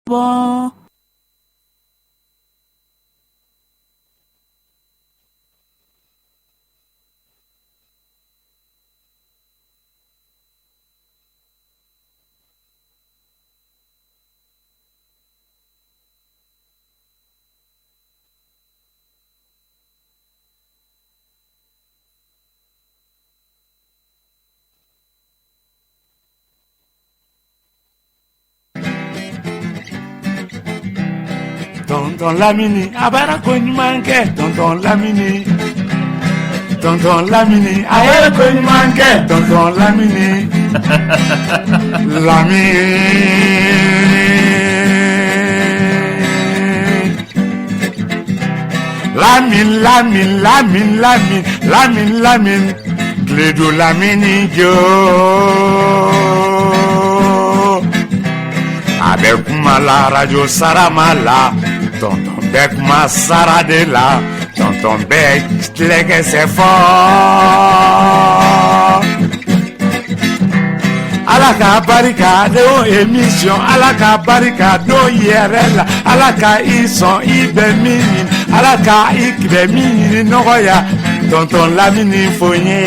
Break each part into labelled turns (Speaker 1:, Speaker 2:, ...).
Speaker 1: Bɔ.
Speaker 2: Tonton Lamini a baara ko ɲuman kɛ. Tonton Lamini, Tonton Lamini a ye ko ɲuman kɛ. Tonton Lamini, Lamini, Lamini, Lamini, Lamini, Lamini, Lamini, Lamini, Tiledu Lamini jo, a bɛ kuma la arajo sarama la. Tonton bɛ kuma sara de la. Tonton bɛ tilɛkɛsɛ fɔ. Ala ka barika don émission, Ala ka barika don yɛrɛ la, Ala ka i sɔn i bɛ min ɲini, Ala ka i bɛ min ɲini nɔgɔya. Tonton Lamini fo n ye.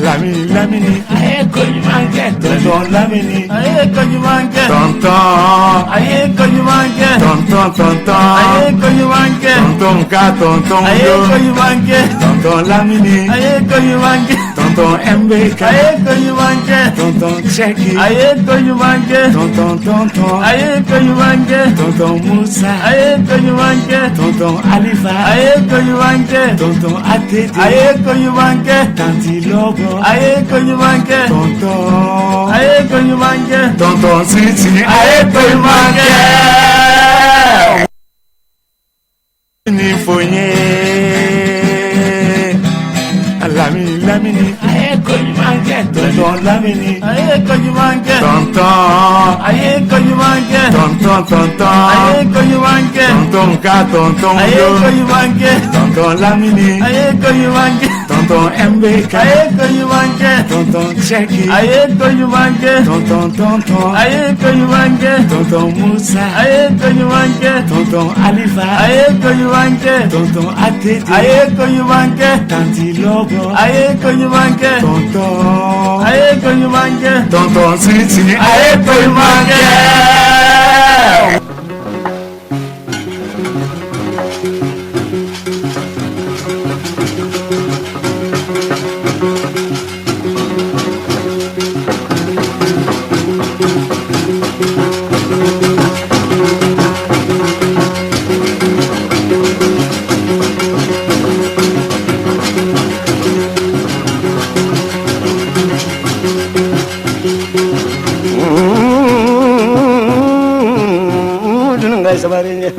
Speaker 2: Lamini, Lamini a ye ko ɲuman kɛ. Tonton Lamini
Speaker 3: a ye ko ɲuman kɛ.
Speaker 2: Tonton
Speaker 3: a ye ko ɲuman kɛ.
Speaker 2: Tonton, tonton
Speaker 3: a ye ko ɲuman kɛ.
Speaker 2: Tonton ka tonton
Speaker 3: a ye
Speaker 2: do
Speaker 3: ko ɲuman kɛ.
Speaker 2: Tonton Lamini
Speaker 3: a ye ko ɲuman kɛ.
Speaker 2: Tonton MBK
Speaker 3: a ye ko ɲuman kɛ.
Speaker 2: Tonton Cheki
Speaker 3: a ye ko ɲuman kɛ.
Speaker 2: Tonton, tonton
Speaker 3: a ye ko ɲuman kɛ.
Speaker 2: Tonton Musa
Speaker 3: a ye ko ɲuman kɛ.
Speaker 2: Tonton Alifa
Speaker 3: a ye ko ɲuman kɛ.
Speaker 2: Tonton ATT
Speaker 3: a ye ko ɲuman kɛ.
Speaker 2: Tanti Lobo
Speaker 3: a ye ko ɲuman kɛ.
Speaker 2: Tonton
Speaker 3: a ye ko ɲuman kɛ.
Speaker 2: Tonton Sisi a ye ko ɲuman kɛ. Ni fo n ye. Lamini, Lamini a ye ko ɲuman kɛ. Tonton Lamini
Speaker 3: a ye ko ɲuman kɛ.
Speaker 2: Tonton
Speaker 3: a ye ko ɲuman kɛ.
Speaker 2: Tonton, tonton
Speaker 3: a ye ko ɲuman kɛ.
Speaker 2: Tonton ka tonton
Speaker 3: a ye
Speaker 2: do
Speaker 3: ko ɲuman kɛ.
Speaker 2: Tonton Lamini
Speaker 3: a ye ko ɲuman kɛ.
Speaker 2: Tonton MBK
Speaker 3: a ye ko ɲuman kɛ.
Speaker 2: Tonton Cheki
Speaker 3: a ye ko ɲuman kɛ.
Speaker 2: Tonton, tonton
Speaker 3: a ye ko ɲuman kɛ.
Speaker 2: Tonton Musa
Speaker 3: a ye ko ɲuman kɛ.
Speaker 2: Tonton Alifa
Speaker 3: a ye ko ɲuman kɛ.
Speaker 2: Tonton ATT
Speaker 3: a ye ko ɲuman kɛ.
Speaker 2: Tanti Lobo
Speaker 3: a ye ko ɲuman kɛ.
Speaker 2: Tonton
Speaker 3: a ye ko ɲuman kɛ.
Speaker 2: Tonton Sisi a ye ko ɲuman kɛ.
Speaker 4: Dunun ka sabari ɲɛ.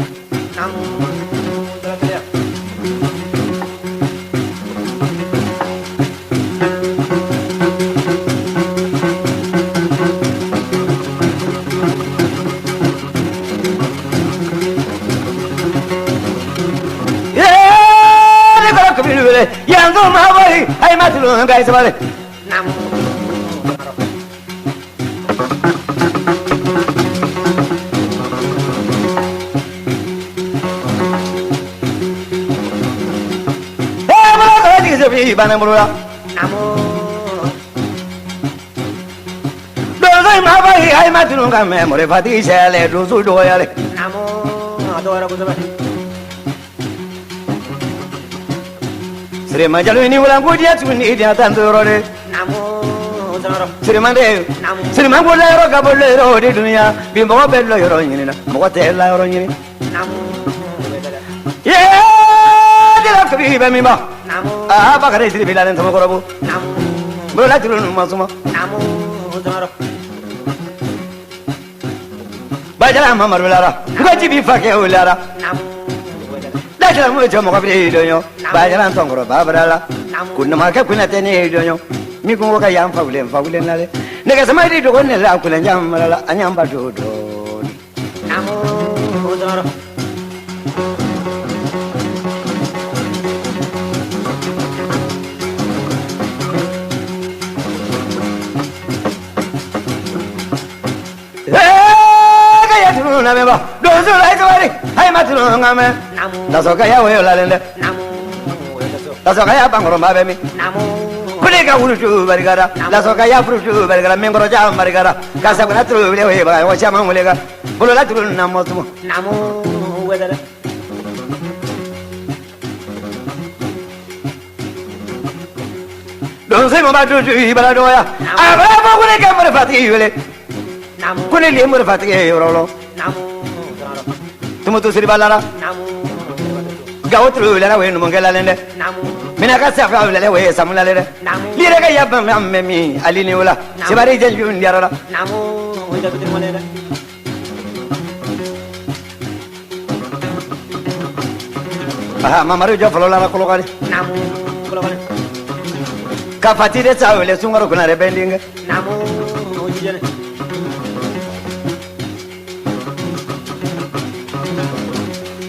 Speaker 4: Ne kɔrɔ kabili wele yanzu ma bɔyi ayi ma tulu ka sabari. Bana bolo la. Donso in ma bɔyi ayi ma tulu ka mɛ morifatigi sɛlɛ donso dɔgɔyalen. Sirima Jalo ni walankodiya tuguni i diya tan yɔrɔ de. Sirima de Sirima ko la yɔrɔ ka bɔ la yɔrɔ o de dunya bi mɔgɔ bɛ la yɔrɔ ɲini na mɔgɔ tɛ la yɔrɔ ɲini. Yee dila kabi bɛ min ba. Aa Bakari Siribi la ni tɔmɔkɔrɔbu. Bolola tulu ninnu ma suma. Bajala Mamadu lara. Nka bi fa kɛ o lara. Dajala mu jɔ mɔgɔ bɛ dɔn Bajala tɔnkɔrɔ babara la. Ko namakɛ kunna tɛ ne dɔn min ko ka yan fa wulen fa wulen na dɛ. Nɛgɛ sama di dogo ne la kulen jamana la an y'an ba do dɔɔni. Ka ya tunu na mɛn ba donso la sabali ayi ma tunu nka mɛn lasɔ ka ya woyo lalen dɛ lasɔ ka ya bankɔrɔba bɛ min kule ka wurutu barikara lasɔ ka ya furutu barikara min kɔrɔ ja barikara ka sabana turu wele oye ba wa caman wele ka bolola turu na mɔtumu donso ma dusu i bala dɔgɔya a bɛ fɔ ko ne ka marifatigi wele ko ne le ye marifatigi ye yɔrɔ lɔ tumutu siriba lara gawo turu wulila o ye numukɛ lalen dɛ mina ka safa wulila o ye samu lalen dɛ lire ka ya ban mɛ min ali ni wula sebari jɛnju diyara la Aha mamari jɔ fɔlɔ lara kolokani ka fati de sa wele sunkaro kunna de bɛ n denkɛ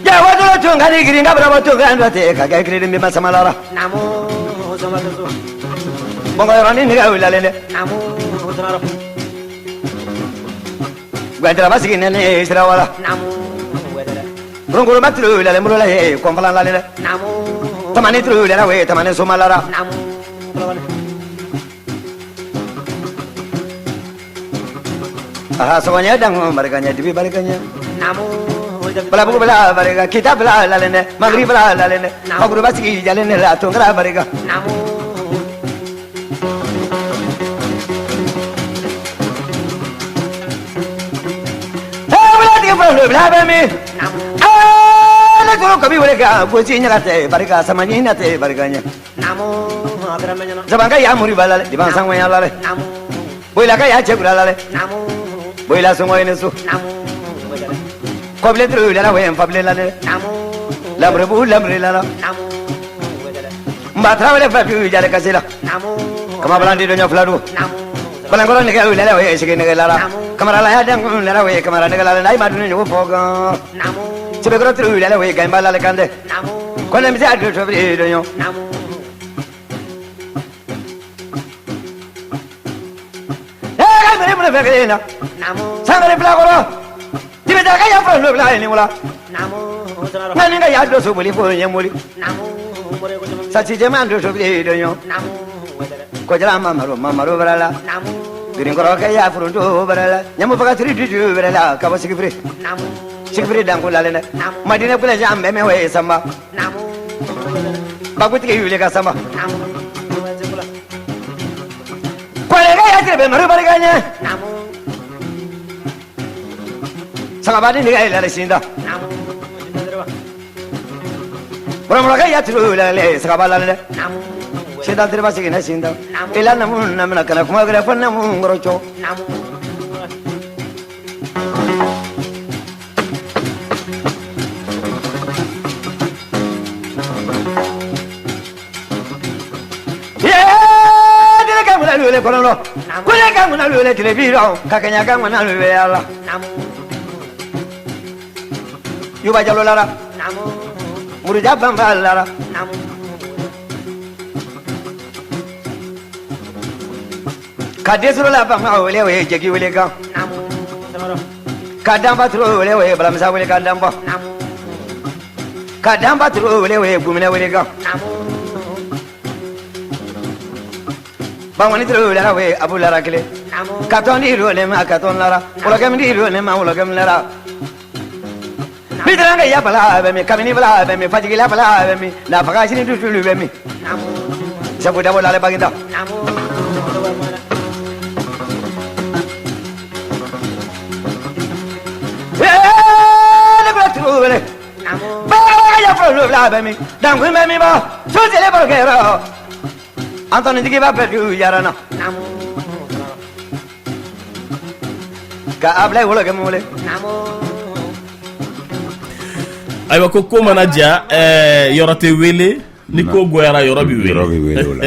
Speaker 4: Jawadolo tun ka di girin ka bara tun ka dɔ tɛ ka kɛ kirin bɛ masalara mɔgɔ yɔrɔnin nɛgɛ wulilalen dɛ Gwanjaraba sigi ne sirawala Burungoroba turu wulilalen bolola ye kɔnfala lalen dɛ tamani turu wulila o ye tamani somalara aha sɔgɔɲɛ danko barika ɲɛ dibi barika ɲɛ balabugu bala barika kita bala lalen dɛ magiri bala lalen dɛ bakuruba sigi jalen ne la tonkara barika Ne kabi wele ka gosi ɲaga tɛ barika samani na tɛ barika ɲɛ sabanka ya muri bala lɛ diban sangoya la lɛ boyila ka ya cɛkura la lɛ boyila sɔngɔ ye ne so kɔbile turu la wɛ nfabile la dɛ lamuribu lamuri la la nba tarawele fɛ fi jale kasi la kama balandi dɔ ɲɛ fila don balankɔrɔ nɛgɛ wulila o ye sigi nɛgɛ la kamara la ya den kun la o ye kamara nɛgɛ la n'a ma dun ɲɔgɔn fɔ gan sɛbɛkɔrɔ turu wulila o ye ganba la kan dɛ kɔnɛ bɛ se a don sɔbiri dɔ ɲɔ ee ka miri mun fɛ kelen na sangare fila kɔrɔ tibita ka ya fɔlɔ bila ye ni wala nka ni ka ya don so boli fo ɲɛ moli sati jɛman don sɔbiri dɔ ɲɔ kɔjara mamaro mamaro bara la girinkɔrɔkɛ ya foronto bara la ɲamu faga tiri dusu bara la ka bɔ sigifiri sigifiri danko lalen dɛ madinɛ kule jan bɛɛ mɛ o ye sanba bakutigi wuli ka sanba kɔlɛkɛ ya tiri bɛ maro barika ɲɛ sagabadi nɛgɛ yɛlɛ sinda buramukɛ ya tiri wulale sagaba lalen dɛ sinda tiriba siginɛ sinda ila namu namina kana kuma gɛrɛ fo namu kɔrɔ cɔ wele kɔnɔ kule ka ŋuna wele tile bi rɔ ka kɛɲɛ ka ŋuna wele ala yuba jalo lara muruja banba lara ka desoro la banba wele o ye jegi wele kan ka danba turu wele o ye balamisa wele ka danba ka danba turu wele o ye guminɛ wele kan bangoni turu wele o ye abu lara kelen ka tɔn di ro ne ma ka tɔn lara wulakɛmi di ro ne ma wulakɛmi lara bidrange ya bala bɛ min kabini bala bɛ min fajigila bala bɛ min nafaga sini dusulu bɛ min sabu dabɔ lale baginda ne bɛ turu wele baga ya fɔlɔ bila bɛ min dankun bɛ min bɔ sosele baro kɛyɔrɔ Antoni jigi b'a fɛ du yara na ka abila wolo kɛ mun wele
Speaker 1: ayiwa ko ko mana diya yɔrɔ tɛ wele ni ko goyara yɔrɔ bɛ wele
Speaker 2: yɔrɔ bɛ wele o la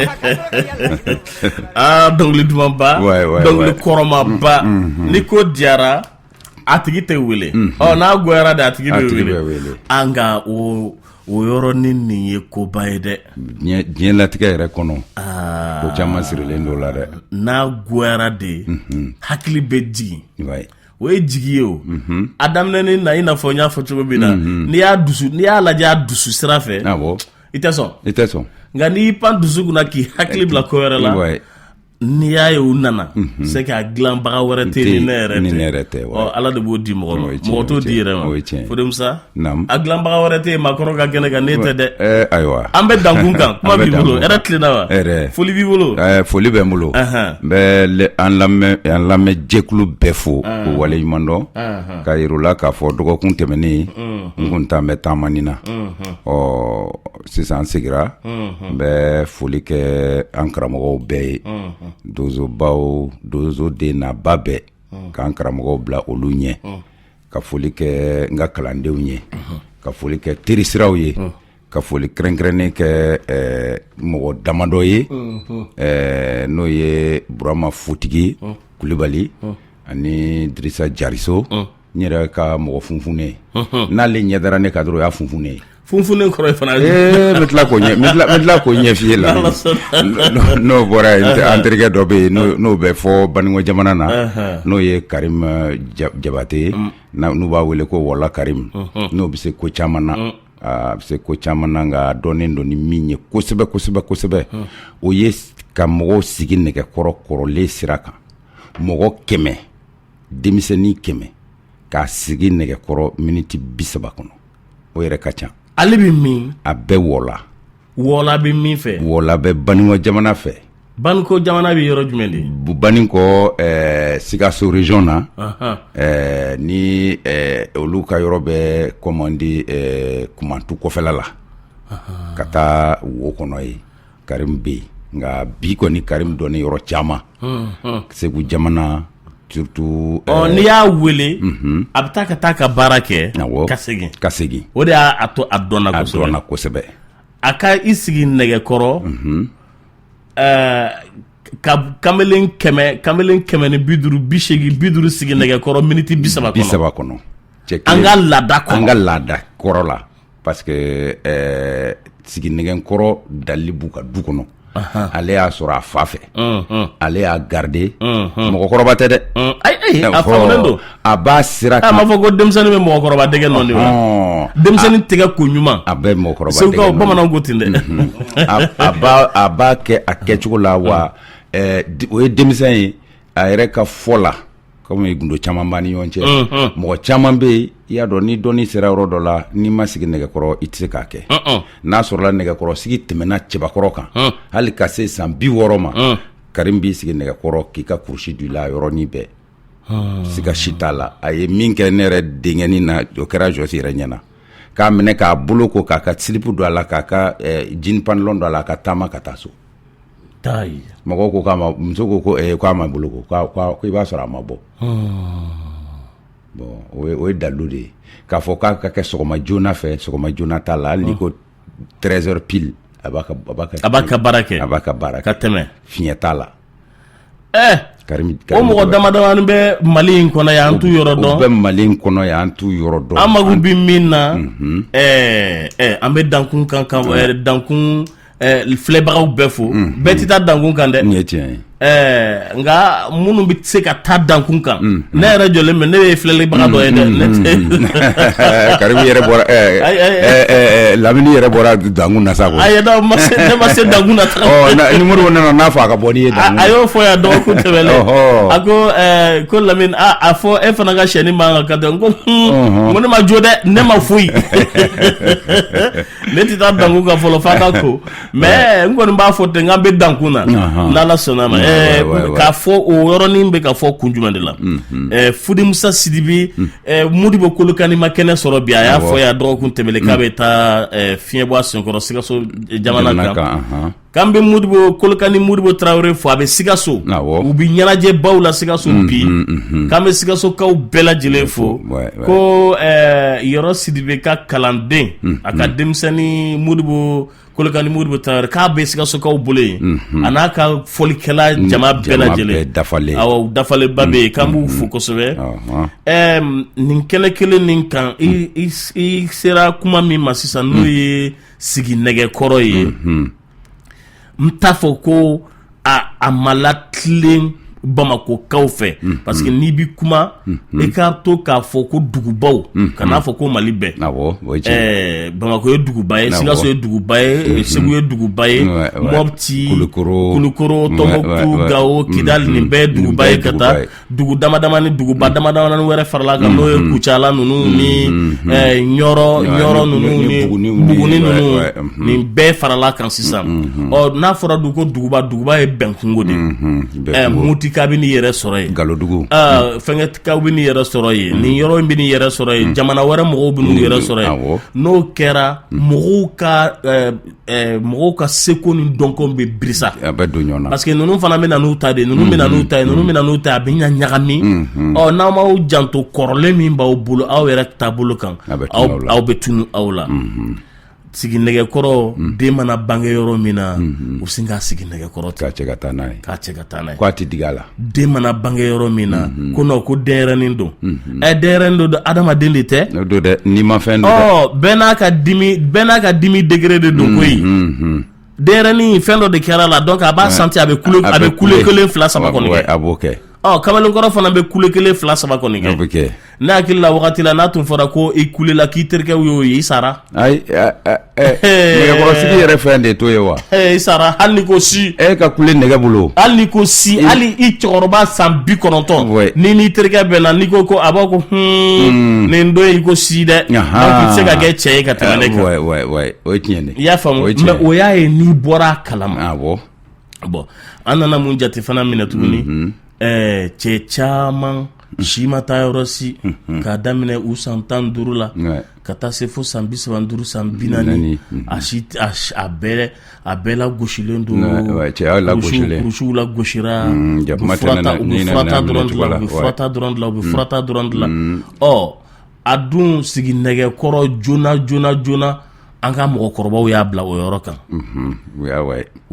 Speaker 1: aa dɔnkili dumanba dɔnkili kɔrɔmaba ni ko diyara a tigi tɛ wele ɔ n'a goyara de a tigi bɛ wele an ka o yɔrɔnin nin ye koba ye dɛ
Speaker 2: diɲɛ latigɛ yɛrɛ kɔnɔ ko caman sirilen don la dɛ
Speaker 1: n'a goyara de hakili bɛ jigin O ye jigi ye. O a daminɛni na, i n'a fɔ n y'a fɔ cogo min na, n'i y'a dusu, n'i y'a lajɛ a dusu sira fɛ, i tɛ sɔn.
Speaker 2: I tɛ sɔn.
Speaker 1: Nka n'i y'i pan dusu kunna k'i hakili bila ko wɛrɛ la, n'i y'a ye u nana, c'est que a dilanbaga wɛrɛ tɛ ni ne yɛrɛ
Speaker 2: ni ne yɛrɛ tɛ.
Speaker 1: Ɔ, Ala de b'o di mɔgɔ ma, mɔgɔ t'o di yɛrɛ ma. Fode Musa, a dilanbaga wɛrɛ tɛ yen maakɔrɔ ka kɛnɛ kan, ne tɛ dɛ.
Speaker 2: Ayiwa.
Speaker 1: An bɛ dankun kan, kuma b'i bolo, hɛrɛ tilenna wa? Foli b'i bolo?
Speaker 2: Foli bɛ n bolo. N bɛ an lamɛn jɛkulu bɛɛ fo k'u waleɲuman dɔn, ka yir'u la k'a fɔ dɔgɔkun tɛmɛnen n kun t'an bɛ taamani na. Ɔ, sisan sigira, n bɛ foli kɛ an karamɔgɔw bɛɛ ye, donsobaw, donso den n'a ba bɛɛ, k'an karamɔgɔw bila olu ɲɛ, ka foli kɛ n ka kalandenw ye, ka foli kɛ terisiraw ye, ka foli kɛrɛnkɛrɛnnen kɛ mɔgɔ damadɔ ye, n'o ye Burama Futigi Kulibali ani Dirisa Jariso, n yɛrɛ ka mɔgɔ funfunnen. N'ale ɲɛ dara ne kan dɔrɔn, o y'a funfunnen ye.
Speaker 1: Funfunnen kɔrɔ ye fana?
Speaker 2: Ee, n bɛ tila k'o ɲɛ n bɛ tila k'o ɲɛf'i ye la. N'o bɔra yen, an terikɛ dɔ bɛ yen, n'o bɛ fɔ Banikɔ jamana na, n'o ye Karim Jabate ye, n'u b'a wele ko Wɔla Karim. N'o bɛ se ko caman na, a bɛ se ko caman na, nka a dɔnnen don ni min ye kosɛbɛ kosɛbɛ kosɛbɛ, o ye ka mɔgɔw sigi nɛgɛkɔrɔ kɔrɔlen sira kan, mɔgɔ 100, denmisɛnnin 100, k'a sigi nɛgɛkɔrɔ miniti 30 kɔnɔ. O yɛrɛ ka ca.
Speaker 1: Ale bɛ min?
Speaker 2: A bɛ Wɔla.
Speaker 1: Wɔla bɛ min fɛ?
Speaker 2: Wɔla bɛ Banikɔ jamana fɛ.
Speaker 1: Banikɔ jamana bɛ yɔrɔ jumɛn de?
Speaker 2: Banikɔ, Sikaso région na. Ni olu ka yɔrɔ bɛ, comme on dit, Kumantu kɔfɛla la ka taa wo kɔnɔ yen. Karim bɛ yen, nka bi kɔni Karim dɔnnen yɔrɔ caman, Segu jamana surtout.
Speaker 1: Ɔ, n'i y'a wele, a bɛ taa ka taa ka baara kɛ ka segin.
Speaker 2: Ka segin.
Speaker 1: O de y'a to a dɔnna
Speaker 2: kosɛbɛ. A dɔnna kosɛbɛ.
Speaker 1: A ka i sigi nɛgɛkɔrɔ ka kamalen 100, kamalen 150, 80, 50 sigi nɛgɛkɔrɔ miniti 30 kɔnɔ.
Speaker 2: 30 kɔnɔ.
Speaker 1: An ka laada kɔnɔ.
Speaker 2: An ka laada kɔrɔ la, parce que sigi nɛgɛkɔrɔ dali b'u ka du kɔnɔ. Ale y'a sɔrɔ a fa fɛ, ale y'a garder. Mɔgɔkɔrɔba tɛ dɛ.
Speaker 1: Ayi, a faamulen don.
Speaker 2: A b'a sira
Speaker 1: kan. A m'a fɔ ko denmisɛnnin bɛ mɔgɔkɔrɔba dɛgɛ nɔ de wa? Denmisɛnnin tɛgɛ ko ɲuman.
Speaker 2: A bɛ mɔgɔkɔrɔba dɛgɛ.
Speaker 1: Segukaw, bamananw ko ten dɛ.
Speaker 2: A b'a kɛ a kɛcogo la wa. O ye denmisɛn ye, a yɛrɛ ka fɔ la, komi gundo caman b'an ni ɲɔgɔn cɛ, mɔgɔ caman bɛ yen, i y'a dɔn, ni dɔnni sera yɔrɔ dɔ la, n'i ma sigi nɛgɛkɔrɔ, i tɛ se k'a kɛ. N'a sɔrɔla nɛgɛkɔrɔ sigi tɛmɛna cɛbakɔrɔ kan, hali ka se san 60 ma, Karim b'i sigi nɛgɛkɔrɔ k'i ka kurusi don i la yɔrɔnin bɛɛ, siga si t'a la. A ye min kɛ ne yɛrɛ denkɛnin na, o kɛra Jɔsi yɛrɛ ɲɛna, k'a minɛ k'a bolo ko, k'a ka slip don a la, k'a ka jean pantalon don a la, a ka taama ka taa so. Mɔgɔw ko k'a ma, muso ko k'a ma bolo ko, ko i b'a sɔrɔ a ma bɔ. Bon, o ye dalilu de ye k'a fɔ k'a ka kɛ sɔgɔma joona fɛ. Sɔgɔma joona t'a la, hali n'i ko 13 heures pile, a b'a ka
Speaker 1: a b'a ka baara kɛ.
Speaker 2: A b'a ka baara kɛ
Speaker 1: ka tɛmɛ.
Speaker 2: Fiɲɛ t'a la.
Speaker 1: Ɛɛ, o mɔgɔ dama damani bɛ Mali in kɔnɔ yan, an t'u yɔrɔ dɔn.
Speaker 2: O bɛ Mali in kɔnɔ yan, an t'u yɔrɔ dɔn.
Speaker 1: An mago bɛ min na, ɛɛ an bɛ dankun kan kan dankun filɛbagaw bɛɛ fo. Bɛɛ tɛ taa dankun kan dɛ.
Speaker 2: Nin ye tiɲɛ ye.
Speaker 1: Nka minnu bɛ se ka taa dankun kan, ne yɛrɛ jɔlen bɛ, ne ye filɛlibaga dɔ ye dɛ, ne
Speaker 2: tɛ. Karimu yɛrɛ bɔra, Lamini yɛrɛ bɔra dankun na sa.
Speaker 1: Ayi, ne ma se dankun na.
Speaker 2: Ɔ, ni Modibo nana n'a fɔ a ka bɔ n'i ye dankun.
Speaker 1: A y'o fɔ yan dɔgɔkun tɛmɛnen. A ko ko Lamini, a fɔ e fana ka sɛni man kan ka tɛ. N ko n ko ne ma jo dɛ, ne ma foyi. Ne tɛ taa dankun kan fɔlɔ f'a ka ko, mais n kɔni b'a fɔ ten k'an bɛ dankun na, n'Ala sɔnna ma. K'a fɔ o yɔrɔnin bɛ ka fɔ kun jumɛn de la? Fode Musa Sidibe, Modibo Kolokani ma kɛnɛ sɔrɔ bi. A y'a fɔ yan dɔgɔkun tɛmɛnen k'a bɛ taa fiɲɛ bɔ a senkɔrɔ Sikaso jamana kan. K'an bɛ Modibo Kolokani, Modibo Tarawele fo, a bɛ Sikaso, u bɛ ɲɛnajɛbaw la Sikaso bi. K'an bɛ Sikasokaw bɛɛ lajɛlen fo, ko Yɔrɔ Sidibe ka kalanden, a ka denmisɛnnin Modibo Kolokani, Modibo Tarawele, k'a bɛ Sikasokaw bolo yen, a n'a ka fɔlikɛla jama bɛɛ lajɛlen
Speaker 2: dafalen,
Speaker 1: awɔ, dafalenba bɛ yen, k'an b'u fo kosɛbɛ. Nin kɛnɛ kelen nin kan, i sera kuma min ma sisan, n'o ye sigi nɛgɛkɔrɔ ye, n t'a fɔ ko a ma latilen. Bamakɔkaw fɛ, parce que n'i bɛ kuma, i ka to k'a fɔ ko dugubaw, kan'a fɔ ko Mali bɛɛ. Bamakɔ ye duguba ye, Sikaso ye duguba ye, Segu ye duguba ye, Mɔpti, Kulukoro, Tɔnbukutu, Gawo, Kidali, nin bɛɛ ye duguba ye, ka taa dugu dama dama ni duguba dama dama wɛrɛ farala kan, n'o ye Kucala ninnu ni Ɲɔrɔ, Ɲɔrɔ ninnu ni Buguni ninnu, nin bɛɛ farala kan sisan. Ɔ, n'a fɔra dun ko duguba, duguba ye bɛnkungo de ye. Motikaw bɛ n'i yɛrɛ sɔrɔ yen,
Speaker 2: Galodugu,
Speaker 1: fɛnkɛkaw bɛ n'i yɛrɛ sɔrɔ yen, nin yɔrɔ in bɛ n'i yɛrɛ sɔrɔ yen, jamana wɛrɛ mɔgɔw bɛ n'u yɛrɛ sɔrɔ yen. N'o kɛra, mɔgɔw ka seko ni dɔnko bɛ birisa,
Speaker 2: a bɛ don ɲɔgɔn na,
Speaker 1: parce que ninnu fana bɛ na n'u ta de, ninnu bɛ na n'u ta ye, ninnu bɛ na n'u ta ye, a bɛ ɲa ɲagami. Ɔ, n'aw m'aw janto kɔrɔlen min b'aw bolo, aw yɛrɛ taabolo kan, aw bɛ tunu aw la. Sigi nɛgɛkɔrɔ, den mana bange yɔrɔ min na, u sin k'a sigi nɛgɛkɔrɔ
Speaker 2: ten, k'a cɛ ka taa n'a ye,
Speaker 1: k'a cɛ ka taa n'a ye,
Speaker 2: k'a tɛ digi a la.
Speaker 1: Den mana bange yɔrɔ min na, ko non, ko denyɛrɛnin don. Ɛ, denyɛrɛnin don, adamaden de tɛ?
Speaker 2: Don dɛ, n'i ma fɛn don.
Speaker 1: Ɔ, bɛɛ n'a ka dimi, bɛɛ n'a ka dimi degré de don koyi. Denyɛrɛnin, fɛn dɔ de kɛra la, donc a b'a santi, a bɛ kule, a bɛ kule kelen, fila, saba kɔni kɛ.
Speaker 2: A b'o kɛ.
Speaker 1: Ɔ, kamalenkɔrɔ fana bɛ kule kelen, fila, saba kɔni kɛ.
Speaker 2: O bɛ kɛ.
Speaker 1: Ne hakili la, wagati la n'a tun fɔra ko i kulela k'i terikɛw y'o ye, i sara.
Speaker 2: Ayi, nɛgɛkɔrɔsigi yɛrɛ fɛn de t'o ye wa?
Speaker 1: I sara, hali ni ko si.
Speaker 2: E ka kule nɛgɛ bolo.
Speaker 1: Hali ni ko si, hali i cɛkɔrɔba san 90, ni n'i terikɛ bɛnna, n'i ko ko a b'a ko hun, nin don i ko si dɛ, donc i tɛ se ka kɛ cɛ ye ka tɛmɛ ne kan.
Speaker 2: O ye tiɲɛ de.
Speaker 1: I y'a faamu, mais o y'a ye n'i bɔra a kalama.
Speaker 2: Awɔ.
Speaker 1: Bon, an nana mun jate fana minɛ tuguni? Cɛ caman si ma taa yɔrɔ si, k'a daminɛ u san 15 la ka taa se fo san 35, san 40, a si a bɛɛ a bɛɛ lagosilen don.
Speaker 2: Cɛya lagosilen.
Speaker 1: Kurusiw lagosira, u bɛ furata dɔrɔn dilan, u bɛ furata dɔrɔn dilan, u bɛ furata dɔrɔn dilan. Ɔ, a dun sigi nɛgɛkɔrɔ joona joona joona, an ka mɔgɔkɔrɔbaw y'a bila o yɔrɔ kan.
Speaker 2: U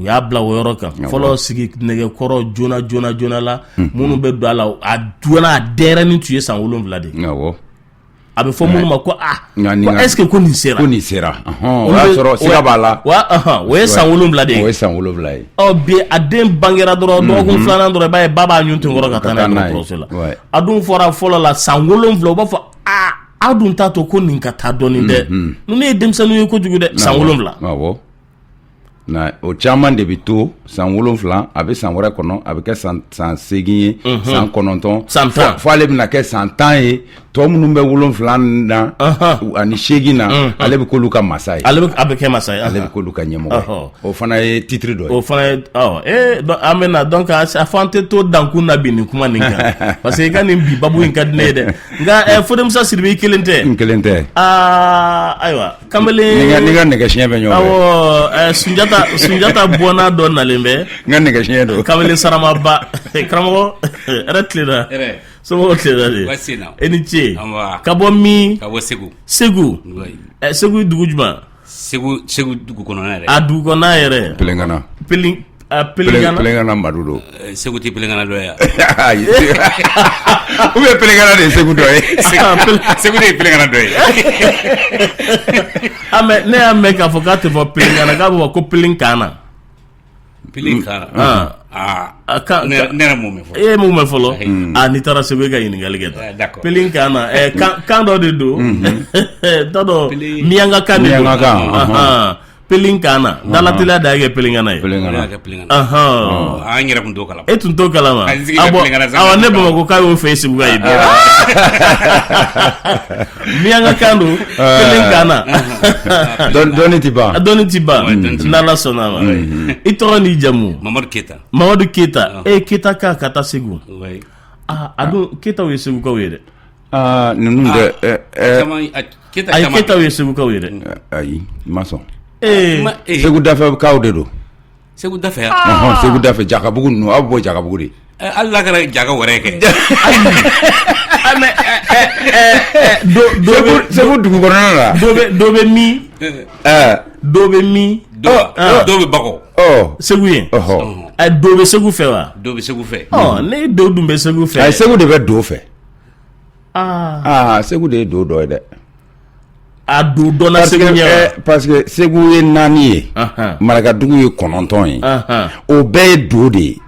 Speaker 1: y'a bila o yɔrɔ kan fɔlɔ. Sigi nɛgɛkɔrɔ joona joona joona la, minnu bɛ don a la a joona, a denyɛrɛnin tun ye san 7 de ye. A bɛ fɔ minnu ma ko aa, ko est-ce que ko nin sera,
Speaker 2: ko nin sera, o y'a sɔrɔ siga b'a la.
Speaker 1: O ye san 7 de ye.
Speaker 2: O ye san 7 ye.
Speaker 1: Ɔ, bi a den bangera dɔrɔn, dɔgɔkun filanan dɔrɔn, i b'a ye ba b'a ɲun ten kɔrɔ ka taa n'a ye dɔgɔtɔrɔso la. A dun fɔra fɔlɔ la, san 7, u b'a fɔ aa, aw dun t'a to ko nin ka taa dɔɔnin dɛ, ninnu ye denmisɛnninw ye kojugu dɛ, san 7.
Speaker 2: Awɔ, o caman de bɛ to san 7, a bɛ san wɛrɛ kɔnɔ, a bɛ kɛ san 8 ye, san 9,
Speaker 1: san 10,
Speaker 2: fo ale bɛna kɛ san 10 ye. Tɔ minnu bɛ 7 na ani 8 na, ale bɛ k'olu ka masa ye.
Speaker 1: Ale bɛ, a bɛ kɛ masa ye.
Speaker 2: Ale bɛ k'olu ka ɲɛmɔgɔ ye. O fana ye titre dɔ ye.
Speaker 1: O fana ye, ɔ ee, an bɛ na, donc a fɔ an tɛ to dankun na bi nin kuma nin kan, parce que i ka nin bi babu in ka di ne ye dɛ. Nka Fode Musa Sidibe, i kelen tɛ.
Speaker 2: N kelen tɛ.
Speaker 1: Aa, ayiwa, kamalen.
Speaker 2: Ni ka nɛgɛ siɲɛ bɛ ɲɔgɔn fɛ.
Speaker 1: Awɔ, Sunjata, Sunjata bɔnna dɔ nalen bɛ.
Speaker 2: N ka nɛgɛ siɲɛ don.
Speaker 1: Kamalen saramaba, karamɔgɔ, hɛrɛ tilenna. Somɔgɔw tilenna de? E ni ce. Ka bɔ min?
Speaker 5: Ka bɔ Segu.
Speaker 1: Segu, Segu dugu jumɛn?
Speaker 5: Segu, Segu dugu kɔnɔna yɛrɛ.
Speaker 1: A dugu kɔnɔna yɛrɛ.
Speaker 2: Pelengana.
Speaker 1: Pelengana.
Speaker 2: Pelengana Madu don.
Speaker 5: Segu tɛ Pelengana dɔ ye.
Speaker 2: Ou bien Pelengana de ye Segu dɔ ye.
Speaker 5: Segu de ye Pelengana dɔ ye.
Speaker 1: Ah, mais ne y'a mɛn k'a fɔ k'a tɛ fɔ Pelengana, k'a bɛ fɔ ko Pelenkana.
Speaker 5: Pelenkana.
Speaker 1: Ah,
Speaker 5: ne yɛrɛ m'o mɛn fɔlɔ.
Speaker 1: E ye mun mɛn fɔlɔ? Ah, n'i taara Segu, e ka ɲininkali kɛ tan. Pelenkana, kan dɔ de don. T'a dɔn, Miyanka kan de don.
Speaker 2: Miyanka kan.
Speaker 1: Pelenkana, dalateliya da y'a kɛ Pelenkana ye.
Speaker 5: Pelenkana. An yɛrɛ tun t'o kalama.
Speaker 1: E tun t'o kalama? Awɔ, ne Bamakɔ k'a y'o fɛ Segu ka ye bi. Miyanka kan don, Pelenkana.
Speaker 2: Dɔnni tɛ ban.
Speaker 1: Dɔnni tɛ ban, n'Ala sɔnna a ma. I tɔgɔ n'i jamu?
Speaker 5: Mamadu Keyita.
Speaker 1: Mamadu Keyita, e Keyita ka ka taa Segu. Aa, a dun Keyitaw ye Segukaw ye dɛ.
Speaker 2: Aa, ninnu dɛ.
Speaker 1: Ayi, Keyitaw ye Segukaw ye dɛ.
Speaker 2: Ayi, n ma sɔn. Segu dafɛkaw de don.
Speaker 5: Segu dafɛ yan?
Speaker 2: Segu dafɛ, Jakabugu ninnu, aw bɛ bɔ Jakabugu de.
Speaker 5: Hali n'a kɛra jaka wɛrɛ kɛ.
Speaker 1: Mais
Speaker 2: Segu dugu kɔnɔna la.
Speaker 1: Dɔ bɛ min? Dɔ bɛ min?
Speaker 5: Dɔ bɛ Bakɔ.
Speaker 1: Segu yen. Dɔ bɛ Segu fɛ wa?
Speaker 5: Dɔ bɛ Segu fɛ.
Speaker 1: Ne dɔ dun bɛ Segu fɛ.
Speaker 2: Ayi, Segu de bɛ do fɛ. Aa, Segu de ye do dɔ ye dɛ.
Speaker 1: A do dɔnna Segu ɲɛ wa?
Speaker 2: Parce que Segu ye 4 ye, Marakadugu ye 9 ye, o bɛɛ ye do de ye.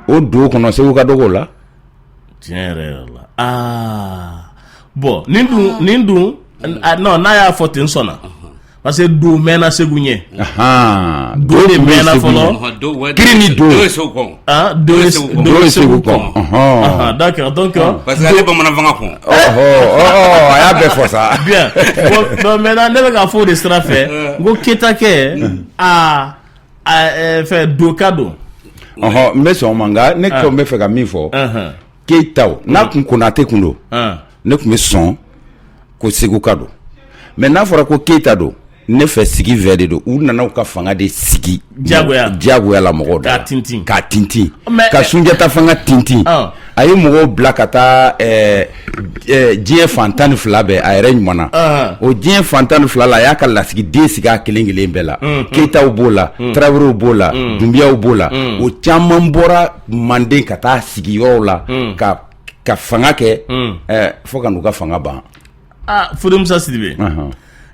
Speaker 2: O do kɔnɔ, Segu ka dɔgɔ o la.
Speaker 1: Tiɲɛ yɛrɛ yɛrɛ la, aa bon, nin dun, nin dun, non, n'a y'a fɔ ten, sɔnna, parce que do mɛnna Segu ɲɛ. Do de mɛnna fɔlɔ.
Speaker 2: Kiri ni do.
Speaker 5: Do ye Segu kɔn.
Speaker 1: Ah, do ye
Speaker 5: Segu kɔn.
Speaker 2: Do ye Segu kɔn.
Speaker 1: D'accord, donc
Speaker 5: parce que ale bamanan fanga kɔn.
Speaker 2: Ɔhɔ, a y'a bɛɛ fɔ sa.
Speaker 1: Bien, bon, donc maintenant ne bɛ k'a fɔ o de sira fɛ, n ko Ketakɛ, aa fɛn do ka don.
Speaker 2: Ɔhɔ, n bɛ sɔn o ma, nka ne kɔni bɛ fɛ ka min fɔ, Keyitaw n'a kun Konate kun don, ne tun bɛ sɔn ko Segu ka don. Mais n'a fɔra ko Keyita don, ne fɛ sigi vɛ de don. U nana u ka fanga de sigi.
Speaker 1: Diyagoya.
Speaker 2: Diyagoya la mɔgɔw da.
Speaker 1: K'a tintin.
Speaker 2: K'a tintin, ka Sunjata fanga tintin. A ye mɔgɔw bila ka taa diɲɛ fan 12 bɛɛ, a yɛrɛ ɲuman na. O diɲɛ fan 12 la, a y'a ka lasigiden sigi a kelen kelen bɛɛ la. Keyitaw b'o la, Tarawelew b'o la, Dunbiyaw b'o la. O caman bɔra Manden ka taa sigi yɔrɔw la ka fanga kɛ fo ka n'u ka fanga ban.
Speaker 1: Aa, Fode Musa Sidibe,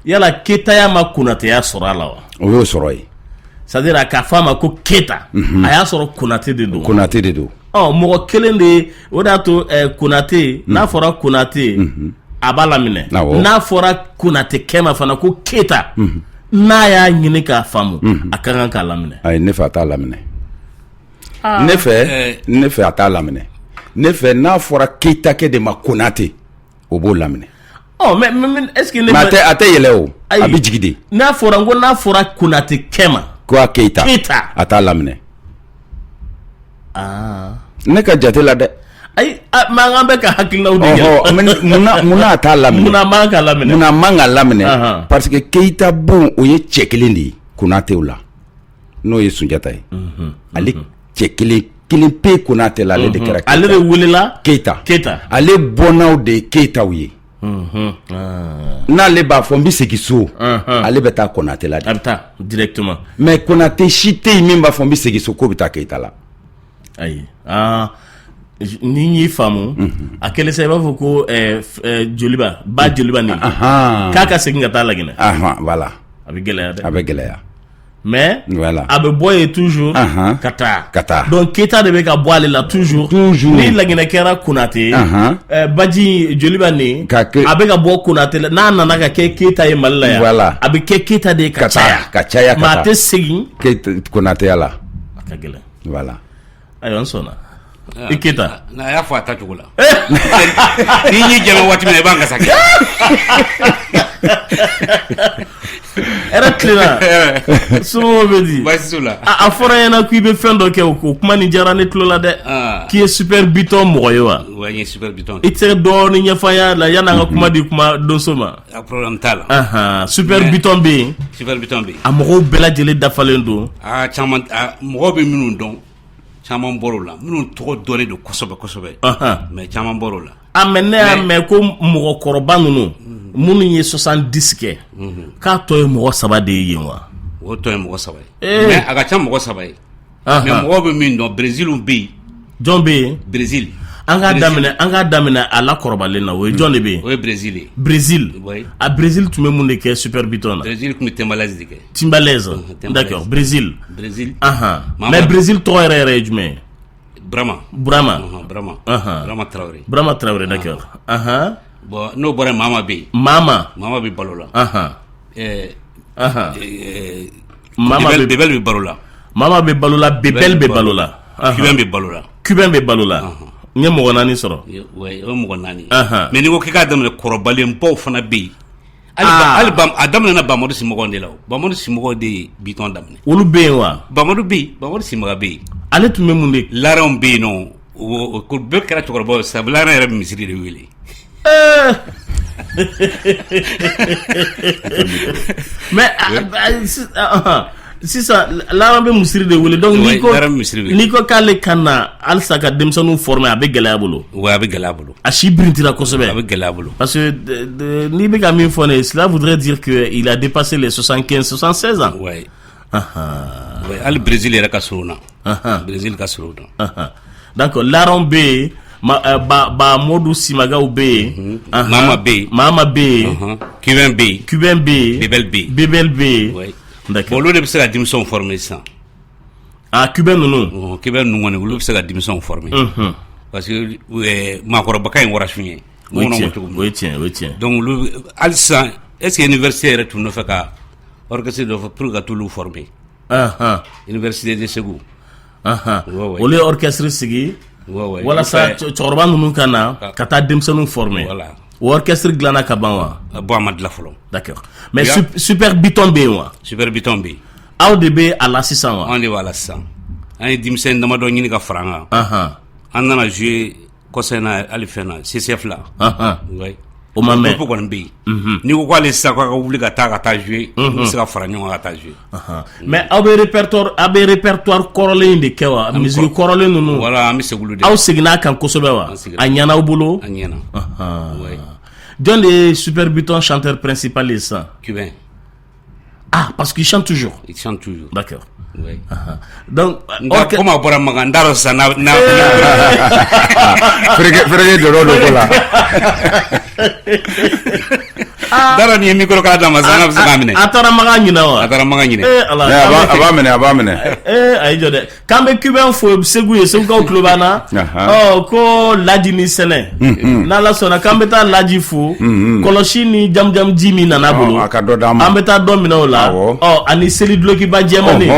Speaker 1: yala Ketaya ma Konateya sɔrɔ a la wa?
Speaker 2: O y'o sɔrɔ yen.
Speaker 1: C'est à dire k'a fɔ a ma ko Keyita, a y'a sɔrɔ Konate de don.
Speaker 2: Konate de don.
Speaker 1: Ɔ, mɔgɔ kelen de, o de y'a to Konate, n'a fɔra Konate, a b'a laminɛ. N'a fɔra Konate kɛ ma fana ko Keyita, n'a y'a ɲini k'a faamu, a ka kan k'a laminɛ.
Speaker 2: Ayi, ne fɛ a t'a laminɛ. Ne fɛ a t'a laminɛ. Ne fɛ, n'a fɔra Keyitakɛ de ma Konate, o b'o laminɛ.
Speaker 1: Ɔ, mais est ce que ne
Speaker 2: mais a tɛ yɛlɛ o, a bɛ jigin de.
Speaker 1: N'a fɔra, n ko n'a fɔra Konate kɛ ma
Speaker 2: ko a Keyita.
Speaker 1: Keyita.
Speaker 2: A t'a laminɛ.
Speaker 1: Aa.
Speaker 2: Ne ka jate la dɛ.
Speaker 1: Ayi, mais an bɛ ka hakilinaw de
Speaker 2: kɛ. Munna a t'a laminɛ?
Speaker 1: Munna a man k'a laminɛ?
Speaker 2: Munna a man k'a laminɛ? Parce que Keyita bon, o ye cɛ kelen de ye Konatew la, n'o ye Sunjata ye. Ale cɛ kelen kelen pe Konate la, ale de kɛra.
Speaker 1: Ale de welela.
Speaker 2: Keyita.
Speaker 1: Keyita.
Speaker 2: Ale bɔnnaw de ye Keyitaw ye. N'ale b'a fɔ n bɛ segin so, ale bɛ taa Konate la de.
Speaker 1: A bɛ taa directement.
Speaker 2: Mais Konate si tɛ yen min b'a fɔ n bɛ segin so, k'o bɛ taa Keyita la.
Speaker 1: Ayi, aa, ni n y'i faamu, a kɛlen sa, i b'a fɔ ko joliba ba joliba nin, k'a ka segin ka taa Laginɛ.
Speaker 2: Voilà.
Speaker 1: A bɛ gɛlɛya dɛ.
Speaker 2: A bɛ gɛlɛya.
Speaker 1: Mais
Speaker 2: voilà,
Speaker 1: a bɛ bɔ yen toujours ka taa.
Speaker 2: Ka taa.
Speaker 1: Donc Keyita de bɛ ka bɔ ale la toujours.
Speaker 2: Toujours.
Speaker 1: Ni Laginɛ kɛra Konate ye, baji joliba nin, a bɛ ka bɔ Konate la, n'a nana ka kɛ Keyita ye Mali la yan.
Speaker 2: Voilà.
Speaker 1: A bɛ kɛ Keyita de ye ka caya.
Speaker 2: Ka caya
Speaker 1: ka taa. Mais a tɛ segin.
Speaker 2: Konateya la.
Speaker 1: A ka gɛlɛn.
Speaker 2: Voilà.
Speaker 1: Ayiwa, n sɔnna. I Keyita.
Speaker 5: A y'a fɔ a ta cogo la. N'i y'i jɛmɛ waati min na, i b'an gasa kɛ.
Speaker 1: Hɛrɛ tilenna, somɔgɔw bɛ di?
Speaker 5: Baasi t'u la.
Speaker 1: A fɔra ɲɛna k'i bɛ fɛn dɔ kɛ, o kuma nin diyara ne tulo la dɛ. K'i ye Super Biton mɔgɔ ye wa?
Speaker 5: Ouais, n ye Super Biton.
Speaker 1: I tɛ se ka dɔɔnin ɲɛfɔ an ɲɛna yanni an ka kuma di kuma donso ma?
Speaker 5: A problème t'a la.
Speaker 1: Super Biton bɛ yen.
Speaker 5: Super Biton bɛ yen.
Speaker 1: A mɔgɔw bɛɛ lajɛlen dafalen don.
Speaker 5: Aa, caman, mɔgɔw bɛ minnu dɔn, caman bɔr'o la, minnu tɔgɔ dɔnnen don kosɛbɛ kosɛbɛ, mais caman bɔr'o la.
Speaker 1: A mais ne y'a mɛn ko mɔgɔkɔrɔba ninnu minnu ye 70 kɛ, k'a tɔ ye mɔgɔ saba de ye yen wa?
Speaker 5: O tɔ ye mɔgɔ saba ye, mais a ka ca mɔgɔ saba ye, mais mɔgɔw bɛ min dɔn, Brésil bɛ yen.
Speaker 1: Jɔn bɛ yen?
Speaker 5: Brésil.
Speaker 1: An k'a daminɛ a la kɔrɔbalen na, o ye jɔn de bɛ yen?
Speaker 5: O ye Brésil ye.
Speaker 1: Brésil. A Brésil tun bɛ mun de kɛ Super Biton na?
Speaker 5: Brésil tun bɛ timbales de kɛ.
Speaker 1: Timbales, d'accord, Brésil.
Speaker 5: Brésil.
Speaker 1: Mais Brésil tɔgɔ yɛrɛ yɛrɛ ye jumɛn ye?
Speaker 5: Burama.
Speaker 1: Burama.
Speaker 5: Burama. Burama Tarawele.
Speaker 1: Burama Tarawele, d'accord.
Speaker 5: Bon, n'o bɔra yen, Mama bɛ yen.
Speaker 1: Mama.
Speaker 5: Mama bɛ balo la.
Speaker 1: Mama
Speaker 5: bɛ Bebel bɛ balo la.
Speaker 1: Mama bɛ balo la, Bebel bɛ balo la.
Speaker 5: Cubain bɛ balo la.
Speaker 1: Cubain bɛ balo la. N ye mɔgɔ naani sɔrɔ.
Speaker 5: O ye mɔgɔ naani. Mais n'i ko k'i k'a daminɛ, kɔrɔbalenbaw fana bɛ yen. Hali a daminɛna Bamadu Simɔgɔw de la. Bamadu Simɔgɔw de ye Biton daminɛ.
Speaker 1: Olu bɛ yen wa?
Speaker 5: Bamadu bɛ yen, Bamadu Simaga bɛ yen.
Speaker 1: Ale tun bɛ mun de?
Speaker 5: Laranw bɛ yen nɔ, o bɛɛ kɛra cɛkɔrɔbaw ye sisan. Laran yɛrɛ bɛ misiri de wele.
Speaker 1: Mais sisan Laran bɛ misiri de wele, donc n'i ko k'ale ka na halisa ka denmisɛnninw former, a bɛ gɛlɛya bolo.
Speaker 5: Oui, a bɛ gɛlɛya bolo.
Speaker 1: A si birintira kosɛbɛ.
Speaker 5: A bɛ gɛlɛya bolo.
Speaker 1: Parce que n'i bɛ ka min fɔ ne ye, cela voudrait dire que il a dépassé les 75 76 ans.
Speaker 5: Oui. Hali Brésil yɛrɛ ka surun na. Brésil ka surun na.
Speaker 1: D'accord, Laran bɛ yen, ba Mɔdu Simagaw bɛ yen.
Speaker 5: Mama bɛ yen.
Speaker 1: Mama bɛ yen.
Speaker 5: Cubain bɛ yen.
Speaker 1: Cubain bɛ yen.
Speaker 5: Bebel bɛ yen.
Speaker 1: Bebel bɛ yen.
Speaker 5: D'accord. Olu de bɛ se ka denmisɛnw former sisan.
Speaker 1: Ah, Cubain ninnu.
Speaker 5: Cubain ninnu kɔni, olu bɛ se ka denmisɛnw former. Parce que maakɔrɔba ka ɲi warasun ye.
Speaker 1: O ye tiɲɛ, o ye tiɲɛ, o ye tiɲɛ.
Speaker 5: Donc olu hali sisan, est ce que université yɛrɛ tun nɔfɛ ka orchestre dɔ fɔ pour que ka t'olu former? Université de Segu.
Speaker 1: Olu ye orchestre sigi walasa cɛkɔrɔba ninnu ka na ka taa denmisɛnninw former.
Speaker 5: Voilà.
Speaker 1: O orchestre dilanna ka ban wa?
Speaker 5: Bon, a ma dilan fɔlɔ.
Speaker 1: D'accord. Mais Super Biton bɛ yen wa?
Speaker 5: Super Biton bɛ yen.
Speaker 1: Aw de bɛ a la sisan wa?
Speaker 5: Anw de b'a la sisan. An ye denmisɛnnin damadɔ ɲini ka fara an kan. An nana jouer kɔsa in na hali fɛn na, CCF la. Ouais.
Speaker 1: O ma mɛn.
Speaker 5: Groupe kɔni bɛ yen. N'i ko k'ale sisan k'a ka wuli ka taa jouer, u bɛ se ka fara ɲɔgɔn kan ka taa jouer.
Speaker 1: Mais aw bɛ répertoire kɔrɔlen in de kɛ wa? Musique kɔrɔlen ninnu.
Speaker 5: Voilà, an bɛ segin olu de.
Speaker 1: Aw seginna a kan kosɛbɛ wa?
Speaker 5: An seginna.
Speaker 1: A ɲɛna aw bolo?
Speaker 5: A ɲɛna. Ouais.
Speaker 1: Jɔn de ye Super Biton chanteur principal ye sisan?
Speaker 5: Cubain.
Speaker 1: Ah, parce qu'il chante toujours.
Speaker 5: Il chante toujours.
Speaker 1: D'accord.
Speaker 5: Ouais.
Speaker 1: Donc,
Speaker 5: Nka komi a bɔra Makan, n t'a dɔn sisan n'a
Speaker 2: Fereke fereke donn'o don ko la.
Speaker 5: N t'a dɔn n'i ye micro kala d'a ma sisan n'a bɛ se k'a minɛ.
Speaker 1: A taara Makan ɲinɛ wa?
Speaker 5: A taara Makan ɲinɛ.
Speaker 1: Eh Ala.
Speaker 2: Mais a b'a minɛ, a b'a minɛ.
Speaker 1: Eh, a y'i jɔ dɛ. K'an bɛ Cubain fo Segu ye, Segukaw tulo b'an na. Ɔ, ko Laji ni Sɛnɛ. N'Ala sɔnna, k'an bɛ taa Laji fo. Kɔlɔsi ni jamujamu ji min nana bolo.
Speaker 2: A ka dɔ d'an ma.
Speaker 1: An bɛ taa dɔ minɛ o la. Ɔ, ani seli dulokiba jɛmanin.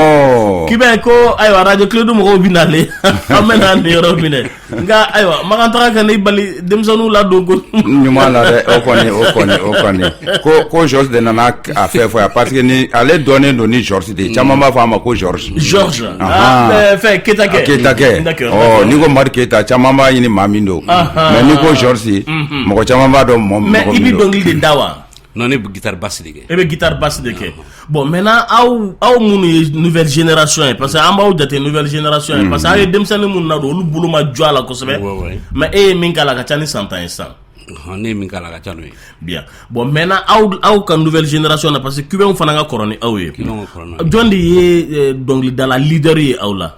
Speaker 1: Cubain ko ayiwa, radio Kiledu mɔgɔw bɛ nalen. An bɛ na nin yɔrɔ minɛ. Nka ayiwa, Makan taga ka n'i bali denmisɛnninw ladon ko.
Speaker 2: Ɲuman la dɛ, o kɔni, o kɔni, o kɔni. Ko Georges de nana a fɛn fɔ yan, parce que ni ale dɔnnen don ni Georges de ye, caman b'a fɔ a ma ko Georges.
Speaker 1: Georges. Ah, fɛn Keyita kɛ.
Speaker 2: Keyita kɛ. Ɔ, n'i ko Madi Keyita, caman b'a ɲini maa min don. Mais n'i ko Georges, mɔgɔ caman b'a dɔn mɔgɔ
Speaker 1: Mais i
Speaker 2: min
Speaker 1: bɛ
Speaker 2: don.
Speaker 1: dɔnkili de da wa?
Speaker 5: Non, ne bɛ guitare basse de kɛ.
Speaker 1: E bɛ guitare basse de kɛ. Bon, maintenant, aw minnu ye nouvelle génération ye, parce que an b'aw jate nouvelle génération ye, parce que aw ye denmisɛnnin minnu na don, olu bolo ma jɔ a la kosɛbɛ. Mais e ye min k'a la, a ka ca ni san 10 ye sisan.
Speaker 5: Ne ye min k'a la, a ka ca n'o ye.
Speaker 1: Bien. Bon, maintenant, aw ka nouvelle génération na, parce que Cubains fana ka kɔrɔ ni aw ye.
Speaker 5: Cubains ka kɔrɔ n'aw ye.
Speaker 1: Jɔn de ye dɔnkilidala leader ye aw la?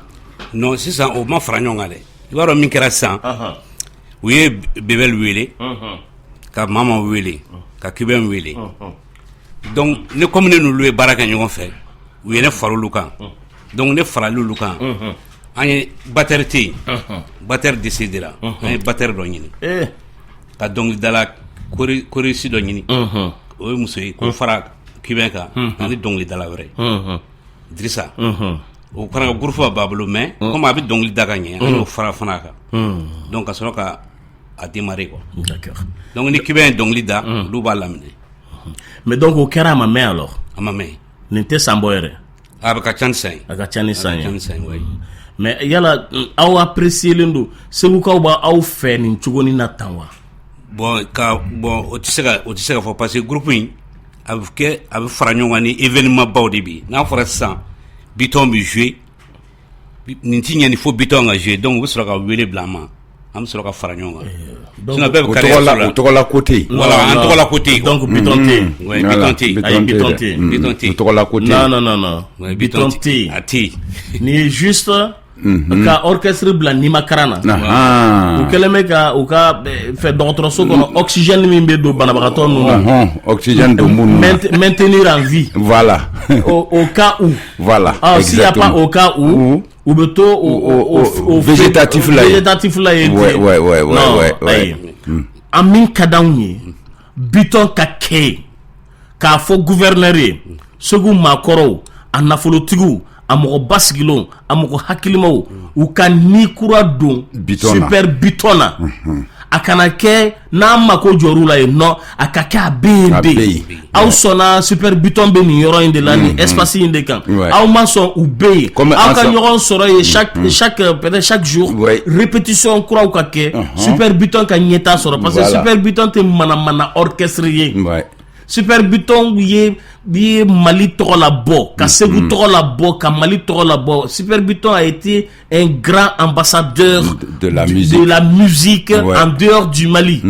Speaker 5: Non, sisan o ma fara ɲɔgɔn kan dɛ. I b'a dɔn min kɛra sisan? U ye Bebel wele, ka Mama wele, ka Cubain wele. Donc ne, comme ne n'olu ye baara kɛ ɲɔgɔn fɛ, u ye ne fara olu kan. Donc ne farali olu kan, an ye batteur tɛ yen, batteur décédéra, an ye batteur dɔ ɲini, ka dɔnkilidala choriste dɔ ɲini, o ye muso ye, k'o fara Cubain kan, ani dɔnkilidala wɛrɛ, Dirisa. O fana ka groupe b'a bolo, mais comme a bɛ dɔnkili da ka ɲɛ, an y'o fara fana kan. Donc ka sɔrɔ ka a démarrer quoi. Donc ni Cubain ye dɔnkili da, olu b'a laminɛ.
Speaker 1: Mais donc o kɛra, a ma mɛn alors?
Speaker 5: A ma mɛn.
Speaker 1: Nin tɛ san bɔ yɛrɛ.
Speaker 5: A bɛ ka ca ni san ye.
Speaker 1: A ka ca ni san
Speaker 5: A ka ca
Speaker 1: ye.
Speaker 5: ni san ye, oui.
Speaker 1: Mais yala aw apprécier len don, Segukaw b'aw fɛ nin cogonin na tan wa?
Speaker 5: Bon, ka bon, o tɛ se ka fɔ, parce que groupe in a bɛ kɛ, a bɛ fara ɲɔgɔn kan ni événement baw de bɛ yen. N'a fɔra sisan Biton bɛ jouer, nin ti ɲɛ ni fo Biton ka jouer, donc u bɛ sɔrɔ ka wele bila an ma, an bɛ sɔrɔ ka fara ɲɔgɔn kan. Sinon bɛɛ bɛ
Speaker 2: O
Speaker 5: carrière
Speaker 2: tɔgɔ la
Speaker 5: sɔrɔ la.
Speaker 2: O tɔgɔ la ko tɛ yen.
Speaker 5: Voilà, an tɔgɔ la ko tɛ yen.
Speaker 1: Donc Biton tɛ yen.
Speaker 5: Ouais, Biton tɛ yen.
Speaker 1: Ayi, Biton tɛ yen.
Speaker 5: Biton tɛ yen.
Speaker 2: O tɔgɔ la ko tɛ
Speaker 1: Non,
Speaker 2: yen.
Speaker 1: non, non, non.
Speaker 5: Ouais,
Speaker 1: Biton tɛ yen.
Speaker 5: A tɛ yen.
Speaker 1: Nin ye juste ka orchestre bila nimakaran na. U kɛlen bɛ ka u ka fɛ dɔgɔtɔrɔso kɔnɔ, oxygène min bɛ don banabagatɔ ninnu na.
Speaker 2: Ɔhɔn, oxygène don minnu na.
Speaker 1: Maintenir en vie.
Speaker 2: Voilà.
Speaker 1: Au cas où.
Speaker 2: Voilà.
Speaker 1: Ah, s'il n'y a pas
Speaker 2: Exactement.
Speaker 1: au cas où, u bɛ to o
Speaker 2: végétatif la yen.
Speaker 1: Végétatif la yen.
Speaker 2: Ouais,
Speaker 1: Non,
Speaker 2: ouais.
Speaker 1: ayi. An min ka d'anw ye, Biton ka kɛ yen, k'a fɔ gouverneur ye, Segu maakɔrɔw, a nafolotigiw, a mɔgɔ basigilenw, a mɔgɔ hakilimaw, u ka ni kura don
Speaker 2: Biton na.
Speaker 1: Super Biton na. A kana kɛ n'an mako jɔr'u la yen nɔ, a ka kɛ a bɛ yen
Speaker 2: A
Speaker 1: de.
Speaker 2: bɛ yen.
Speaker 1: Aw sɔnna, Super Biton bɛ nin yɔrɔ in de la, nin espace in de kan. Aw ma sɔn, u bɛ yen.
Speaker 2: Comme
Speaker 1: Aw ka
Speaker 2: an
Speaker 1: ɲɔgɔn sɔrɔ yen chaque peut-être chaque jour, répétition kuraw ka kɛ, Super Biton ka ɲɛta sɔrɔ, parce que Super Biton tɛ manamana orchestre ye. Super Biton ye Mali tɔgɔ la bɔ, ka Segu tɔgɔ la bɔ, ka Mali tɔgɔ la bɔ. Super Biton a été un grand ambassadeur
Speaker 2: de la musique.
Speaker 1: De la musique en dehors du Mali.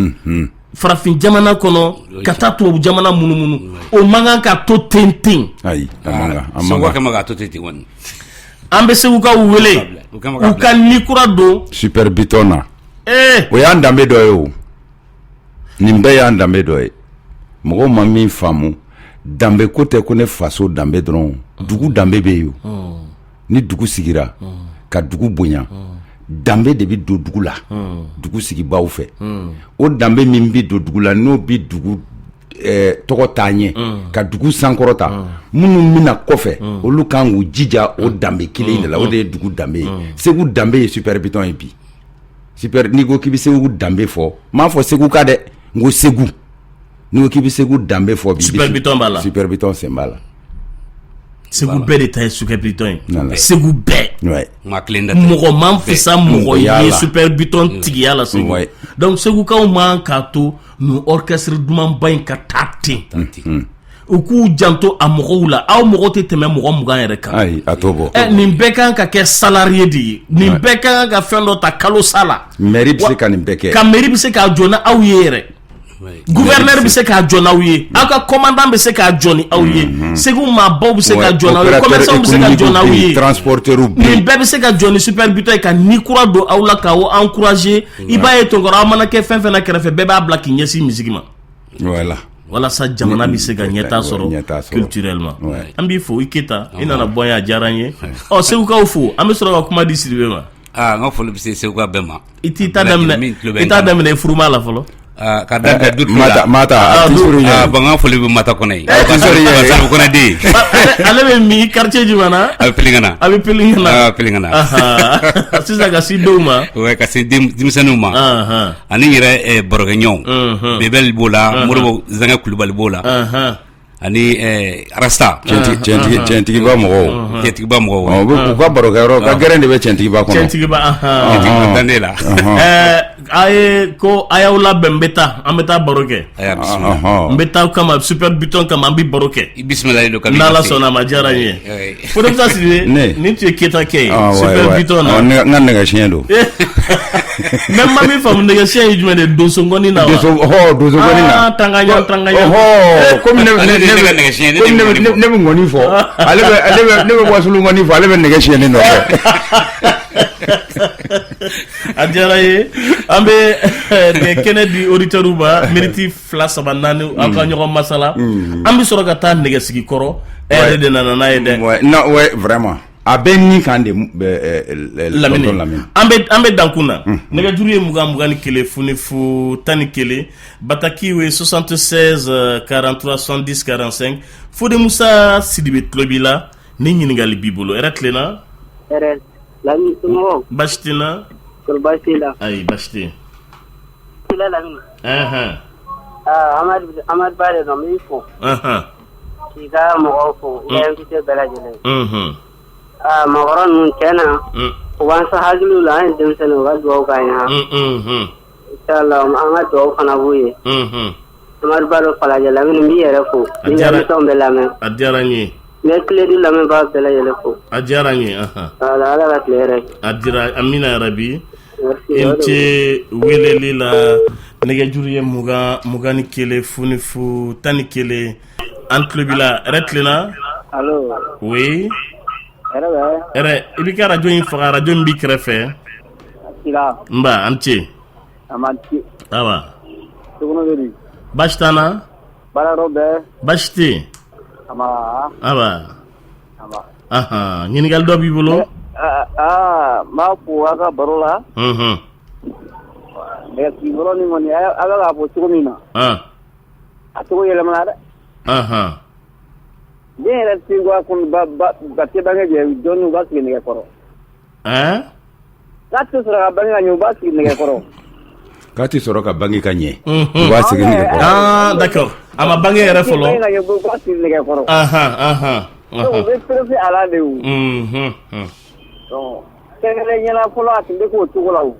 Speaker 1: Farafin jamana kɔnɔ, ka taa tubabu jamana munumunu, o man kan ka to ten ten.
Speaker 2: Ayi, a man kan, a man
Speaker 5: Seguka
Speaker 2: kan.
Speaker 5: kɛ ma k'a to ten ten kɔni.
Speaker 1: An bɛ Segukaw wele
Speaker 5: U kɛ ma k'a
Speaker 1: u ka ni kura don
Speaker 2: Super Biton na.
Speaker 1: Ee.
Speaker 2: O y'an danbe dɔ ye o. Nin bɛɛ y'an danbe dɔ ye. Mɔgɔw ma min faamu, danbe ko tɛ ko ne faso danbe dɔrɔn, dugu danbe bɛ yen o. Ni dugu sigira ka dugu bonya, danbe de bɛ don dugu la dugu sigibaw fɛ. O danbe min bɛ don dugu la, n'o bɛ dugu tɔgɔ taa ɲɛ, ka dugu sankɔrɔta, minnu bɛna kɔfɛ, olu kan k'u jija o danbe kelen de la. O de ye dugu danbe ye. Segu danbe ye Super Biton ye bi. Super, n'i ko k'i bɛ Segu danbe fɔ, n m'a fɔ Segu ka dɛ, n ko Segu, n'i ko k'i bɛ Segu danbe fɔ bi,
Speaker 1: Super Biton b'a la.
Speaker 2: Super Biton sen b'a la.
Speaker 1: Segu bɛɛ de ta ye Super Biton ye, Segu bɛɛ.
Speaker 5: Maa kelen da tɛ.
Speaker 1: Mɔgɔ man fisa mɔgɔ
Speaker 2: Mɔgɔya
Speaker 1: ye
Speaker 2: la.
Speaker 1: Super Biton tigiya la Segu. Donc Segukaw man k'a to nin orchestre dumanba in ka taa ten. U k'u janto a mɔgɔw la. Aw mɔgɔ tɛ tɛmɛ mɔgɔ 20 yɛrɛ kan.
Speaker 2: Ayi, a t'o bɔ.
Speaker 1: Ɛ, nin bɛɛ kan ka kɛ salarié de ye, nin bɛɛ ka kan ka fɛn dɔ ta kalo sa la.
Speaker 2: Mairie bɛ se ka nin bɛɛ kɛ.
Speaker 1: Ka mairie bɛ se k'a jɔ n'aw ye yɛrɛ, gouverneur bɛ se k'a jɔ n'aw ye, aw ka commandant bɛ se k'a jɔ ni aw ye, Segu maabaw bɛ se k'a jɔ n'aw ye, commerçant bɛ se ka jɔ n'aw ye,
Speaker 2: transporteur bɛ
Speaker 1: nin bɛɛ bɛ se ka jɔ ni Super Biton ye, ka ni kura don aw la, k'aw encourager. I b'a ye, Tonkɔrɔ, aw mana kɛ fɛn fɛn na kɛrɛfɛ, bɛɛ b'a bila k'i ɲɛsin musique ma. Walasa jamana bɛ se ka ɲɛta sɔrɔ
Speaker 2: Ɲɛtaa sɔrɔ.
Speaker 1: culturellement. An b'i fo, i Keyita, i nana bɔ yan, a diyara n ye. Ɔ, Segukaw fo, an bɛ sɔrɔ ka kuma di Sidibe ma.
Speaker 5: Aa, n ka foli bɛ se Seguka bɛɛ ma.
Speaker 1: I t'i ta daminɛ,
Speaker 5: Min tulo bɛ
Speaker 1: i
Speaker 5: n
Speaker 1: t'a
Speaker 5: kan na.
Speaker 1: daminɛ i furuma la fɔlɔ.
Speaker 5: Aa, ka daminɛ du tulo
Speaker 2: Mata
Speaker 5: la.
Speaker 2: Mata, a tɛ sɔrɔ
Speaker 5: Aa,
Speaker 2: ɲɛ.
Speaker 5: bon, n ka foli bɛ Mata kɔnɔ ye.
Speaker 2: tɛ sɔrɔ ɲɛ.
Speaker 5: Salifu Kɔnɛ den.
Speaker 1: Ale bɛ min quartier jumɛn na?
Speaker 5: A bɛ Pelengana.
Speaker 1: A bɛ Pelengana.
Speaker 5: A bɛ Pelengana.
Speaker 1: Ahan. Sisan ka se denw ma.
Speaker 5: Ouais, ka se denmisɛnninw ma. Ani n yɛrɛ barokɛɲɔgɔnw. Bebel b'o la, Moribo Zankɛ Kulubali b'o la. Ani Arasta.
Speaker 2: Tiɲɛtigiba mɔgɔw.
Speaker 5: Tiɲɛtigiba mɔgɔw.
Speaker 2: Ɔ, u ka barokɛyɔrɔ ka gɛrɛn de bɛ tiɲɛtigiba kɔnɔ.
Speaker 1: Tiɲɛtigiba, ahan.
Speaker 5: Tiɲɛtigiba dande la.
Speaker 1: A ye ko a y'aw labɛn, n bɛ taa, an bɛ taa baro kɛ.
Speaker 5: Aya, bisimila.
Speaker 1: N bɛ taa kama, Super Biton kama, an bɛ baro kɛ.
Speaker 5: I bisimila don kabi.
Speaker 1: N'Ala sɔnna a ma, diyara n ye. Fode Musa Sidibe,
Speaker 2: Ne.
Speaker 1: nin tun ye Keyita kɛ ye
Speaker 2: Ah, ouais,
Speaker 1: Super
Speaker 2: ouais.
Speaker 1: Biton na.
Speaker 2: Ɔ, n ka nɛgɛsiɲɛ don.
Speaker 1: Mais n ma min faamu, nɛgɛsiɲɛ ye jumɛn de ye, donsongɔnni na wa?
Speaker 2: Donso, ɔhɔ, donsongɔnni na.
Speaker 1: Ah, tangaɲa tangaɲa.
Speaker 2: Ɔhɔ, komi ne
Speaker 5: Ale de
Speaker 2: ne
Speaker 5: ye ne ka nɛgɛsiɲɛ, ne de
Speaker 2: komi
Speaker 5: bɛ ŋɔni fɔ.
Speaker 2: ne bɛ ŋɔni fɔ, ale bɛ ale bɛ ne bɛ wasulu ŋɔni fɔ, ale bɛ nɛgɛ siɲɛ ne nɔfɛ.
Speaker 1: A diyara n ye. An bɛ kɛnɛ di auditeurs ma, miniti 2, 3, 4, aw ka ɲɔgɔn masala. An bɛ sɔrɔ ka taa nɛgɛsigi kɔrɔ, e yɛrɛ de nana n'a ye dɛ.
Speaker 2: Ouais, non, ouais, vraiment. A bɛ nin kan de
Speaker 1: Lamini.
Speaker 2: Tonton Lamini.
Speaker 1: An bɛ dankun na. Nɛgɛjuru ye 20 21 00 11, bataki ye 76 43 70 45. Fode Musa Sidibe tulo b'i la, ni ɲininkali b'i bolo. Hɛrɛ tilenna?
Speaker 6: Hɛrɛ, Lamini, somɔgɔw?
Speaker 1: Baasi tɛ n na.
Speaker 6: Kɔri baasi t'i la?
Speaker 1: Ayi, baasi tɛ yen.
Speaker 6: T'i la, Lamini?
Speaker 1: Ɛnhɛn.
Speaker 6: Aa, Amadu Amadu Ba de don, n b'i fo. K'i ka mɔgɔw fo, i ka invité bɛɛ lajɛlen. Aa, maakɔrɔ ninnu, tiɲɛ na, u b'an sɔn hakiliw la, an ye denmisɛnninw, u ka dugawu k'an ye han. Inchallah, an ka dugawu fana b'u ye. Amadu Ba don Falajɛ. Lamini, n b'i yɛrɛ fo.
Speaker 1: A
Speaker 6: N b'i ka
Speaker 1: diyara
Speaker 6: émission bɛɛ lamɛn.
Speaker 1: A diyara n ye.
Speaker 6: N bɛ Kiledu lamɛnbaga bɛɛ lajɛlen fo.
Speaker 1: A diyara n ye, ahan.
Speaker 6: Voilà, Ala ka tile hɛrɛ kɛ.
Speaker 1: A dira, amina yarabi.
Speaker 6: Merci.
Speaker 1: I
Speaker 6: O
Speaker 1: ni
Speaker 6: de
Speaker 1: ce weleli la. Nɛgɛjuru ye 20 21 00 11. An tulo b'i la. Hɛrɛ tilenna?
Speaker 6: Allo?
Speaker 1: Oui.
Speaker 6: Hɛrɛ bɛ?
Speaker 1: Hɛrɛ. I b'i ka radio in faga, radio min b'i kɛrɛfɛ.
Speaker 6: Sira.
Speaker 1: Nba, an ce.
Speaker 6: A ma ci.
Speaker 1: Awa.
Speaker 6: Sokɔnɔ bɛ di?
Speaker 1: Baasi t'an na.
Speaker 6: Baara yɔrɔ bɛɛ?
Speaker 1: Baasi tɛ yen.
Speaker 6: Aba.
Speaker 1: Awa.
Speaker 6: Aba.
Speaker 1: Ahan, ɲininkali dɔ b'i bolo?
Speaker 6: Aa, n b'a fo aw ka baro la. Nɛgɛsigiyɔrɔ nin kɔni, a bɛ k'a fɔ cogo min na, a cogo yɛlɛmana dɛ. Den yɛrɛ tɛ bɔ a kɔnɔ, ba ba ba tɛ bange jɛ dɔɔnin, u b'a sigi nɛgɛ kɔrɔ.
Speaker 1: Ɛn?
Speaker 6: N'a tɛ sɔrɔ ka bange ka ɲɛ, u b'a sigi nɛgɛ kɔrɔ.
Speaker 2: K'a tɛ sɔrɔ ka bange ka ɲɛ, u b'a sigi nɛgɛ kɔrɔ.
Speaker 1: Ah, d'accord. A ma bange yɛrɛ fɔlɔ.
Speaker 6: Bange ka ɲɛ, u b'a sigi nɛgɛ kɔrɔ. Donc u bɛ pressé a la de o. Donc kɛrɛnkɛrɛn ɲɛna fɔlɔ, a tun bɛ k'o cogo la o.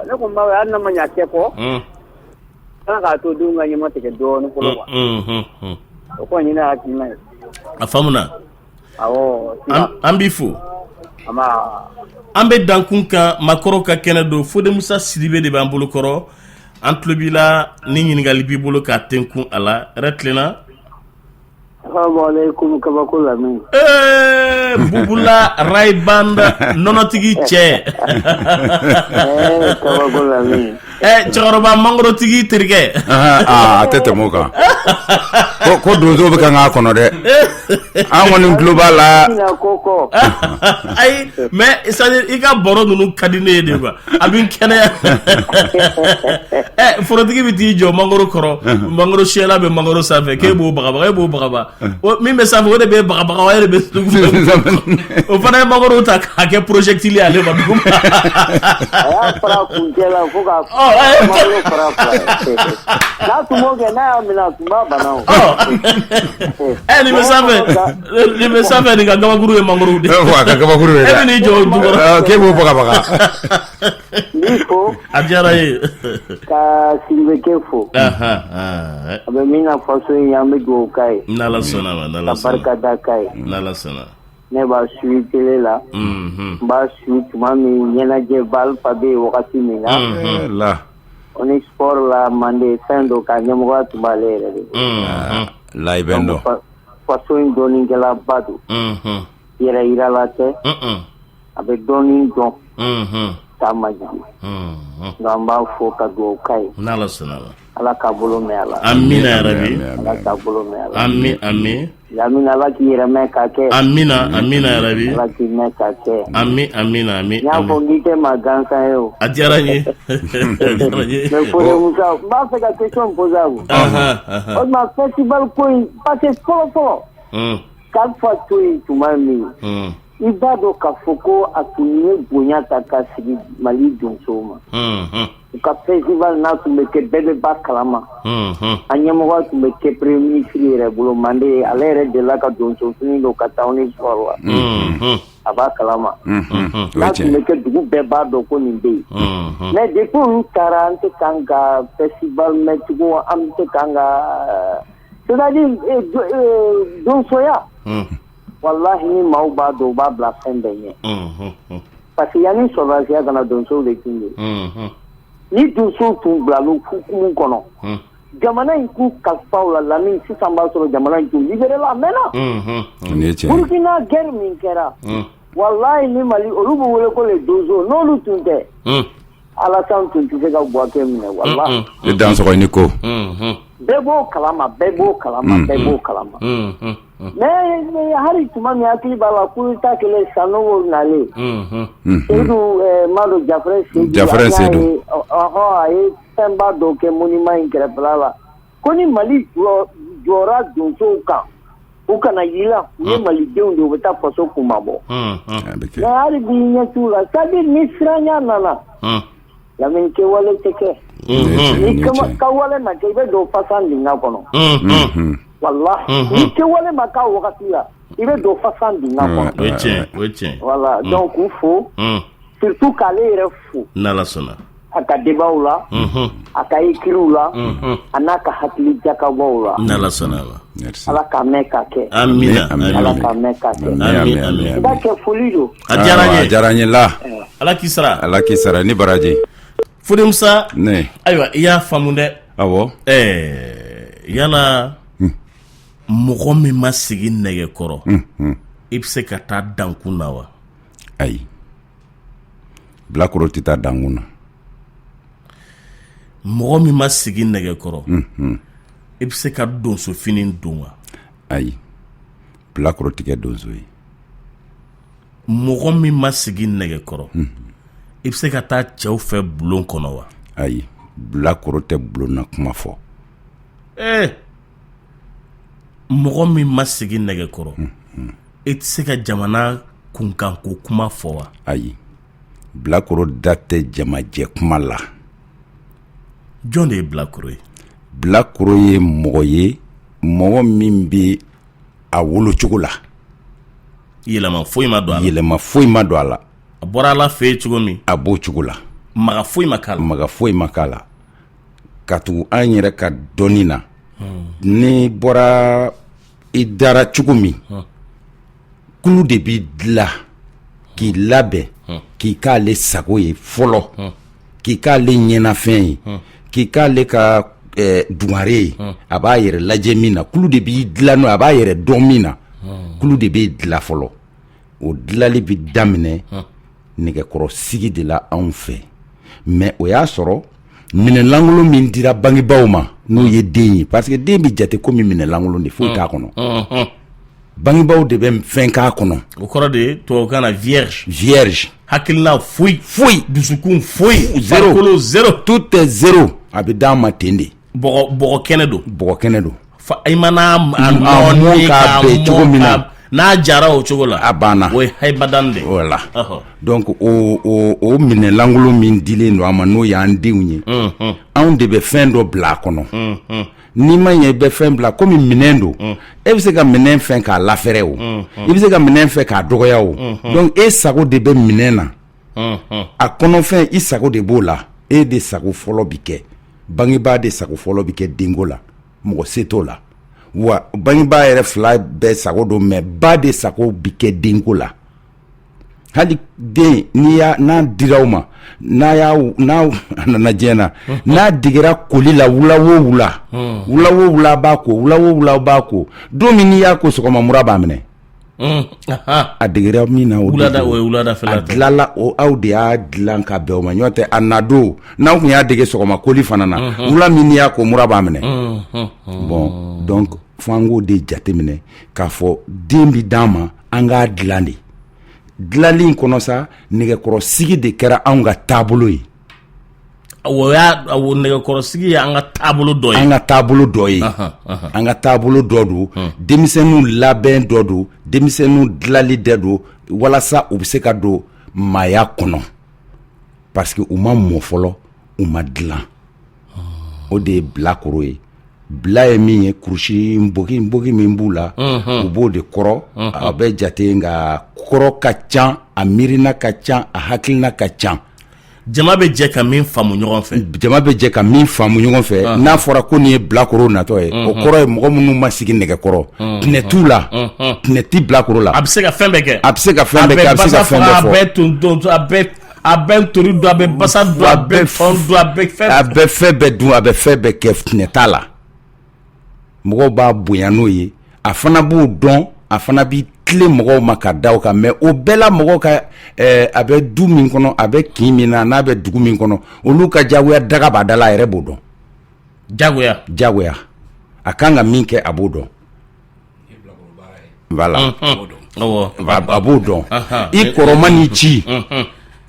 Speaker 6: Ne ko n b'a hali n'a ma ɲɛ a kɛ kɔ, kan k'a to denw ka ɲɛma tigɛ dɔɔnin fɔlɔ quoi. O kɔni ye ne hakilina ye.
Speaker 1: A faamuna.
Speaker 6: Awɔ.
Speaker 1: An b'i fo.
Speaker 6: Nba.
Speaker 1: An bɛ dankun kan, makɔrɔw ka kɛnɛ don. Fode Musa Sidibe de b'an bolo kɔrɔ. An tulo b'i la, ni ɲininkali b'i bolo k'a tenkun a la. Hɛrɛ tilenna?
Speaker 6: Salaamaaleykum, kabako Lamini.
Speaker 1: Ee, Bubula Ray-Ban nɔnɔtigi cɛ.
Speaker 6: Ee, kabako Lamini.
Speaker 1: Ɛ, cɛkɔrɔba mangorotigi terikɛ.
Speaker 2: Aa, a tɛ tɛmɛ o kan. Ko donso bɛ kan k'a kɔnɔ dɛ, an kɔni tulo b'a la.
Speaker 6: Ko kɔ.
Speaker 1: Ayi, mais c'est à dire i ka baro ninnu ka di ne ye de quoi, a bɛ n kɛnɛya. Ɛ, forotigi bɛ t'i jɔ mangoro kɔrɔ, mangoro siyɛla bɛ mangoro sanfɛ, k'e b'o bagabaga, e b'o bagabaga, min bɛ sanfɛ, o de bɛ bagabaga wa, e de bɛ o fana ye mangoro ta k'a kɛ projectile ye ale ma duguma.
Speaker 6: A y'a fara kuncɛ la fo ka mangoro fara fila ye. N'a tun m'o kɛ, n'a y'a minɛ, a tun b'a bana o.
Speaker 1: Ɛ, nin bɛ sanfɛ, nin bɛ sanfɛ, nin ka gabakuru ye mangoro de ye.
Speaker 2: A ka gabakuru ye.
Speaker 1: E bɛ n'i jɔ o jukɔrɔ.
Speaker 2: K'e b'o bagabaga.
Speaker 6: N b'i fo.
Speaker 1: A diyara n ye.
Speaker 6: Ka Sidibeke fo. A bɛ min na faso in ye, an bɛ dugawu k'a ye.
Speaker 1: N'Ala sɔnna ma, n'Ala
Speaker 6: sɔnna. Ka barika da k'a ye.
Speaker 1: N'Ala sɔnna.
Speaker 6: Ne b'a suivi télé la. N b'a suivi tuma min ɲɛnajɛ ba Alpha bɛ yen wagati min na.
Speaker 2: La.
Speaker 6: Omnisports la, Mande fɛn dɔ ka ɲɛmɔgɔya tun b'ale yɛrɛ de bolo.
Speaker 2: La i bɛ n dɔn.
Speaker 6: Faso in dɔnnikɛlaba don. Yɛrɛ yirala tɛ. A bɛ dɔnni dɔn. K'a majigin. Donc an b'a fo ka dugawu k'a ye.
Speaker 1: N'Ala sɔnna ma.
Speaker 6: Ala k'a bolo mɛn a la.
Speaker 1: Amina yarabi.
Speaker 6: Ala k'a bolo mɛn a la.
Speaker 1: Ami ami.
Speaker 6: Lamini, Ala k'i yɛrɛ mɛn k'a kɛ.
Speaker 1: Amina amina yarabi.
Speaker 6: Ala k'i mɛn k'a kɛ.
Speaker 1: Ami amina ami.
Speaker 6: N y'a fɔ n k'i tɛ maa gansan ye o.
Speaker 1: A diyara n ye. A diyara n ye.
Speaker 6: Mais Fode Musa, n b'a fɛ ka question poser a kun. O tuma festival ko in, parce que fɔlɔ fɔlɔ. K'Alpha to yen tuma min. I b'a dɔn k'a fɔ ko a tun ye bonya ta ka sigi Mali donsow ma. U ka festival n'a tun bɛ kɛ, bɛɛ bɛ ba kalama. A ɲɛmɔgɔ tun bɛ kɛ premier ministre yɛrɛ bolo Mande, ale yɛrɛ delila ka donso fini don ka taa Omnisports la. A b'a kalama. N'a tun bɛ kɛ, dugu bɛɛ b'a dɔn ko nin bɛ yen. Mais depuis olu taara, an tɛ kan ka festival mɛn tugun, an tɛ kan ka, c'est-à-dire donsoya. Walahi, ni maaw b'a dɔn, u b'a bila fɛn bɛɛ ɲɛ. Parce que yanni sɔrɔdasiya ka na, donsow de tun bɛ yen. Ni donsow tun bilala hukumu kɔnɔ, jamana in k'u kalifa u la, Lamini, sisan b'a sɔrɔ jamana in tun libéré la a mɛnna. Burukina guerre min kɛra, walahi, ni Mali, olu bɛ wele ko les donso, n'olu tun tɛ, Alassane tun tɛ se ka Bouaké minɛ, walahi.
Speaker 2: I dansɔgɔ i ni ko.
Speaker 6: Bɛɛ b'o kalama, bɛɛ b'o kalama, bɛɛ b'o kalama. Mais hali tuma min, hakili b'a la, coup d'état kɛlen, Sanogo nalen. Seydou Mado Jafrɛ Seydou.
Speaker 2: Jafrɛ Seydou.
Speaker 6: Ɔhɔn, a ye fɛnba dɔ kɛ monument in kɛrɛfɛla la. Ko ni Mali jɔra donsow kan, u kana yiran, u ye Malidenw de ye, u bɛ taa faso kunmabɔ. Mais hali bi ɲɛ t'u la, c'est à dire ni siranya nana. Lamini, kɛwale tɛ kɛ. Ni kɛwale ma kɛ, i bɛ don fasan dingɛ kɔnɔ. Walahi, ni kɛwale ma k'a wagati la, i bɛ don fasan dingɛ kɔnɔ.
Speaker 1: O ye tiɲɛ, o ye tiɲɛ.
Speaker 6: Voilà, donc k'u fo. Surtout k'ale yɛrɛ fo.
Speaker 1: N'Ala sɔnna.
Speaker 6: A ka débatw la. A ka écrits la. A n'a ka hakili jakabɔw la.
Speaker 1: N'Ala sɔnna ma.
Speaker 6: Ala k'a mɛn k'a kɛ.
Speaker 1: Amina.
Speaker 6: Ala k'a mɛn k'a kɛ.
Speaker 1: Ami ami.
Speaker 6: I b'a kɛ, foli don.
Speaker 1: A diyara n ye.
Speaker 2: A diyara n ye la.
Speaker 1: Ala k'i sara.
Speaker 2: Ala k'i sara ni baraji.
Speaker 1: Fode Musa.
Speaker 2: Ne.
Speaker 1: Ayiwa, i y'a faamu dɛ.
Speaker 2: Awɔ.
Speaker 1: Ɛɛ, yala mɔgɔ min ma sigi nɛgɛ kɔrɔ, i bɛ se ka taa dankun na wa?
Speaker 2: Ayi. Bilakoro tɛ taa dankun na.
Speaker 1: Mɔgɔ min ma sigi nɛgɛ kɔrɔ, i bɛ se ka donsofini don wa?
Speaker 2: Ayi. Bilakoro tɛ kɛ donso ye.
Speaker 1: Mɔgɔ min ma sigi nɛgɛ kɔrɔ, i bɛ se ka taa cɛw fɛ bulon kɔnɔ wa?
Speaker 2: Ayi. Bilakoro tɛ bulon na kuma fɔ.
Speaker 1: Ee, mɔgɔ min ma sigi nɛgɛ kɔrɔ, i tɛ se ka jamana kunkanko kuma fɔ wa?
Speaker 2: Ayi. Bilakoro da tɛ jamajɛ kuma la.
Speaker 1: Jɔn de ye bilakoro ye?
Speaker 2: Bilakoro ye mɔgɔ ye, mɔgɔ min bɛ a wolocogo la.
Speaker 1: Yɛlɛma foyi ma don a la.
Speaker 2: Yɛlɛma foyi ma don a la.
Speaker 1: A bɔra Ala fɛ yen cogo min.
Speaker 2: A b'o cogo la.
Speaker 1: Maga foyi ma k'a la.
Speaker 2: Maga foyi ma k'a la. Ka tugu an yɛrɛ ka dɔnni na. N'i bɔra i dara cogo min, kulu de b'i dilan k'i labɛn k'i k'ale sago ye fɔlɔ, k'i k'ale ɲɛnafɛn ye, k'i k'ale ka dugare ye, a b'a yɛrɛ lajɛ min na, kulu de b'i dilan n'o, a b'a yɛrɛ dɔn min na, kulu de b'i dilan fɔlɔ. O dilali bɛ daminɛ nɛgɛkɔrɔsigi de la anw fɛ. Mais o y'a sɔrɔ minɛnlankolon min dira bangebaaw ma, n'o ye den ye, parce que den bɛ jate komi minɛn lankolon de, foyi t'a kɔnɔ. Bangebaaw de bɛ fɛn k'a kɔnɔ.
Speaker 1: O kɔrɔ de ye tubabukan na vierge.
Speaker 2: Vierge.
Speaker 1: Hakilina foyi.
Speaker 2: Foyi.
Speaker 1: Dusukun foyi.
Speaker 2: Zéro.
Speaker 1: Farikolo zéro.
Speaker 2: Tout est zéro. A bɛ d'an ma ten de.
Speaker 1: Bɔgɔ kɛnɛ don.
Speaker 2: Bɔgɔ kɛnɛ don.
Speaker 1: I mana a
Speaker 2: nɔɔni k'a bɛn cogo min na,
Speaker 1: n'a jara o cogo la,
Speaker 2: a banna.
Speaker 1: O ye hayibadan de ye.
Speaker 2: Voilà. Donc o minɛn lankolon min dilen don an ma, n'o y'an denw ye, anw de bɛ fɛn dɔ bila a kɔnɔ. N'i ma ɲɛ, i bɛ fɛn bila komi minɛn don. E bɛ se ka minɛn fɛn k'a lafɛrɛ o, i bɛ se ka minɛn fɛ k'a dɔgɔya o. Donc e sago de bɛ minɛn na, a kɔnɔfɛn, i sago de b'o la. E de sago fɔlɔ bɛ kɛ, bangebaa de sago fɔlɔ bɛ kɛ denko la, mɔgɔ se t'o la. Wa bangebaa yɛrɛ fila bɛɛ sago don, mais ba de sago bɛ kɛ denko la. Hali den, n'i y'a n'a dira aw ma, n'a y'a n'a nana diɲɛ na, n'a degera koli la, wula o wula, wula o wula b'a ko, wula o wula b'a ko, don min n'i y'a ko sɔgɔma, mura b'a minɛ. A degera min na, o
Speaker 1: wulada, o ye wuladafɛla.
Speaker 2: A dilala o, aw de y'a dilan ka bɛn o ma. Ɲɔgɔn tɛ a na don, n'aw tun y'a dege sɔgɔma koli fana na, wula min n'i y'a ko, mura b'a minɛ. Bon, donc fo an k'o de jateminɛ k'a fɔ den bi d'an ma, an k'a dilan de. Dilanli in kɔnɔ sa, nɛgɛkɔrɔsigi de kɛra anw ka taabolo ye.
Speaker 1: O y'a o nɛgɛkɔrɔsigi ye an ka taabolo dɔ ye.
Speaker 2: An ka taabolo dɔ ye. An ka taabolo dɔ don, denmisɛnninw labɛn dɔ don, denmisɛnninw dilali dɔ don, walasa u bɛ se ka don maaya kɔnɔ, parce que u ma mɔ fɔlɔ, u ma dilan. O de ye bilakoro ye. Bila ye min ye, kurusi npogi npogi min b'u la, u b'o de kɔrɔ. A bɛ jate, nka kɔrɔ ka ca, a miirina ka ca, a hakilina ka ca.
Speaker 1: Jama bɛ jɛ ka min faamu ɲɔgɔn fɛ.
Speaker 2: Jama bɛ jɛ ka min faamu ɲɔgɔn fɛ. N'a fɔra ko nin ye bilakoro natɔ ye, o kɔrɔ ye mɔgɔ minnu ma sigi nɛgɛkɔrɔ, tɛnɛ t'u la, tɛnɛ tɛ bilakoro la.
Speaker 1: A bɛ se ka fɛn bɛɛ kɛ.
Speaker 2: A bɛ se ka fɛn bɛɛ kɛ, a bɛ se ka fɛn bɛɛ fɔ.
Speaker 1: A bɛ ton ton, a bɛ ntori dun, a bɛ basa dun, a bɛ fɛn dun, a bɛ fɛn.
Speaker 2: A bɛ fɛn bɛɛ dun, a bɛ fɛn bɛɛ kɛ, tɛnɛ t'a la. Mɔgɔw b'a bonya n'o ye, a fana b'o dɔn, a fana b'i tilen mɔgɔw ma ka da o kan. Mais o bɛɛ la, mɔgɔw ka a bɛ du min kɔnɔ, a bɛ kin min na, n'a bɛ dugu min kɔnɔ, olu ka jagoya daga b'a da la, a yɛrɛ b'o dɔn.
Speaker 1: Jagoya.
Speaker 2: Jagoya. A kan ka min kɛ, a b'o dɔn. Voilà. A b'o dɔn. I kɔrɔ man'i ci,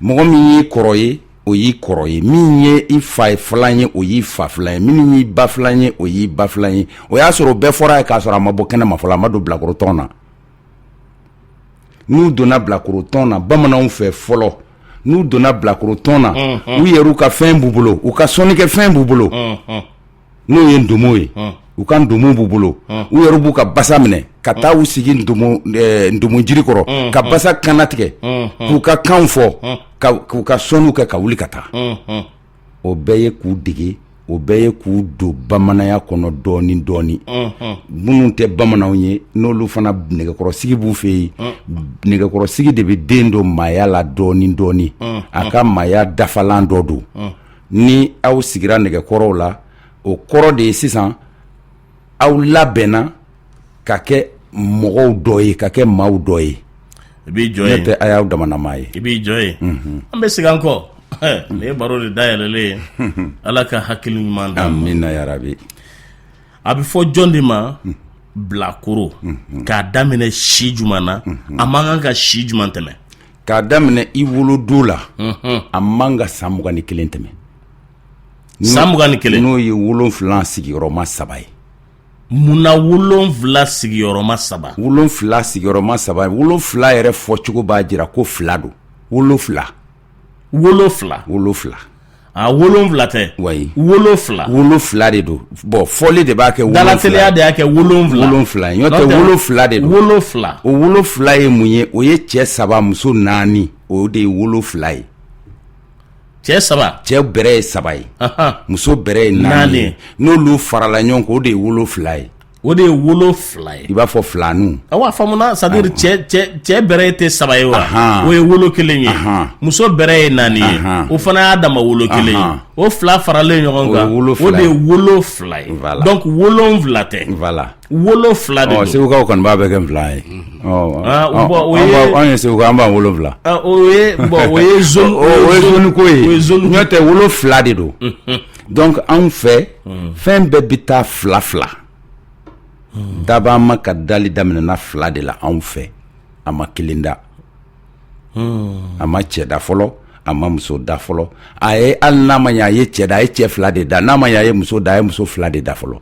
Speaker 2: mɔgɔ min y'i kɔrɔ ye, o y'i kɔrɔ ye. Min ye i fa ye filan ye, o y'i fa filan ye. Min y'i ba filan ye, o y'i ba filan ye. O y'a sɔrɔ o bɛɛ fɔra ye k'a sɔrɔ a ma bɔ kɛnɛ ma fɔlɔ, a ma don bilakoro tɔn na. N'u donna bilakoro tɔn na, bamananw fɛ fɔlɔ, n'u donna bilakoro tɔn na, u yɛrɛw ka fɛn b'u bolo, u ka sɔnnikɛ fɛn b'u bolo, n'o ye ndomo ye. U ka ndomo b'u bolo, u yɛrɛ b'u ka basa minɛ ka taa u sigi ndomo jiri kɔrɔ ka basa kanna tigɛ, k'u ka kanw fɔ, k'u ka sɔnniw kɛ, ka wuli ka taa. O bɛɛ ye k'u dege, o bɛɛ ye k'u don bamananya kɔnɔ dɔɔni dɔɔni. Minnu tɛ bamananw ye, n'olu fana nɛgɛkɔrɔsigi b'u fɛ yen, nɛgɛkɔrɔsigi de bɛ den don maaya la dɔɔni dɔɔni, a ka maaya dafalan dɔ don. Ni aw sigira nɛgɛkɔrɔw la, o kɔrɔ de ye sisan aw labɛnna ka kɛ mɔgɔw dɔ ye, ka kɛ maaw dɔ ye.
Speaker 1: I b'i jɔ yen.
Speaker 2: N'o tɛ, a y'aw damana maa ye.
Speaker 1: I b'i jɔ yen. An bɛ segin an kɔ. Nin ye baro de dayɛlɛlen ye. Ala ka hakili ɲuman d'an ma.
Speaker 2: Amina yarabi.
Speaker 1: A bɛ fɔ jɔn de ma bilakoro? K'a daminɛ si jumɛn na? A man kan ka si jumɛn tɛmɛ?
Speaker 2: K'a daminɛ i wolodon la, a man ka san 21 tɛmɛ.
Speaker 1: San 21.
Speaker 2: N'o ye 7 sigiyɔrɔma 3 ye.
Speaker 1: Munna 7 sigiyɔrɔma 3?
Speaker 2: 7 sigiyɔrɔma 3. 7 yɛrɛ fɔcogo b'a jira ko fila don. 7.
Speaker 1: 7.
Speaker 2: 7.
Speaker 1: A 7 tɛ.
Speaker 2: Wayi.
Speaker 1: 7.
Speaker 2: 7 de don. Bon, fɔli de b'a kɛ 7.
Speaker 1: Dalateliya de y'a kɛ 7.
Speaker 2: 7 ye. N'o tɛ 7 de don.
Speaker 1: 7.
Speaker 2: O 7 ye mun ye? O ye cɛ 3, muso 4. O de ye 7 ye.
Speaker 1: Cɛ 3.
Speaker 2: Cɛ bɛrɛ ye 3 ye. Muso bɛrɛ ye 4 ye. N'olu farala ɲɔgɔn kan, o de ye 7 ye.
Speaker 1: O de ye 7 ye.
Speaker 2: I b'a fɔ filaninw.
Speaker 1: Awɔ, a faamuna. C'est à dire cɛ bɛrɛ tɛ 3 ye wa? O ye wolo 1 ye. Muso bɛrɛ ye 4 ye. O fana y'a dama wolo 1 ye. O 2 faralen ɲɔgɔn kan, o de ye 7 ye. Donc 7 tɛ.
Speaker 2: Voilà.
Speaker 1: 7 de don.
Speaker 2: Segukaw kɔni b'a bɛɛ kɛ 2 ye. Anw ye Segukaw, an b'a 7.
Speaker 1: O ye bon, o ye zone
Speaker 2: o ye zone ko ye. N'o tɛ 7 de don. Donc anw fɛ, fɛn bɛɛ bɛ taa fila fila. Dabama ka dali daminɛna fila de la anw fɛ. A ma kelen da, a ma cɛ da fɔlɔ, a ma muso da fɔlɔ. A ye, hali n'a ma ɲɛ a ye cɛ da, a ye cɛ fila de da. N'a ma ɲɛ a ye muso da, a ye muso fila de da fɔlɔ.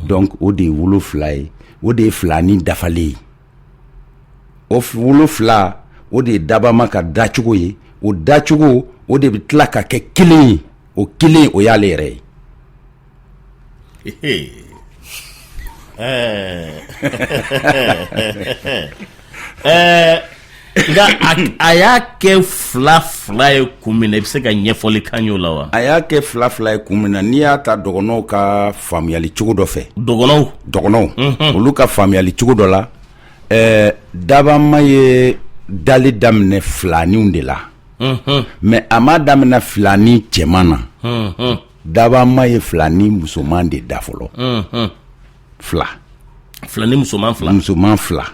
Speaker 2: Donc o de ye 7 ye, o de ye filani dafalen ye. O 7, o de ye dabama ka dacogo ye. O dacogo, o de bɛ tila ka kɛ kelen ye. O kelen, o y'ale yɛrɛ ye.
Speaker 1: Nka a y'a kɛ fila fila ye kun min na, i bɛ se ka ɲɛfɔli k'an y'o la wa?
Speaker 2: A y'a kɛ fila fila ye kun min na, n'i y'a ta dɔgɔnɔw ka faamuyali cogo dɔ fɛ,
Speaker 1: dɔgɔnɔw,
Speaker 2: dɔgɔnɔw olu ka faamuyali cogo dɔ la, dabama ye dali daminɛ filaninw de la, mais a ma daminɛ filanin cɛman na. Dabama ye filanin musoman de da fɔlɔ, fila.
Speaker 1: Filanin musoman fila.
Speaker 2: Musoman fila,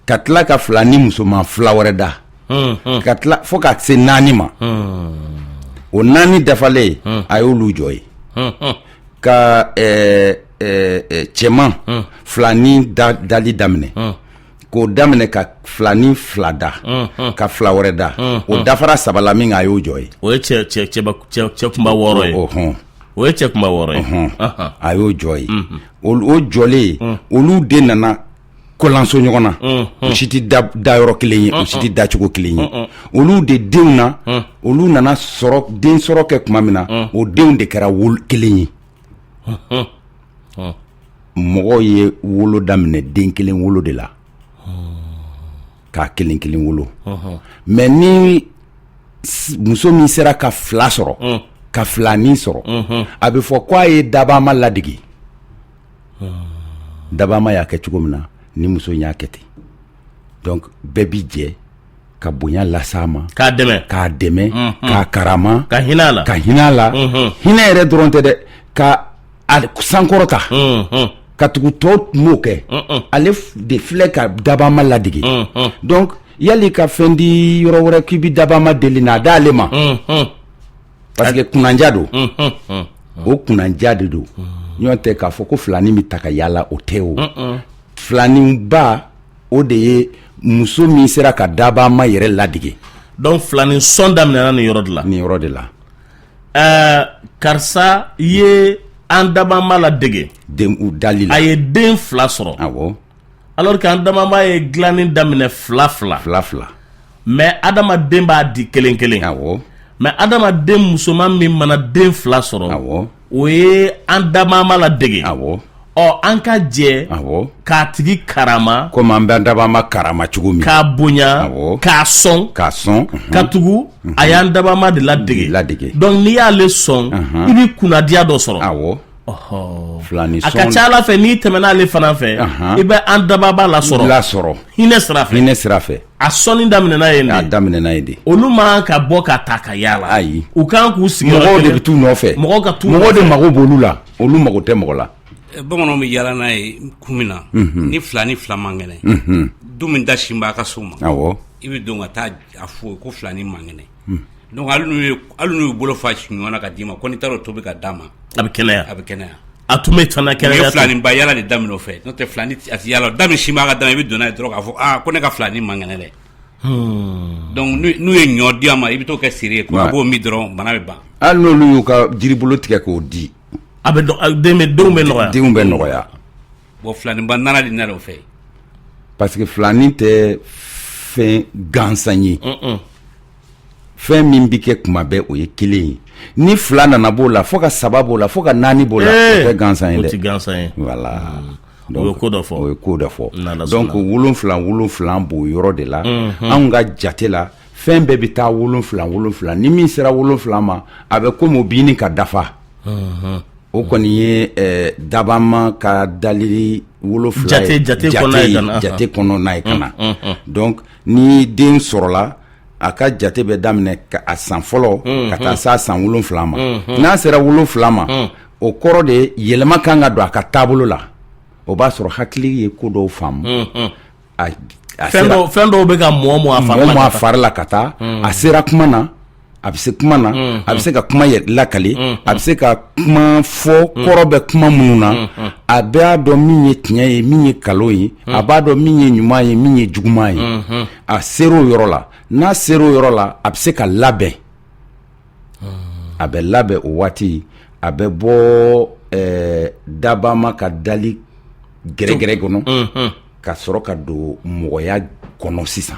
Speaker 2: ka tila ka filanin musoman fila wɛrɛ da, ka tila fo ka se naani ma. O naani dafalen, a y'olu jɔ ye ka cɛman filanin dali daminɛ, k'o daminɛ ka filanin fila da, ka fila wɛrɛ da. O dafara saba la min, a y'o jɔ ye.
Speaker 1: O ye cɛ kunba 6 ye. O ye cɛ kunba 6 ye.
Speaker 2: A y'o jɔ ye. O jɔlen, olu de nana kolanso ɲɔgɔn na. U si tɛ dayɔrɔ kelen ye, u si tɛ dacogo kelen ye. Olu de denw na, olu nana sɔrɔ den sɔrɔ kɛ tuma min na, o denw de kɛra wolo kelen ye. Mɔgɔw ye wolo daminɛ den kelen wolo de la, k'a kelen kelen wolo. Mais ni muso min sera ka fila sɔrɔ, ka filanin sɔrɔ, a bɛ fɔ ko a ye dabama ladege. Dabama y'a kɛ cogo min na, ni muso y'a kɛ ten. Donc bɛɛ bi jɛ ka bonya las'a ma,
Speaker 1: k'a dɛmɛ,
Speaker 2: k'a dɛmɛ, k'a karama,
Speaker 1: ka hinɛ a la,
Speaker 2: ka hinɛ a la. Hinɛ yɛrɛ dɔrɔn tɛ dɛ, ka a sankɔrɔta, ka tugu tɔw m'o kɛ. Ale de filɛ ka dabama ladege. Donc yali ka fɛn di yɔrɔ wɛrɛ k'i bɛ dabama deli na, a d'ale ma, parce que kunnanja don. O kunnanja de don. Ɲɔgɔn tɛ k'a fɔ ko filanin bɛ ta ka yaala, o tɛ. O filaninba, o de ye muso min sera ka dabama yɛrɛ ladege.
Speaker 1: Donc filanin sɔn daminɛna nin yɔrɔ de la.
Speaker 2: Nin yɔrɔ de la.
Speaker 1: Karisa ye an dabama ladege.
Speaker 2: Den u dali la.
Speaker 1: A ye den fila sɔrɔ.
Speaker 2: Awɔ.
Speaker 1: Alors que an dabama ye dilanni daminɛ fila fila.
Speaker 2: Fila fila.
Speaker 1: Mais adamaden b'a di kelen kelen.
Speaker 2: Awɔ.
Speaker 1: Mais adamaden musoman min mana den fila sɔrɔ.
Speaker 2: Awɔ.
Speaker 1: O ye an dabama ladege.
Speaker 2: Awɔ.
Speaker 1: Ɔ, an ka jɛ.
Speaker 2: Awɔ.
Speaker 1: K'a tigi karama.
Speaker 2: Komi an bɛ dabama karama cogo min.
Speaker 1: K'a bonya.
Speaker 2: Awɔ.
Speaker 1: K'a sɔn.
Speaker 2: K'a sɔn.
Speaker 1: Ka tugu a y'an dabama de ladege.
Speaker 2: Ladege.
Speaker 1: Donc n'i y'ale sɔn, i bɛ kunnadiya dɔ sɔrɔ.
Speaker 2: Awɔ. Filanin
Speaker 1: sɔn. A ka ca ala fɛ, n'i tɛmɛna ale fana fɛ, i bɛ an dababa lasɔrɔ.
Speaker 2: Lasɔrɔ.
Speaker 1: Hinɛ sira fɛ.
Speaker 2: Hinɛ sira fɛ.
Speaker 1: A sɔnni daminɛna yen de.
Speaker 2: A daminɛna yen de.
Speaker 1: Olu man ka bɔ ka taa ka yaala.
Speaker 2: Ayi.
Speaker 1: U kan k'u sigi.
Speaker 2: Mɔgɔw de bɛ t'u nɔfɛ.
Speaker 1: Mɔgɔw ka t'u
Speaker 2: nɔfɛ. Mɔgɔw de mago b'olu la. Olu mago tɛ mɔgɔ la.
Speaker 5: Bamananw bɛ yaala n'a ye kun min na, ni fila ni fila man kɛnɛ, du min da sin b'a ka so ma,
Speaker 2: awɔ,
Speaker 5: i bɛ don ka taa a fɔ ko filanin man kɛnɛ. Donc hali n'u ye bolo fa ɲɔgɔn na ka d'i ma, ko n'i taara o tobi ka d'a ma,
Speaker 1: a bɛ kɛnɛya.
Speaker 5: A bɛ kɛnɛya.
Speaker 1: A tun bɛ fana kɛnɛya.
Speaker 5: U ye filaninba yaala de daminɛ o fɛ. N'o tɛ filanin a tɛ yaala. Da min sin b'a ka da ma, i bɛ don n'a ye dɔrɔn k'a fɔ aa ko ne ka filanin man kɛnɛ dɛ. Donc n'u ye ɲɔ di a ma, i bɛ t'o kɛ siri ye, ko a b'o min dɔrɔn, bana bɛ ban.
Speaker 2: Hali n'olu y'u ka jiribolo tigɛ k'o di,
Speaker 1: a bɛ den bɛ denw bɛ nɔgɔya.
Speaker 2: Denw bɛ nɔgɔya.
Speaker 5: Bon, filaninba nana de nana o fɛ.
Speaker 2: Parce que filanin tɛ fɛn gansan ye. Fɛn min bɛ kɛ kuma bɛɛ, o ye kelen ye. Ni fila nana b'o la, fo ka saba b'o la, fo ka naani b'o la, o tɛ gansan ye dɛ.
Speaker 1: O tɛ gansan ye.
Speaker 2: Voilà.
Speaker 1: O ye ko dɔ fɔ.
Speaker 2: O ye ko dɔ fɔ. Donc 7 7 b'o yɔrɔ de la. Anw ka jate la, fɛn bɛɛ bɛ taa 7 7. Ni min sera 7 ma, a bɛ komi o bɛ ɲini ka dafa. O kɔni ye dabama ka dalili 7
Speaker 1: ye. Jate
Speaker 2: jate kɔnɔna ye ka na. Donc ni den sɔrɔla, a ka jate bɛ daminɛ a san fɔlɔ ka taa s'a san 7 ma. N'a sera 7 ma, o kɔrɔ de yɛlɛma kan ka don a ka taabolo la. O b'a sɔrɔ hakili ye ko dɔw faamu.
Speaker 1: Fɛn dɔw bɛ ka mɔ mɔ
Speaker 2: a fari la ka taa. A sera kuma na. A bɛ se kuma na, a bɛ se ka kuma yɛrɛ lakale, a bɛ se ka kuma fɔ kɔrɔ bɛ kuma minnu na. A b'a dɔn min ye tiɲɛ ye, min ye nkalon ye. A b'a dɔn min ye ɲuman ye, min ye juguman ye. A ser'o yɔrɔ la, n'a ser'o yɔrɔ la, a bɛ se ka labɛn. A bɛ labɛn o waati, a bɛ bɔ dabama ka dali gɛrɛgɛrɛ kɔnɔ ka sɔrɔ ka don mɔgɔya kɔnɔ. Sisan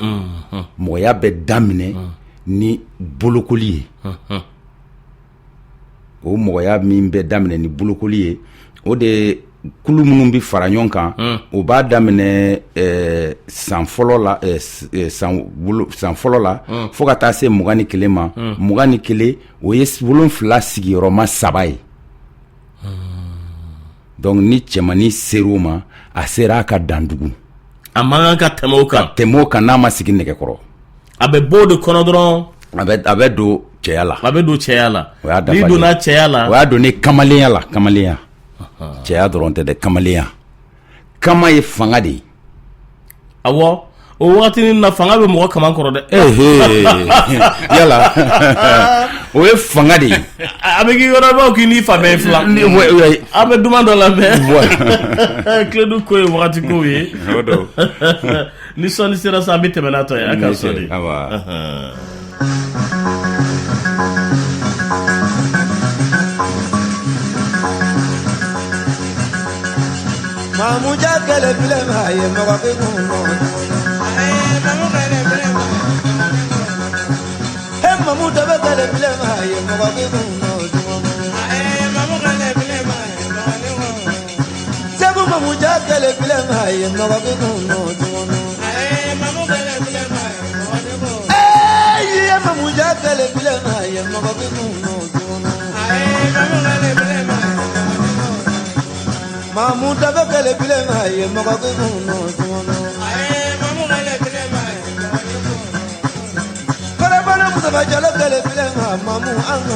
Speaker 2: mɔgɔya bɛ daminɛ ni bolokoli ye. O mɔgɔya min bɛ daminɛ ni bolokoli ye, o de kulu minnu bɛ fara ɲɔgɔn kan, o b'a daminɛ san fɔlɔ la, san fɔlɔ la fo ka taa se 21 ma. 21, o ye 7 sigiyɔrɔma 3 ye. Donc ni cɛmannin ser'o ma, a sera a ka dandugu.
Speaker 1: A man kan ka tɛmɛ o kan.
Speaker 2: Tɛmɛ o kan n'a ma sigi nɛgɛkɔrɔ.
Speaker 1: A bɛ bɔ o de kɔnɔ dɔrɔn.
Speaker 2: A bɛ don cɛya la.
Speaker 1: A bɛ don cɛya la.
Speaker 2: O y'a
Speaker 1: N'i donna cɛya la.
Speaker 2: O y'a don ne kamalenya la, kamalenya. Cɛya dɔrɔn tɛ dɛ, kamalenya. Kama ye fanga de ye.
Speaker 1: Awɔ, o waati na fanga bɛ mɔgɔ kaman kɔrɔ dɛ.
Speaker 2: Yala, o ye fanga de ye.
Speaker 1: A bɛ k'i yɔrɔ baw k'i n'i fa bɛɛ ye filan. An bɛ duman dɔ lamɛn. Kiledu ko ye wagati kow ye. Ni sɔnni sera sa, an bɛ tɛmɛ n'a tɔ ye. A ka sɔnni.
Speaker 4: Mamuja kɛlɛ bilen a ye mɔgɔ bɛ kun he mamu dɔ bɛ kɛlɛ bilen a ye mɔgɔ bɛ kun. Segu mamuja kɛlɛ bilen a ye mɔgɔ bɛ kun. Ye mamuja kɛlɛ bilen a ye mɔgɔ bɛ kun. Mamu dɔ bɛ kɛlɛ bilen a ye mɔgɔ bɛ kun. Kɔrɔbɔrɔ Mustafa Jalo kɛlɛ bilen mamu an ka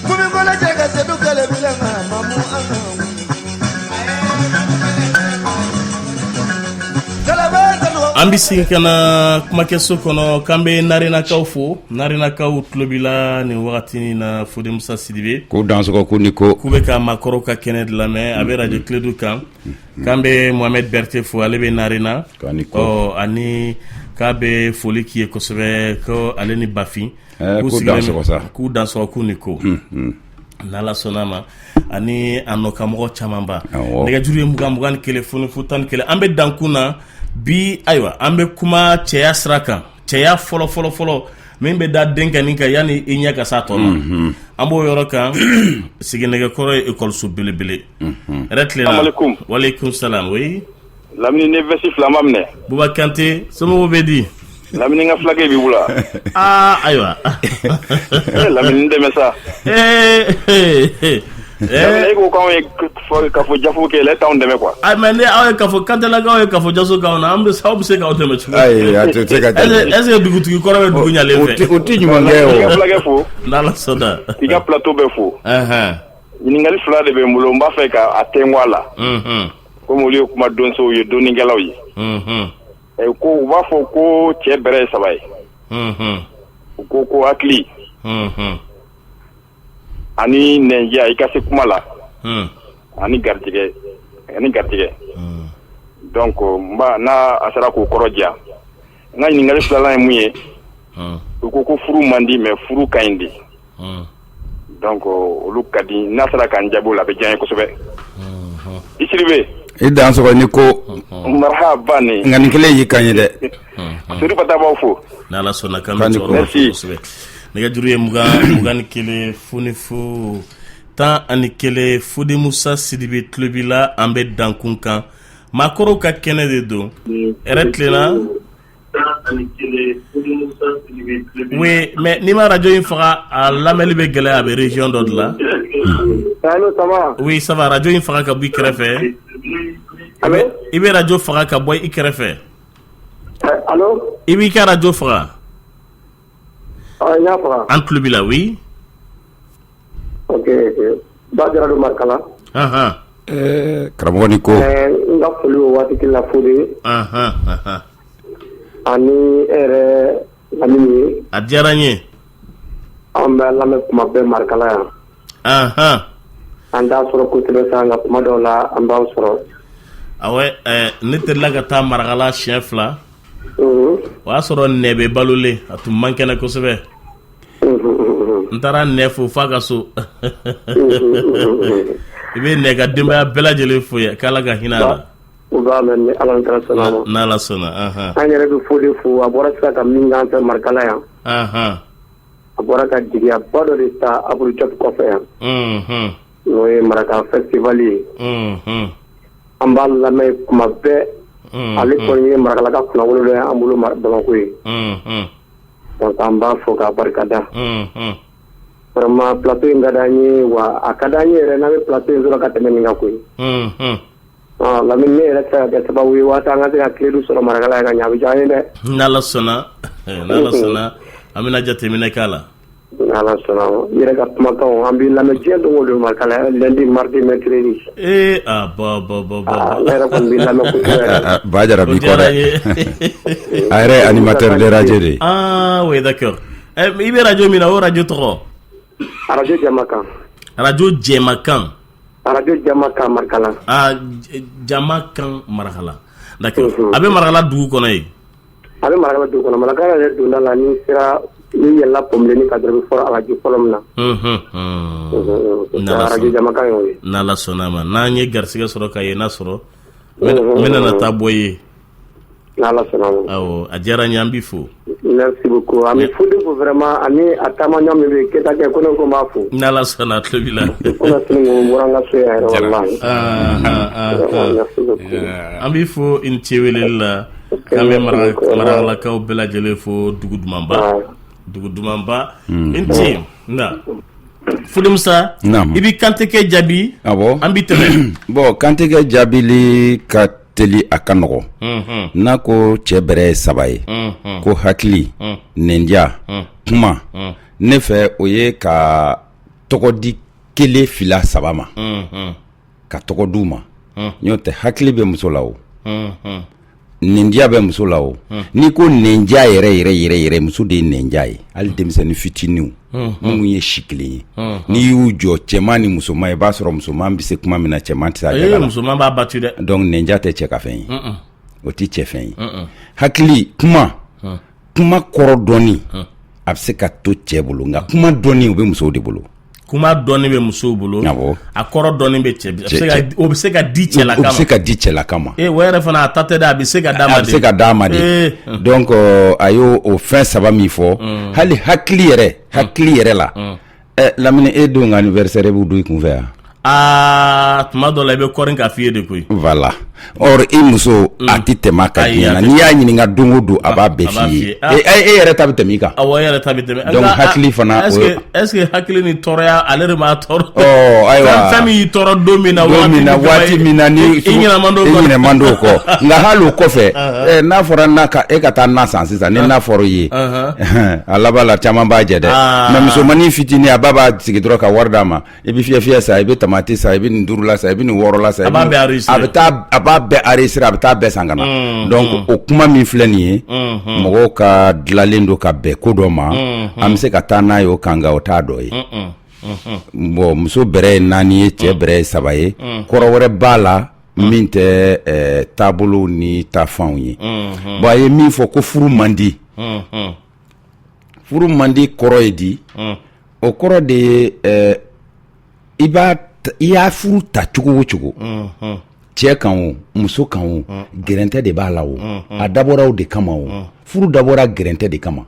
Speaker 4: Kumi kɔnɔ cɛ ka sedu kɛlɛ bilen mamu an ka.
Speaker 1: An bɛ segin ka na kumakɛso kɔnɔ k'an bɛ narenakaw fo. Narenakaw tulo b'i la nin wagati in na. Fode Musa Sidibe.
Speaker 2: K'u dansɔgɔ, k'u ni ko.
Speaker 1: K'u bɛ ka maakɔrɔw ka kɛnɛ de lamɛn, a bɛ radio Kiledu kan. K'an bɛ Mohamed Berete fo, ale bɛ Narena. Ɔ ani k'a bɛ foli k'i ye kosɛbɛ, ko ale ni Bafin.
Speaker 2: K'u dansɔgɔ sa.
Speaker 1: K'u dansɔgɔ, k'u ni ko. N'Ala sɔnna a ma, ani a nɔkanmɔgɔ camanba. Nɛgɛjuru ye 20 21 0 0 11. An bɛ dankun na bi. Ayiwa, an bɛ kuma cɛya sira kan, cɛya fɔlɔ fɔlɔ fɔlɔ min bɛ da denkɛnin kan yanni i ɲɛ ka s'a tɔ ma. An b'o yɔrɔ kan. Siginɛgɛkɔrɔ ye ekɔliso belebele yɛrɛ tilenna. Walekum salam, oui.
Speaker 7: Lamini, ne veste fila ma minɛ.
Speaker 1: Buba Kante, somɔgɔw bɛ di?
Speaker 7: Lamini, n ka fulakɛ b'i bolo.
Speaker 1: Aa, ayiwa.
Speaker 7: Lamini, n dɛmɛ sa. Lamini, e ko k'anw ye kafo jafu kɛ, e t'anw dɛmɛ quoi.
Speaker 1: Ayi, mais ne aw ye kafo Kantelakaw ye kafo jaso k'anw na, an bɛ aw bɛ se k'aw dɛmɛ cogo
Speaker 2: Ayi, a tɛ se ka
Speaker 1: kɛ. Est ce que dugutigi kɔrɔ bɛ dugu ɲalen fɛ?
Speaker 2: O tɛ ɲuman kɛ o.
Speaker 7: I ka fulakɛ fo.
Speaker 1: N'Ala sɔnna.
Speaker 7: I ka plateau bɛɛ fo. Ɲininkali fila de bɛ n bolo, n b'a fɛ ka a tɛnku a la. Komi olu ye kuma donsow ye, dɔnnikɛlaw ye. Ko u b'a fɔ ko cɛ bɛrɛ ye saba ye. U ko hakili ani nɛndiya, i ka se kuma la, ani garijɛgɛ, ani garijɛgɛ. Donc n b'a n'a a sera k'o kɔrɔ diya. N ka ɲininkali filanan ye mun ye? U ko furu man di, mais furu ka ɲi de. Donc olu ka di, n'a sera k'an jaabi o la, a bɛ diya n ye kosɛbɛ. I Sidibe.
Speaker 2: I dansɔgɔ ni ko.
Speaker 7: Marhaba ni.
Speaker 2: Nka nin kelen y'i kan ye dɛ.
Speaker 7: Sedu Bata b'aw fo.
Speaker 1: N'Ala sɔnna, k'an bɛ cɛkɔrɔba fo kosɛbɛ. Nɛgɛjuru ye 20 21 0 0 11. Fode Musa Sidibe tulo b'i la. An bɛ dankun kan, maakɔrɔw ka kɛnɛ de don. Hɛrɛ tilenna. Oui, mais n'i ma radio in faga, a lamɛnli bɛ gɛlɛya, a bɛ région dɔ de la.
Speaker 6: Allo, ça va?
Speaker 1: Oui, ça va. Radio in faga ka bɔ i kɛrɛfɛ.
Speaker 6: Allo?
Speaker 1: I bɛ radio faga ka bɔ i kɛrɛfɛ.
Speaker 6: Allo?
Speaker 1: I b'i ka radio faga.
Speaker 6: Ah, n y'a faga.
Speaker 1: An tulo b'i la, oui.
Speaker 6: Ok, ok. Ba Jara don Marikala.
Speaker 2: Karamɔgɔ ni ko.
Speaker 6: N ka foli o waati kelen la Fode ye. Ani e yɛrɛ Lamini ye.
Speaker 1: A diyara n ye.
Speaker 6: An b'a lamɛn kuma bɛɛ Marikala yan.
Speaker 1: Anhan.
Speaker 6: An t'a sɔrɔ kosɛbɛ sa nka kuma dɔw la an b'aw sɔrɔ.
Speaker 1: Awɔ ne delila ka taa Marakala siɲɛ fila. O y'a sɔrɔ nɛ bɛ balolen a tun man kɛnɛ kosɛbɛ. N taara nɛ fo f'a ka so. I bɛ nɛ ka denbaya bɛɛ lajɛlen fo yen k'Ala ka hinɛ a la.
Speaker 6: U b'a mɛn ni Ala ni kira sɔnna a ma.
Speaker 1: N'Ala sɔnna, anhan.
Speaker 6: An yɛrɛ bɛ Fode fo a bɔra sisan ka min k'an fɛ Marikala yan.
Speaker 1: Anhan.
Speaker 6: A bɔra ka jigiyaba dɔ de ta Abudu Jɔp kɔfɛ yan.
Speaker 1: Unhun.
Speaker 6: N'o ye Maraka festival ye.
Speaker 1: Unhun.
Speaker 6: An b'a lamɛn kuma bɛɛ.
Speaker 1: Unhun.
Speaker 6: Ale kɔni ye Marakalaka kunnawolo dɔ ye an bolo Bamakɔ yen.
Speaker 1: Unhun.
Speaker 6: Donc an b'a fo k'a barikada.
Speaker 1: Unhun.
Speaker 6: Vraiment plateau in ka d'an ye wa a ka d'an ye yɛrɛ n'an bɛ plateau in sɔrɔ ka tɛmɛ nin kan koyi.
Speaker 1: Unhun.
Speaker 6: Lamini ne yɛrɛ se ka kɛ sababu ye waati an ka se ka Kledu sɔrɔ Marakala yan ka ɲɛ a bɛ diya an ye dɛ.
Speaker 1: N'Ala sɔnna n'Ala sɔnna an bɛna jateminɛ k'a la.
Speaker 6: N'Ala sɔnna i yɛrɛ ka kumakanw an b'i lamɛn diɲɛ don o don Marakala lundi mardi mercredi.
Speaker 1: Ee ah bon bon bon bon.
Speaker 6: Ne yɛrɛ kɔni b'i lamɛn kosɛbɛ yɛrɛ.
Speaker 2: Ba Jara b'i kɔ dɛ. A yɛrɛ ye animateur de radio de ye.
Speaker 1: Ah oui d'accord i bɛ radio min na o radio tɔgɔ?
Speaker 6: Radio Jamakan.
Speaker 1: Radio Jɛmakan.
Speaker 6: Arajo Jamakan Marikala.
Speaker 1: Aa Jamakan Marikala d'accord a bɛ Marikala dugu kɔnɔ yen.
Speaker 6: A bɛ Marikala dugu kɔnɔ Marikala yɛrɛ donda la n'i sera n'i yɛlɛnna pont bilennin kan dɔrɔn i bɛ fɔlɔ arajo fɔlɔ min na.
Speaker 1: Unhun,
Speaker 6: arajo Jamakan y'o ye.
Speaker 1: N'Ala sɔnna a ma n'an ye garisɛgɛ sɔrɔ ka yen nasɔrɔ n bɛna na taa bɔ i ye.
Speaker 6: N'Ala sɔnna a ma.
Speaker 1: Awɔ a diyara n ye an b'i fo.
Speaker 6: Merci beaucoup an bɛ Fode fo vraiment ani a taamaɲɔ min bɛ yen Keyita kɛ ko ne ko n b'a fo.
Speaker 1: N'Ala sɔnna a tulo b'i la.
Speaker 6: Kunasini o bɔra an ka so yan yɛrɛ walahi.
Speaker 1: Merci beaucoup. An b'i fo i ni ce weleli la k'an bɛ Marakalakaw bɛɛ lajɛlen fo dugu dumanba dugu dumanba i ni ce nka Fode Musa i bɛ kantigɛ jaabi
Speaker 2: awɔ
Speaker 1: an bɛ tɛmɛ.
Speaker 2: Bon kantigɛ jaabili ka teli a ka nɔgɔ n'a ko cɛ bɛrɛ ye saba ye ko hakili nɛndiya kuma ne fɛ o ye ka tɔgɔ di kelen fila saba ma ka tɔgɔ d'u ma n'o tɛ hakili bɛ muso la o nɛndiya bɛ muso la o n'i ko nɛndiya yɛrɛ yɛrɛ yɛrɛ yɛrɛ muso de ye nɛndiya ye hali denmisɛnnin fitininw minnu ye si kelen ye n'i y'u jɔ cɛman ni musoman i b'a sɔrɔ musoman bɛ se kuma min na cɛman tɛ se a
Speaker 1: jaga la musoman b'a battu dɛ
Speaker 2: donc nɛndiya tɛ cɛ ka fɛn ye o tɛ cɛ fɛn ye hakili kuma kuma kɔrɔ dɔnni a bɛ se ka to cɛ bolo nka kuma dɔnni o bɛ musow de bolo
Speaker 1: kuma dɔnni bɛ musow bolo a kɔrɔ dɔnni bɛ cɛ o bɛ se ka di
Speaker 2: cɛlaka ma o bɛ se ka di cɛlaka ma
Speaker 1: ee o yɛrɛ fana a ta tɛ dɛ a bɛ se ka d'a ma
Speaker 2: a bɛ se ka d'a ma de donc a y'o o fɛn saba min fɔ hali hakili yɛrɛ hakili yɛrɛ la ɛ Lamini e denw ka anniversaire b'u don i kunfɛ yan
Speaker 1: Aa tuma dɔ la i bɛ kɔrin k'a f'i ye de koyi
Speaker 2: voilà or i muso a tɛ tɛmɛ a kan diɲɛ na n'i y'a ɲininka don o don a b'a bɛɛ f'i ye e yɛrɛ ta bɛ tɛmɛ i kan
Speaker 1: awɔ e yɛrɛ ta bɛ tɛmɛ
Speaker 2: donc hakili fana
Speaker 1: est ce que est ce que hakili ni tɔɔrɔya ale de m'a tɔɔrɔ
Speaker 2: ɔ ayiwa
Speaker 1: fɛn min y'i tɔɔrɔ don min na
Speaker 2: don min na waati min na ni
Speaker 1: i ɲinɛ man d'o kɔ i
Speaker 2: ɲinɛ man d'o kɔ nka hali o kɔfɛ n'a fɔra na ka e ka taa na san sisan ni na fɔra i ye a laban la caman b'a jɛ dɛ mais musomannin fitinin a ba b'a sigi dɔrɔn ka wari d'a ma i bɛ fiyɛ fiyɛ san i bɛ tamati san i bɛ nin duuru la san i bɛ nin wɔɔrɔ la san
Speaker 1: a b'a bɛɛ enregistrer
Speaker 2: a bɛ taa a b'a bɛɛ enregistrer a bɛ taa bɛɛ san ka na donc o kuma min filɛ nin ye mɔgɔw ka dilanlen don ka bɛn ko dɔ ma an bɛ se ka taa n'a ye o kan nka o t'a dɔ ye bon muso bɛrɛ ye naani ye cɛ bɛrɛ ye saba ye kɔrɔ wɛrɛ b'a la min tɛ taabolow ni taafanw ye bon a ye min fɔ ko furu man di furu man di kɔrɔ ye di o kɔrɔ de ye i b'a i y'a furu ta cogo o cogo cɛ kan o muso kan o gɛrɛntɛ de b'a la o a dabɔra o de kama o furu dabɔra gɛrɛntɛ de kama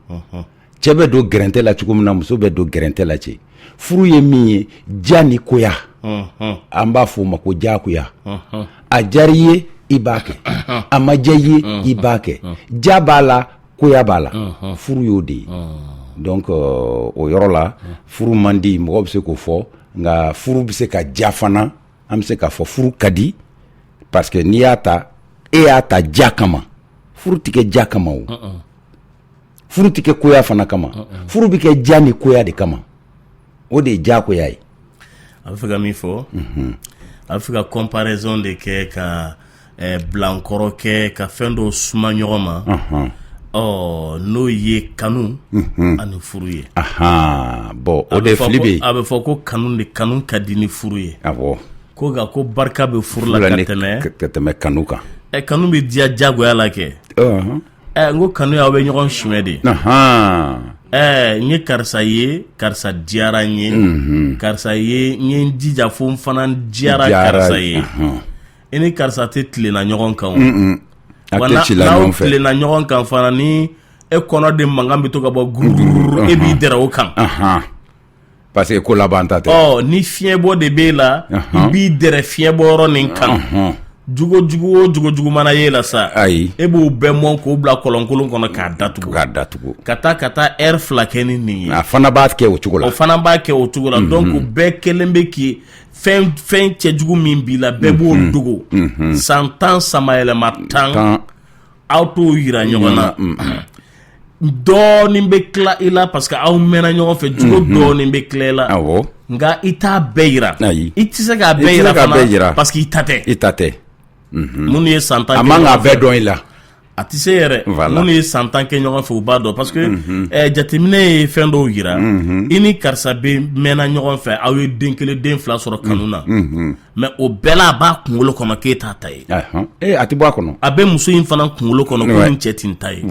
Speaker 2: cɛ bɛ don gɛrɛntɛ la cogo min na muso bɛ don gɛrɛntɛ la cɛ furu ye min ye ja ni koya an b'a fɔ o ma ko jagoya a diyara i ye i b'a kɛ a ma diya i ye i b'a kɛ ja b'a la koya b'a la furu y'o de ye donc o yɔrɔ la furu man di mɔgɔ bɛ se k'o fɔ nka furu bɛ se ka ja fana an bɛ se k'a fɔ furu ka di parce que n'i y'a ta e y'a ta ja kama furu tɛ kɛ ja kama o furu tɛ kɛ koya fana kama furu bɛ kɛ ja ni koya de kama o de ye jagoya ye
Speaker 1: a bɛ fɛ ka min fɔ a bɛ fɛ ka comparaison de kɛ ka bilankɔrɔ kɛ ka fɛn dɔw suma ɲɔgɔn ma Ɔ n'o ye kanu ani furu ye
Speaker 8: bon o de fili bɛ
Speaker 1: a bɛ fɔ ko kanu de kanu ka di ni furu ye ko nka ko barika bɛ furu la
Speaker 8: ka tɛmɛ kanu kan
Speaker 1: ɛ kanu bɛ diya jagoya la kɛ ɛ n ko kanu aw bɛ ɲɔgɔn suɲɛ de ɛɛ n ye karisa ye karisa diyara n ye karisa ye n ye n jija fo n fana diyara karisa ye i ni karisa tɛ tilenna ɲɔgɔn kan wa n'aw tilenna ɲɔgɔn kan fana ni e kɔnɔ de mankan bɛ to ka bɔ guruguru e b'i dɛrɛ o kan
Speaker 8: parce que ko laban ta
Speaker 1: tɛ ɔ ni fiɲɛbɔ de b'e la i b'i dɛrɛ fiɲɛbɔ yɔrɔ nin kan jogo jugu o jogo jugu mana y'e la sa
Speaker 8: ayi
Speaker 1: e b'o bɛɛ mɔn k'o bila kɔlɔnkolon kɔnɔ k'a datugu
Speaker 8: k'a datugu
Speaker 1: ka taa ka taa ɛri 2 kɛ ni nin ye
Speaker 8: a fana b'a kɛ o cogo la
Speaker 1: o fana b'a kɛ o cogo la donc bɛɛ kelen bɛ k'i fɛn fɛn cɛjugu min b'i la bɛɛ b'o dogo san 10 samayɛlɛma 10 aw t'o yira ɲɔgɔn na dɔɔnin bɛ tila i la parce que aw mɛnna ɲɔgɔn fɛ jogo dɔɔnin bɛ tila i la nka i t'a bɛɛ yira i tɛ se k'a bɛɛ yira fana parce que i ta tɛ
Speaker 8: i ta tɛ
Speaker 1: minnu ye san 10
Speaker 8: a man k'a bɛɛ dɔn i la
Speaker 1: a tɛ se yɛrɛ minnu ye san 10 kɛ ɲɔgɔn fɛ u b'a dɔn parce que jateminɛ ye fɛn dɔw yira i ni karisa bɛ mɛnna ɲɔgɔn fɛ aw ye den kelen den fila sɔrɔ kanu na mais o bɛɛ la a b'a kunkolo kɔnɔ k'e t'a ta ye
Speaker 8: a tɛ bɔ a kɔnɔ
Speaker 1: a bɛ muso in fana kunkolo kɔnɔ ko nin cɛ tɛ n ta ye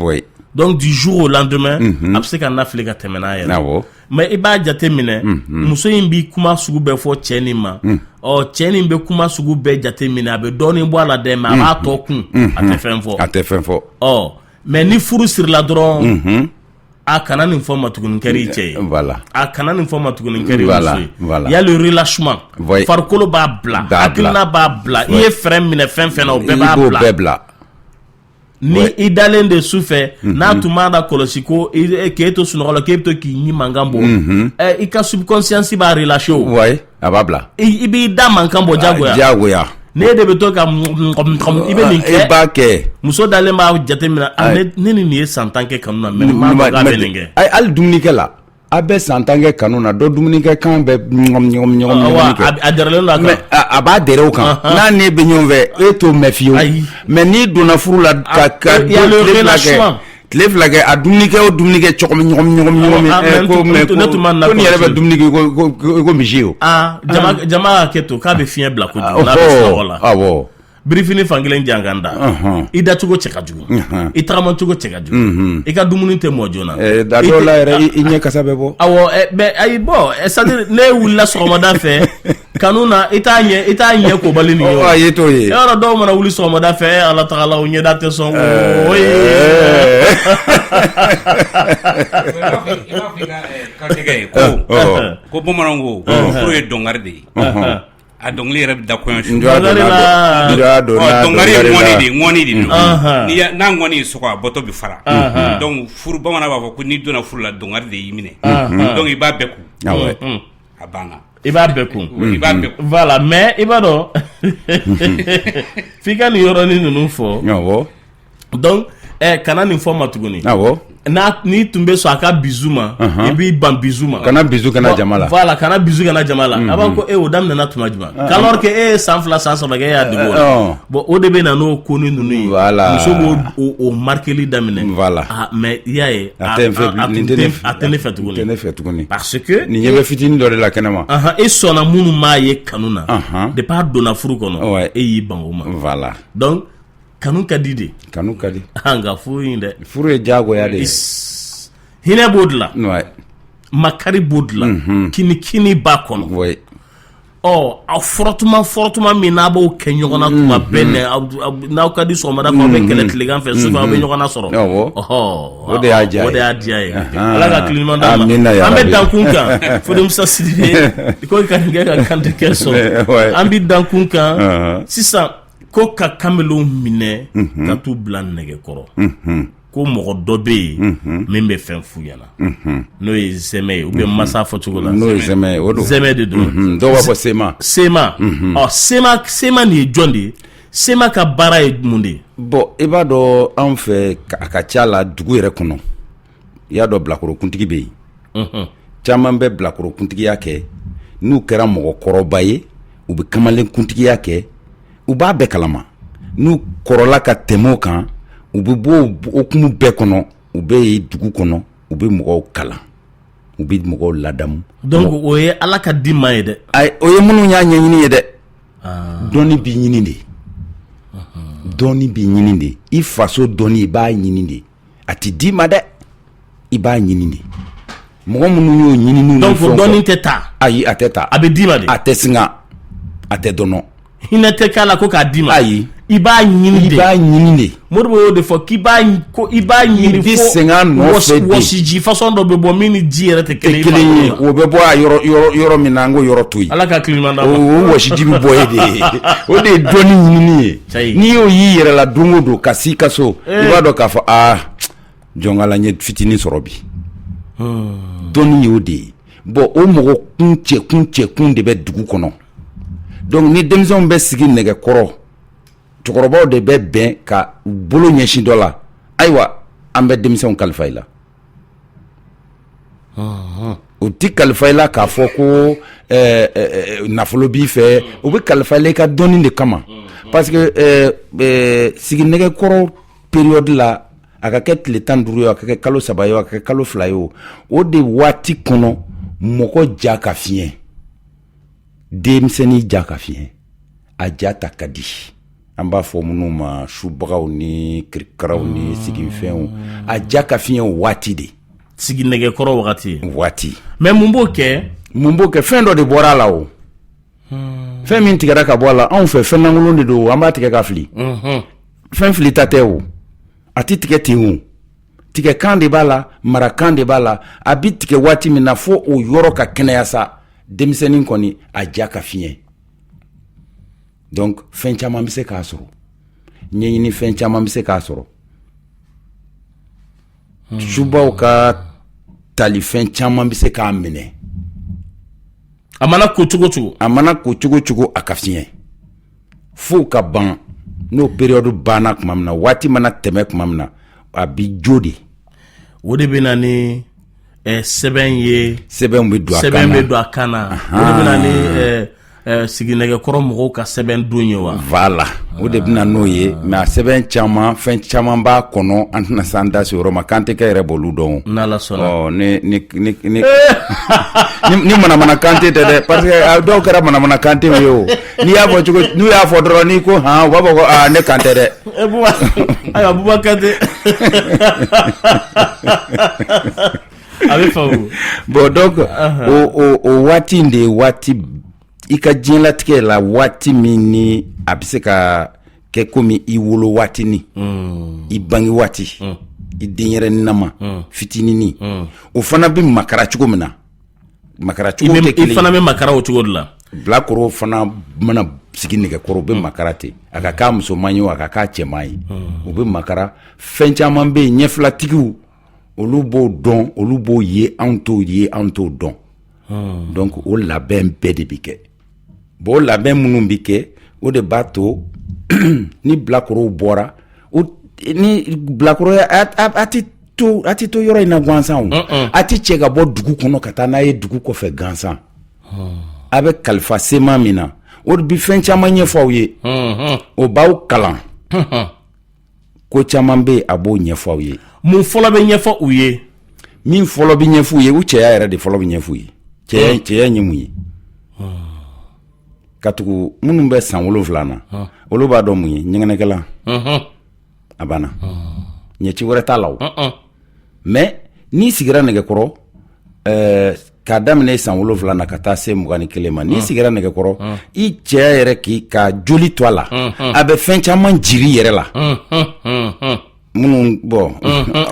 Speaker 1: donc du jour au lendemain a bɛ se ka lafili ka tɛmɛ n'a yɛrɛ mais i b'a jate minɛ muso in bɛ kuma sugu bɛɛ fɔ cɛ nin ma ɔ cɛ nin bɛ kuma sugu bɛɛ jate minɛ a bɛ dɔɔnin bɔ a la dɛ mais a b'a tɔ kun a tɛ fɛn fɔ
Speaker 8: a tɛ fɛn fɔ
Speaker 1: ɔ mais ni furu sirila dɔrɔn a kana nin fɔ ma tuguni kɛra i cɛ ye
Speaker 8: voilà
Speaker 1: a kana nin fɔ ma tuguni kɛra i muso ye voilà il y a le relâchement farikolo b'a bila hakilina b'a bila i ye frein minɛ fɛn fɛn na o bɛɛ
Speaker 8: b'a bila
Speaker 1: ni i dalen de su fɛ n'a tun b'a da kɔlɔsi ko k'e to sunɔgɔ la k'e bɛ to k'i ɲin mankan bɔ i ka subconscience b'a relâcher o
Speaker 8: a b'a bila
Speaker 1: i b'i da mankan bɔ jagoya
Speaker 8: jagoya
Speaker 1: ne de bɛ to ka i bɛ nin
Speaker 8: kɛ i b'a kɛ
Speaker 1: muso dalen b'a jateminɛ ne ni nin ye san 10 kɛ kanu na mais n m'a dɔn k'a bɛ nin kɛ
Speaker 8: hali dumunikɛ la a bɛ san 10 kɛ kanu na dɔ dumunikɛ kan bɛ ɲɔgɔn ɲɔgɔn
Speaker 1: kɛ a dɛrɛlen don a kan
Speaker 8: mais a b'a dɛrɛ o kan n'a ne bɛ ɲɔgɔn fɛ e t'o mɛn fiyewu mais n'i donna furu la ka tile fila kɛ a dumunikɛ o dumunikɛ cogo min ɲɔgɔn ɲɔgɔn ɲɔgɔn ko mais ko ko nin yɛrɛ bɛ dumuni kɛ ko misi o
Speaker 1: jama hakɛ to k'a bɛ fiɲɛ bila kojugu n'a bɛ sunɔgɔ la
Speaker 8: awɔ
Speaker 1: birifini fankelen jan kan da i dacogo cɛ ka jugu i tagamacogo cɛ ka jugu i ka dumuni tɛ mɔ joona
Speaker 8: a dɔw la yɛrɛ i ɲɛ kasa bɛ bɔ
Speaker 1: awɔ mais ayi bon c'est à dire ne wulila sɔgɔmada fɛ kanu na i t'a ɲɛ i t'a ɲɛ kobali nin ye
Speaker 8: o ye t'o ye
Speaker 1: yɔrɔ dɔw mana wuli sɔgɔmada fɛ ala tagala u ɲɛda tɛ sɔn
Speaker 5: o ko bamananw ko furu ye dɔnkari de ye a dɔnkili yɛrɛ bɛ da kɔɲɔ su dɔnkari ye ŋɔni de ŋɔni de don n'a ŋɔni y'i sɔgɔ a bɔtɔ bɛ fara donc furu bamanan b'a fɔ ko n'i donna furu la dɔnkari de y'i minɛ donc i b'a bɛɛ kun a banna
Speaker 1: i b'a bɛɛ kun
Speaker 5: i b'a bɛɛ kun
Speaker 1: voilà mais i b'a dɔn f'i ka nin yɔrɔnin ninnu fɔ donc kana nin fɔ ma tuguni n'i tun bɛ sɔn a ka bisou ma i b'i ban bisou ma
Speaker 8: kana bisou kɛ n na jama la
Speaker 1: voilà kana bisou kɛ n na jama la a b'a ko e o daminɛna tuma jumɛn alors que e ye san 2 san 3 kɛ e y'a dege o la bon o de bɛ na n'o ko ni ninnu ye muso b'o o marqueli daminɛ
Speaker 8: voilà
Speaker 1: mais i y'a ye
Speaker 8: a tɛ
Speaker 1: a tɛ ne fɛ tuguni
Speaker 8: tɛ ne fɛ tuguni
Speaker 1: parce que
Speaker 8: nin ɲɛ bɛ fitinin dɔ de la kɛnɛma
Speaker 1: e sɔnna minnu m'a ye kanu na depuis a donna furu kɔnɔ e y'i ban o ma
Speaker 8: voilà
Speaker 1: donc kanu ka di de
Speaker 8: kanu ka di
Speaker 1: nka furu in dɛ
Speaker 8: furu ye diyagoya de ye
Speaker 1: hinɛ b'o dilan makari b'o dilan kinikini b'a kɔnɔ ɔ aw frottement frottement min n'a b'o kɛ ɲɔgɔn na tuma bɛɛ n'aw ka di sɔgɔmada fɛ aw bɛ kɛlɛ tilegan fɛ sufɛ aw bɛ ɲɔgɔn nasɔrɔ
Speaker 8: o de y'a diya
Speaker 1: o de y'a diya ye ala ka tile ɲuman d'an ma an bɛ dankun kan Fode Musa Sidibe ko ka nin kɛ ka kantigɛ sɔrɔ an bɛ dankun kan sisan ko ka kamelenw minɛ ka t'u bila nɛgɛ kɔrɔ ko mɔgɔ dɔ bɛ yen min bɛ fɛn f'u ɲɛna n'o ye zɛmɛ ye ou bien masa fɔcogo la
Speaker 8: n'o ye zɛmɛ ye o
Speaker 1: don zɛmɛ de
Speaker 8: don dɔw b'a fɔ sema
Speaker 1: sema ɔ sema sema nin ye jɔn de ye sema ka baara ye mun de ye
Speaker 8: bon i b'a dɔn anw fɛ a ka ca la dugu yɛrɛ kɔnɔ i y'a dɔn bilakorokuntigi bɛ yen caman bɛ bilakorokuntigiya kɛ n'u kɛra mɔgɔkɔrɔba ye u bɛ kamalenkuntigiya kɛ u b'a bɛɛ kalama n'u kɔrɔla ka tɛmɛ o kan U bɛ bɔ o hukumu bɛɛ kɔnɔ, u bɛ yen dugu kɔnɔ, u bɛ mɔgɔw kalan, u bɛ mɔgɔw ladamu.
Speaker 1: Donc o ye Ala ka di ma ye dɛ.
Speaker 8: Ayi, o ye minnu y'a ɲɛɲini ye dɛ. Dɔnni bɛ ɲini de, dɔnni bɛ ɲini de. I faso dɔnni, i b'a ɲini de, a tɛ d'i ma dɛ, i b'a ɲini de. Mɔgɔ minnu y'o ɲininiw.
Speaker 1: Donc dɔnni tɛ ta.
Speaker 8: Ayi, a tɛ ta.
Speaker 1: A bɛ d'i ma de.
Speaker 8: A tɛ singa, a tɛ dɔnɔ.
Speaker 1: Hinɛ tɛ k'a la ko k'a d'i ma.
Speaker 8: Ayi.
Speaker 1: I b'a ɲini de.
Speaker 8: I b'a ɲini de.
Speaker 1: Modibo y'o de fɔ k'i b'a ko i b'a ɲini.
Speaker 8: I bɛ sɛgɛn a nɔfɛ de.
Speaker 1: Wɔsiji façon dɔ bɛ bɔ min ni ji yɛrɛ tɛ
Speaker 8: kelen ye. Kelen ye, o bɛ bɔ a yɔrɔ yɔrɔ yɔrɔ min na, an k'o yɔrɔ to yen.
Speaker 1: Ala ka hakili ɲuman d'an
Speaker 8: ma. O wɔsiji bɛ bɔ yen de. O de ye dɔnni ɲinini ye. N'i y'o y'i yɛrɛ la don o don ka s'i ka so, i b'a dɔn k'a fɔ aa jɔnkala n ye fitinin sɔrɔ bi. Dɔnni y'o de ye. Bon, o mɔgɔ kun cɛkun cɛkun de bɛ dugu kɔnɔ. Donc ni denmisɛnw bɛ sigi nɛgɛ kɔrɔ, cɛkɔrɔbaw de bɛ bɛn ka u bolo ɲɛsin dɔ la. Ayiwa, an bɛ denmisɛnw kalifa i la. U tɛ kalifa i la k'a fɔ ko nafolo b'i fɛ, u bɛ kalifa i la i ka dɔnni de kama. Parce que sigi nɛgɛkɔrɔ période la, a ka kɛ tile 15 ye, a ka kɛ kalo 3 ye, a ka kɛ kalo 2 ye, o de waati kɔnɔ, mɔgɔ ja ka fiɲɛ, denmisɛnnin ja ka fiɲɛ, a ja ta ka di. An b'a fɔ minnu ma subagaw ni kirikaraw ni siginfɛnw, a ja ka fiɲɛ o waati de.
Speaker 1: Sigi nɛgɛkɔrɔ wagati.
Speaker 8: Waati.
Speaker 1: Mais mun b'o kɛ?
Speaker 8: Mun b'o kɛ? Fɛn dɔ de bɔra a la o. Fɛn min tigɛra ka bɔ a la, anw fɛ fɛn lankolon de don, an b'a tigɛ ka fili. Fɛn filita tɛ o, a tɛ tigɛ ten o. Tigɛkan de b'a la, marakan de b'a la. A bɛ tigɛ waati min na, fo o yɔrɔ ka kɛnɛya sa. Denmisɛnnin kɔni, a ja ka fiɲɛ. Donc fɛn caman bɛ se k'a sɔrɔ, ɲɛɲini fɛn caman bɛ se k'a sɔrɔ. Subaw ka talifɛn caman bɛ se k'a minɛ.
Speaker 1: A mana ko cogo cogo.
Speaker 8: A mana ko cogo cogo, a ka fiɲɛ fo ka ban. N'o période banna tuma min na, waati mana tɛmɛ tuma min na, a bi jo de.
Speaker 1: O de bɛ na ni sɛbɛn ye.
Speaker 8: Sɛbɛn bɛ don a kan
Speaker 1: na. Sɛbɛn bɛ don a kan na. O de bɛ na ni siginɛgɛkɔrɔ mɔgɔw ka sɛbɛn don ye wa?
Speaker 8: Voilà, o de bɛ na n'o ye. Mais a sɛbɛn caman, fɛn caman b'a kɔnɔ, an tɛna s'an da se o yɔrɔ ma. Kante kɛ yɛrɛ b'olu dɔn.
Speaker 1: N'Ala sɔnna.
Speaker 8: Ɔ ni ni ni ni ni manamana kante tɛ dɛ, parce que dɔw kɛra manamana kante ye o. N'i y'a fɔ cogo, n'u y'a fɔ dɔrɔn, n'i ko han, u b'a fɔ ko aa, ne kan tɛ dɛ.
Speaker 1: Ayiwa, Buba Kante, a bɛ faamu.
Speaker 8: Bon, donc o waati in de ye waati i ka diɲɛlatigɛ la, waati min ni a bɛ se ka kɛ komi i wolo waati ni i bange waati, i denyɛrɛninama fitininin, o fana bɛ makara cogo min na, makara cogo tɛ
Speaker 1: kelen. I fana bɛ makara o cogo de la.
Speaker 8: Bilakoro fana mana sigi nɛgɛkɔrɔ, u bɛ makara ten. A ka k'a musoman ye o, a ka k'a cɛman ye, u bɛ makara. Fɛn caman bɛ yen, ɲɛfilatigiw olu b'o dɔn, olu b'o ye, anw t'o ye, anw t'o dɔn. Donc o labɛn bɛɛ de bɛ kɛ. Bon, o labɛn minnu bɛ kɛ, o de b'a to ni bilakorow bɔra, ni bilakoroya a tɛ to, a tɛ to yɔrɔ in na gansan o. A tɛ cɛ ka bɔ dugu kɔnɔ ka taa n'a ye dugu kɔfɛ gansan. A bɛ kalifa sema min na, o de bɛ fɛn caman ɲɛfɔ aw ye. O b'aw kalan ko caman bɛ yen, a b'o ɲɛfɔ aw ye.
Speaker 1: Mun fɔlɔ bɛ ɲɛfɔ u ye?
Speaker 8: Min fɔlɔ bɛ ɲɛfɔ u ye, u cɛya yɛrɛ de fɔlɔ bɛ ɲɛfɔ u ye. Cɛya, cɛya ye mun ye? Katugu minnu bɛ san 7 na, olu b'a dɔn mun ye ɲɛgɛnɛkɛlan. A banna, ɲɛci wɛrɛ t'a la o. Mais n'i sigira nɛgɛkɔrɔ, k'a daminɛ san 7 na ka taa se 21 ma, n'i sigira nɛgɛkɔrɔ, i cɛya yɛrɛ k'i ka joli to a la, a bɛ fɛn caman jiri yɛrɛ la minnu bɔn.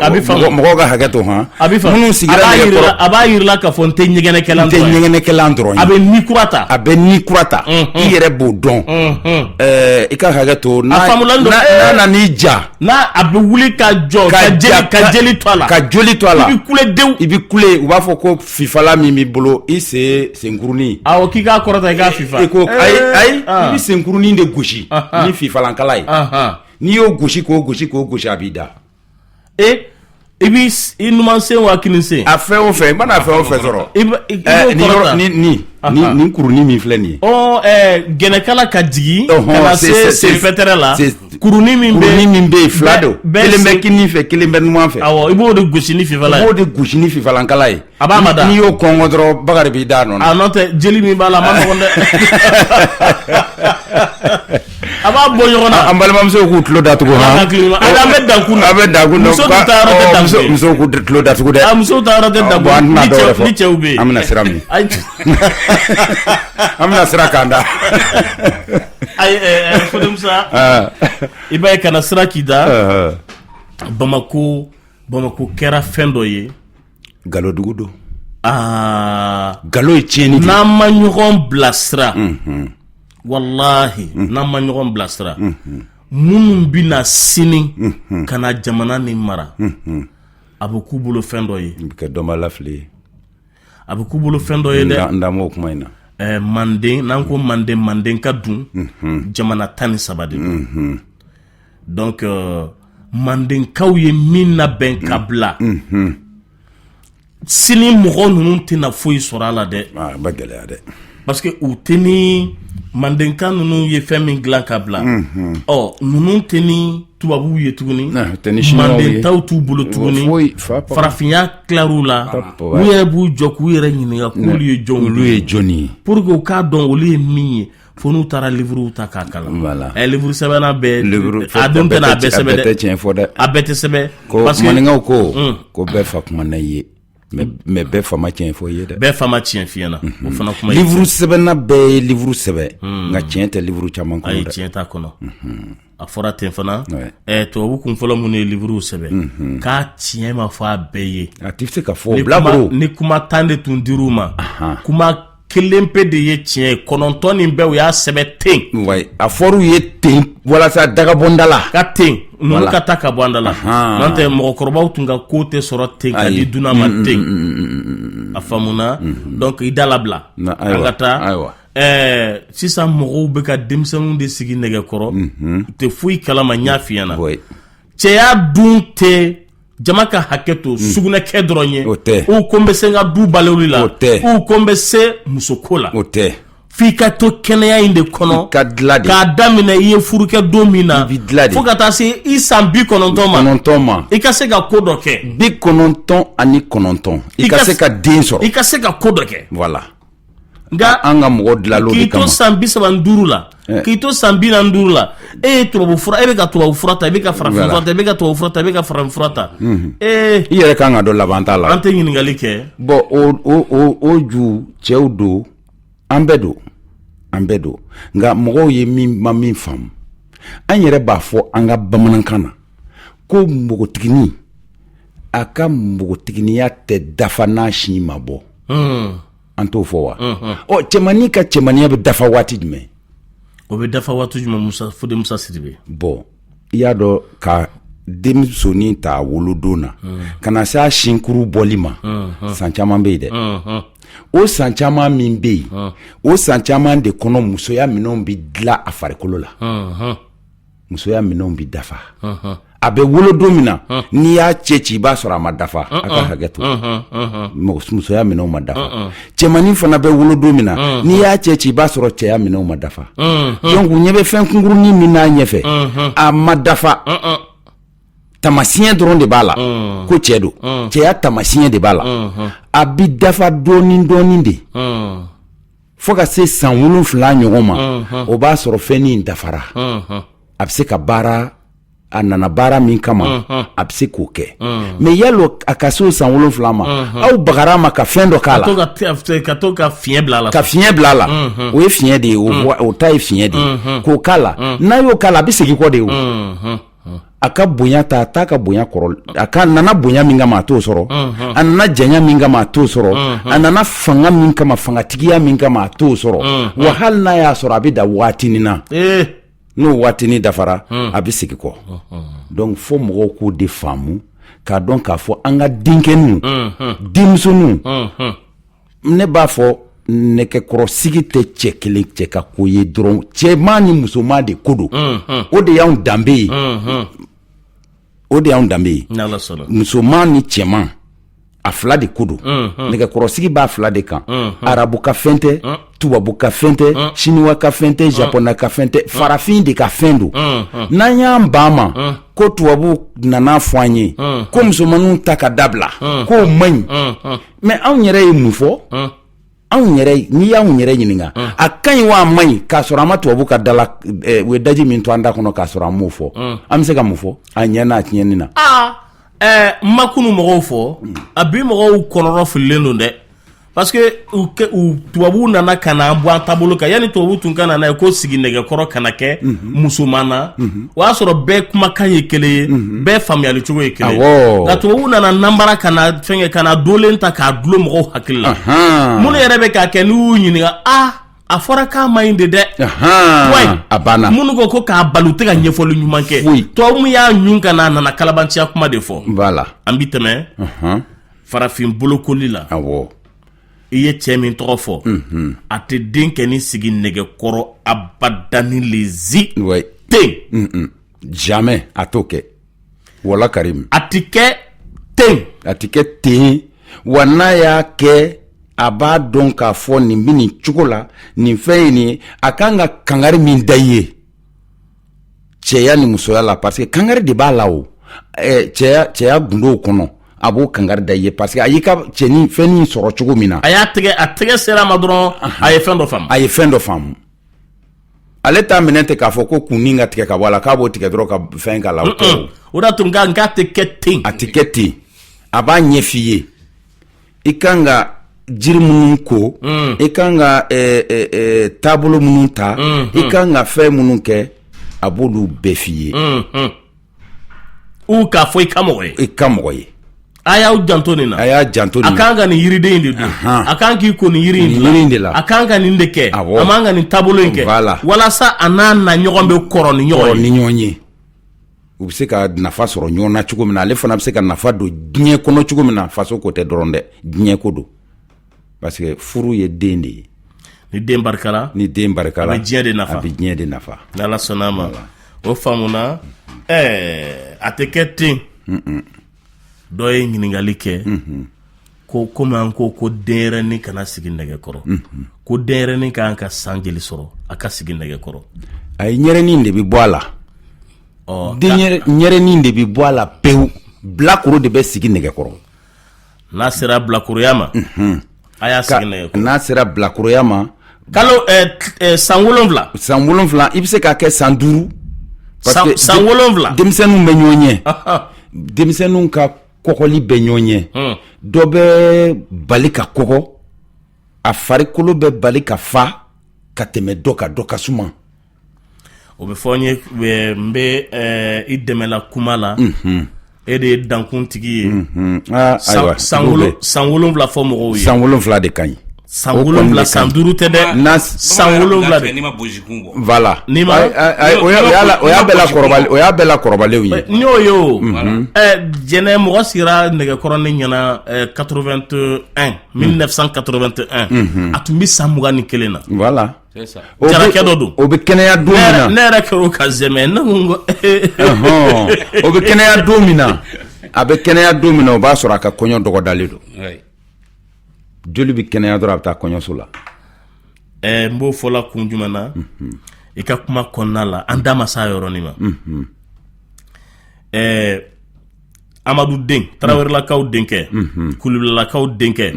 Speaker 1: A bɛ faamu.
Speaker 8: Mɔgɔw ka hakɛ to han.
Speaker 1: A bɛ faamu.
Speaker 8: Minnu sigira nɛgɛkɔrɔ,
Speaker 1: a b'a yirila k'a fɔ n tɛ ɲɛgɛnɛkɛlan
Speaker 8: n tɛ ɲɛgɛnɛkɛlan dɔrɔn ye.
Speaker 1: A bɛ ni kura ta.
Speaker 8: A bɛ ni kura ta. I yɛrɛ b'o dɔn. I ka hakɛ to.
Speaker 1: A faamula
Speaker 8: don. N'a nan'i ja.
Speaker 1: N'a a bɛ wuli ka jɔ ka jeli to a la.
Speaker 8: Ka joli to a la.
Speaker 1: I bɛ kule dewu.
Speaker 8: I bɛ kule, u b'a fɔ ko fifala min b'i bolo, i sen senkurunin.
Speaker 1: Awɔ, k'i k'a kɔrɔta, i k'a fifa.
Speaker 8: I ko ayi ayi, i bɛ senkurunin de gosi ni fifalankala ye. N'i y'o gosi k'o gosi k'o gosi, a b'i da.
Speaker 1: E, i b'i i numan sen wa kinin sen?
Speaker 8: A fɛn o fɛn, i mana fɛn o fɛn sɔrɔ.
Speaker 1: I b'o kɔrɔta.
Speaker 8: Nin kurunin min filɛ nin ye.
Speaker 1: Ɔ, gɛnɛkala ka jigin ka na se senfɛtɛrɛ la. Kurunin min bɛ
Speaker 8: kurunin min bɛ yen fila don, kelen bɛ kinin fɛ, kelen bɛ numan fɛ.
Speaker 1: Awɔ, i b'o de gosi ni fifalan ye.
Speaker 8: I b'o de gosi ni fifalankala ye.
Speaker 1: A b'a mada.
Speaker 8: N'i y'o kɔngɔ dɔrɔn, Bakari b'i da a nɔ
Speaker 1: na. A n'o tɛ, jeli min b'a la, a man nɔgɔn dɛ. A b'a bɔ ɲɔgɔn na.
Speaker 8: An balimamusow k'u tulo datugu han.
Speaker 1: An bɛ dankun na.
Speaker 8: An bɛ dankun na.
Speaker 1: Musow ta yɔrɔ tɛ dankun ye.
Speaker 8: Musow k'u tulo datugu dɛ.
Speaker 1: A musow ta yɔrɔ tɛ dankun.
Speaker 8: Bon, an tɛna dɔw wɛrɛ fɔ.
Speaker 1: Ni cɛw bɛ yen.
Speaker 8: An bɛna sira min. An bɛna sira k'an da.
Speaker 1: Ayi, Fode Musa. I b'a ye, kana sira k'i da. Bamakɔ, Bamakɔ kɛra fɛn dɔ ye.
Speaker 8: Galodugu don.
Speaker 1: Aa.
Speaker 8: Galo ye tiɲɛni de ye.
Speaker 1: N'an ma ɲɔgɔn bilasira. Walahi, n'an ma ɲɔgɔn bilasira, minnu bɛ na sini ka na jamana nin mara, a bɛ k'u bolo fɛn dɔ ye.
Speaker 8: A bɛ kɛ dɔnbaalafili ye.
Speaker 1: A bɛ k'u bolo fɛn dɔ ye dɛ.
Speaker 8: N da m'o kuma in na.
Speaker 1: Manden, n'an ko Manden, Manden ka dun jamana 13 de don. Donc Mandenkaw ye min labɛn ka bila, sini mɔgɔ ninnu tɛna foyi sɔrɔ a la dɛ.
Speaker 8: A bɛ gɛlɛya dɛ.
Speaker 1: Parce que u tɛ ni Mandenka ninnu ye fɛn min dilan ka bila, ɔ ninnu tɛ ni tubabuw ye tuguni, Manden taw t'u bolo tuguni, farafinya tilar'u la, u yɛrɛ b'u jɔ k'u yɛrɛ ɲininka k'olu ye jɔn,
Speaker 8: olu ye jɔn ye,
Speaker 1: pour que u k'a dɔn olu ye min ye, fo n'u taara livre ta k'a kalan.
Speaker 8: Voilà.
Speaker 1: Livre sɛbɛnna bɛɛ, a dun tɛna a bɛɛ sɛbɛn
Speaker 8: dɛ. A bɛɛ tɛ tiɲɛ fɔ dɛ.
Speaker 1: A bɛɛ tɛ sɛbɛn.
Speaker 8: Ko maninkaw ko bɛɛ fa kumana i ye, mais bɛɛ fa ma tiɲɛ fɔ i ye dɛ.
Speaker 1: Bɛɛ fa ma tiɲɛ f'i ɲɛna, o fana kuma ye.
Speaker 8: Livre sɛbɛnna bɛɛ ye livre sɛbɛn, nka tiɲɛ tɛ livre caman kɔnɔ dɛ.
Speaker 1: Ayi, tiɲɛ t'a kɔnɔ. A fɔra ten fana, tubabu kun fɔlɔ minnu ye livre sɛbɛn, k'a tiɲɛ ma fɔ a bɛɛ ye.
Speaker 8: A tɛ se ka fɔ bilakoro.
Speaker 1: Ni kuma 10 de tun dir'u ma, kuma kelen pe de ye tiɲɛ ye, 9 nin bɛɛ u y'a sɛbɛn ten.
Speaker 8: A fɔr'u ye ten walasa dagabɔnda la.
Speaker 1: Ka ten ninnu ka taa ka bɔ an da la. N'o tɛ, mɔgɔkɔrɔbaw tun ka ko tɛ sɔrɔ ten ka di dunan ma ten. A faamuna? Donc i da labila. An ka taa. Sisan mɔgɔw bɛ ka denmisɛnninw de sigi nɛgɛkɔrɔ, u tɛ foyi kalama. N y'a f'i ɲɛna, cɛya dun tɛ jama ka hakɛ to sugunɛkɛ dɔrɔn ye.
Speaker 8: O tɛ.
Speaker 1: U ko n bɛ se n ka du baloli la.
Speaker 8: O tɛ.
Speaker 1: U ko n bɛ se musoko la.
Speaker 8: O tɛ.
Speaker 1: F'i ka to kɛnɛya in de kɔnɔ.
Speaker 8: Ka dilan de.
Speaker 1: K'a daminɛ i ye furukɛ don min na.
Speaker 8: I bɛ dilan de.
Speaker 1: Fo ka taa se i san 90 ma.
Speaker 8: 90 ma.
Speaker 1: I ka se ka ko dɔ kɛ.
Speaker 8: 99. I ka se ka den sɔrɔ.
Speaker 1: I ka se ka ko dɔ kɛ.
Speaker 8: Voilà.
Speaker 1: Nka
Speaker 8: an ka mɔgɔ dilan'o de
Speaker 1: k'i
Speaker 8: kama.
Speaker 1: to san 35 la, k'i to san 45 la, e ye tubabu fura, e bɛ ka tubabu fura ta, i bɛ ka farafin fura ta, i bɛ ka tubabu fura ta, i bɛ ka farafin fura ta. Ee,
Speaker 8: i yɛrɛ kan ka dɔn laban t'a la.
Speaker 1: An tɛ ɲininkali kɛ.
Speaker 8: Bon, o ju cɛw don, an bɛɛ don, an bɛɛ don, nka mɔgɔw ye min ma min faamu, an yɛrɛ b'a fɔ an ka bamanankan na ko npogotiginin, a ka npogotigininya tɛ dafa n'a sin ma bɔ. An t'o fɔ wa? Ɔ, cɛmannin ka cɛmanninya bɛ dafa waati jumɛn?
Speaker 1: O bɛ dafa waati jumɛn, Musa Fode Musa Sidibe?
Speaker 8: Bon, i y'a dɔn, ka denmusonin ta wolodon na ka na se a sinkuru bɔli ma, san caman bɛ yen dɛ. O san caman min bɛ yen, o san caman de kɔnɔ, musoya minɛnw bɛ dilan a farikolo la, musoya minɛnw bɛ dafa. A bɛ wolo don min na, n'i y'a cɛ ci, i b'a sɔrɔ a ma dafa, a ka hakɛ to, musoya minɛnw ma dafa. Cɛmannin fana bɛ wolo don min na, n'i y'a cɛ ci, i b'a sɔrɔ cɛya minɛnw ma dafa. Donc u ɲɛ bɛ fɛn kunkurunin min n'a ɲɛfɛ, a ma dafa, tamasiɲɛ dɔrɔn de b'a la ko cɛ don, cɛya tamasiɲɛ de b'a la. A bɛ dafa dɔɔnin dɔɔnin de fo ka se san 7 ɲɔgɔn ma, o b'a sɔrɔ fɛnnin dafara, a bɛ se ka baara, a nana baara min kama, a bɛ se k'o kɛ. Mais yalo a ka se o san 7 ma, aw bagara a ma ka fɛn dɔ k'a
Speaker 1: la, ka to ka fiɲɛ bila a la,
Speaker 8: ka fiɲɛ bila a la, o ye fiɲɛ de ye, o ta ye fiɲɛ de ye k'o k'a la. N'a y'o k'a la, a bɛ segin kɔ de o. A ka bonya ta, a t'a ka bonya kɔrɔ, a ka nana bonya min kama, a t'o sɔrɔ, a nana janya min kama, a t'o sɔrɔ, a nana fanga min kama, fangatigiya min kama, a t'o sɔrɔ. Wa hali n'a y'a sɔrɔ, a bɛ dan waatinin na. N'o waatinin dafara, a bɛ segin kɔ. Donc fo mɔgɔw k'o de faamu, k'a dɔn k'a fɔ an ka denkɛninw, denmusoninw, ne b'a fɔ nɛgɛkɔrɔsigi tɛ cɛ kelen cɛ ka ko ye dɔrɔn, cɛman ni musoman de ko don. O de y'anw danbe ye, o de y'anw danbe ye. Musoman ni cɛman, a fila de ko don. Nɛgɛkɔrɔsigi b'a fila de kan. Arabu ka fɛn tɛ. Tubabu ka fɛn tɛ, siniwa ka fɛn tɛ, japonais ka fɛn tɛ, farafin de ka fɛn don. N'an y'an ban ma ko tubabu nana fɔ an ye ko musomanninw ta ka dabila, k'o man ɲi, mais anw yɛrɛ ye mun fɔ? Anw yɛrɛ, n'i y'anw yɛrɛ ɲininka, a ka ɲi wa a man ɲi, k'a sɔrɔ an ma tubabu ka dala, u ye daji min to an da kɔnɔ k'a sɔrɔ an m'o fɔ, an bɛ se ka mun fɔ a ɲɛ n'a tiɲɛni na?
Speaker 1: Aa, n ma kunu mɔgɔw fɔ, a bi mɔgɔw kɔnɔrɔ fililen don dɛ, parce que u tubabuw nana ka na an bɔ an taabolo kan. Yanni tubabu tun ka na n'a ye ko sigi nɛgɛkɔrɔ kana kɛ musoman na, o y'a sɔrɔ bɛɛ kumakan ye kelen ye, bɛɛ faamuyali cogo ye kelen ye. Nka tubabuw nana nanbara ka na fɛnkɛ, ka na dolen ta k'a dulon mɔgɔw hakili la. Minnu yɛrɛ bɛ k'a kɛ, n'u y'u ɲininka, a a fɔra k'a man ɲi de dɛ.
Speaker 8: A banna.
Speaker 1: Minnu ko k'a bali, u tɛ ka ɲɛfɔli ɲuman kɛ. Tubabu min y'a ɲun ka na, a nana kalabanciya kuma de fɔ.
Speaker 8: Voilà.
Speaker 1: An bi tɛmɛ farafin bolokoli la. I ye cɛ min tɔgɔ fɔ, a tɛ den kɛ ni sigi nɛgɛkɔrɔ abadani lezi ten.
Speaker 8: Jamais, a t'o kɛ wala Karim.
Speaker 1: A tɛ kɛ ten.
Speaker 8: A tɛ kɛ ten wa. N'a y'a kɛ, a b'a dɔn k'a fɔ nin bɛ nin cogo la, nin fɛn ye nin ye. A kan ka kangari min da i ye cɛya ni musoya la, parce que kangari de b'a la o, cɛya gundow kɔnɔ, a b'o kangari da i ye, parce que a y'i ka cɛnin fɛnnin sɔrɔ cogo min na.
Speaker 1: A y'a tɛgɛ, a tɛgɛ sera a ma dɔrɔn, a ye fɛn dɔ faamu.
Speaker 8: A ye fɛn dɔ faamu. Ale t'a minɛ ten k'a fɔ ko kunnin ka tigɛ ka bɔ a la, k'a b'o tigɛ dɔrɔn ka fɛn k'a la, o tɛ o.
Speaker 1: O de y'a to n k'a tɛ kɛ ten.
Speaker 8: A tɛ kɛ ten. A b'a ɲɛf'i ye, i kan ka jiri minnu ko, i kan ka taabolo minnu ta, i kan ka fɛn minnu kɛ, a b'olu bɛɛ f'i ye.
Speaker 1: U k'a fɔ i ka mɔgɔ ye.
Speaker 8: I ka mɔgɔ ye.
Speaker 1: A y'aw janto nin na.
Speaker 8: A y'a janto nin
Speaker 1: na. A kan ka nin yiriden in de dun. A kan k'i ko nin yiri
Speaker 8: in de la.
Speaker 1: A kan ka nin de kɛ. A man ka nin taabolo in kɛ.
Speaker 8: Voilà.
Speaker 1: Walasa a n'a na ɲɔgɔn bɛ kɔrɔ ni ɲɔgɔn ye.
Speaker 8: Ni ɲɔgɔn ye. U bɛ se ka nafa sɔrɔ ɲɔgɔn na cogo min na, ale fana bɛ se ka nafa don diɲɛ kɔnɔ cogo min na. Faso ko tɛ dɔrɔn dɛ, diɲɛ ko don, parce que furu ye den de ye.
Speaker 1: Ni den barikala.
Speaker 8: Ni den barikala.
Speaker 1: A bɛ diɲɛ de nafa.
Speaker 8: A bɛ diɲɛ de nafa.
Speaker 1: N'Ala sɔnna a ma. O faamuna. A tɛ kɛ ten. Dɔ ye ɲininkali kɛ ko komi an ko ko denyɛrɛnin kana sigi nɛgɛkɔrɔ, ko denyɛrɛnin ka kan ka san joli sɔrɔ a ka sigi nɛgɛkɔrɔ?
Speaker 8: Ayi, ɲɛrɛnin de bɛ bɔ a la. Ɲɛrɛnin de bɛ bɔ a la pewu. Bilakoro de bɛ sigi nɛgɛkɔrɔ.
Speaker 1: N'a sera bilakoroya ma, a y'a sigi nɛgɛkɔrɔ.
Speaker 8: N'a sera bilakoroya ma.
Speaker 1: Kalo san 7.
Speaker 8: San 7, i bɛ se k'a kɛ san 5.
Speaker 1: San 7.
Speaker 8: Denmisɛnninw bɛ ɲɔgɔn ɲɛ, denmisɛnninw ka kɔgɔli bɛ ɲɔgɔn ɲɛ. Dɔ bɛ bali ka kɔgɔ, a farikolo bɛ bali ka fa ka tɛmɛ dɔ kan, dɔ ka suma.
Speaker 1: O bɛ fɔ n ye, n bɛ i dɛmɛla kuma la. E de ye dankuntigi ye. San 7 fɔ mɔgɔw ye.
Speaker 8: San 7 de ka ɲi.
Speaker 1: San 7, san 5 tɛ dɛ, san 7 de.
Speaker 5: N'i ma bonsikun bɔ.
Speaker 8: Voilà. N'i ma o y'a bɛɛ la kɔrɔbalen, o y'a bɛɛ la kɔrɔbalenw ye.
Speaker 1: N y'o ye o. Jɛnɛ, mɔgɔ sigira nɛgɛkɔrɔ ne ɲɛna 81, 1981, a tun bɛ san 21 na.
Speaker 8: Voilà.
Speaker 1: Jarakɛ dɔ don.
Speaker 8: O bɛ kɛnɛya don min na.
Speaker 1: Ne yɛrɛ kɛra o ka zɛmɛ, ne ko.
Speaker 8: O bɛ kɛnɛya don min na, a bɛ kɛnɛya don min na, o b'a sɔrɔ a ka kɔɲɔ dɔgɔdalen don. Joli bɛ kɛnɛya dɔrɔn, a bɛ taa kɔɲɔso la.
Speaker 1: N b'o fɔ la kun jumɛn na? I ka kuma kɔnɔna la, an da ma s'a yɔrɔnin ma. Amadu den, Tarawelelakaw denkɛ, Kulubalilakaw denkɛ,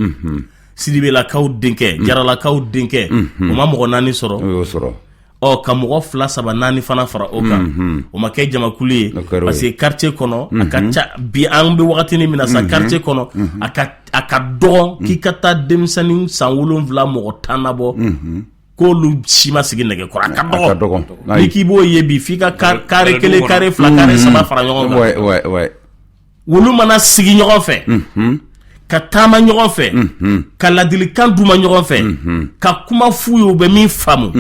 Speaker 1: Sidibelakaw denkɛ, Jaralakaw denkɛ, o ma mɔgɔ 4 sɔrɔ.
Speaker 8: O y'o sɔrɔ.
Speaker 1: Ɔ, ka mɔgɔ 2, 3, 4 fana fara o kan, o ma kɛ jamakulu ye, parce que quartier kɔnɔ a ka ca bi. An bɛ wagati min na sa, quartier kɔnɔ a ka dɔgɔn k'i ka taa denmisɛnnin san 7 mɔgɔ 10 nabɔ k'olu si ma sigi nɛgɛkɔrɔ. A ka dɔgɔn. N'i k'i b'o ye bi, f'i ka carré 1, carré 2, carré 3 fara ɲɔgɔn
Speaker 8: kan.
Speaker 1: Olu mana sigi ɲɔgɔn fɛ, ka taama ɲɔgɔn fɛ, ka ladilikan d'u ma ɲɔgɔn fɛ, ka kuma f'u ye u bɛ min faamu,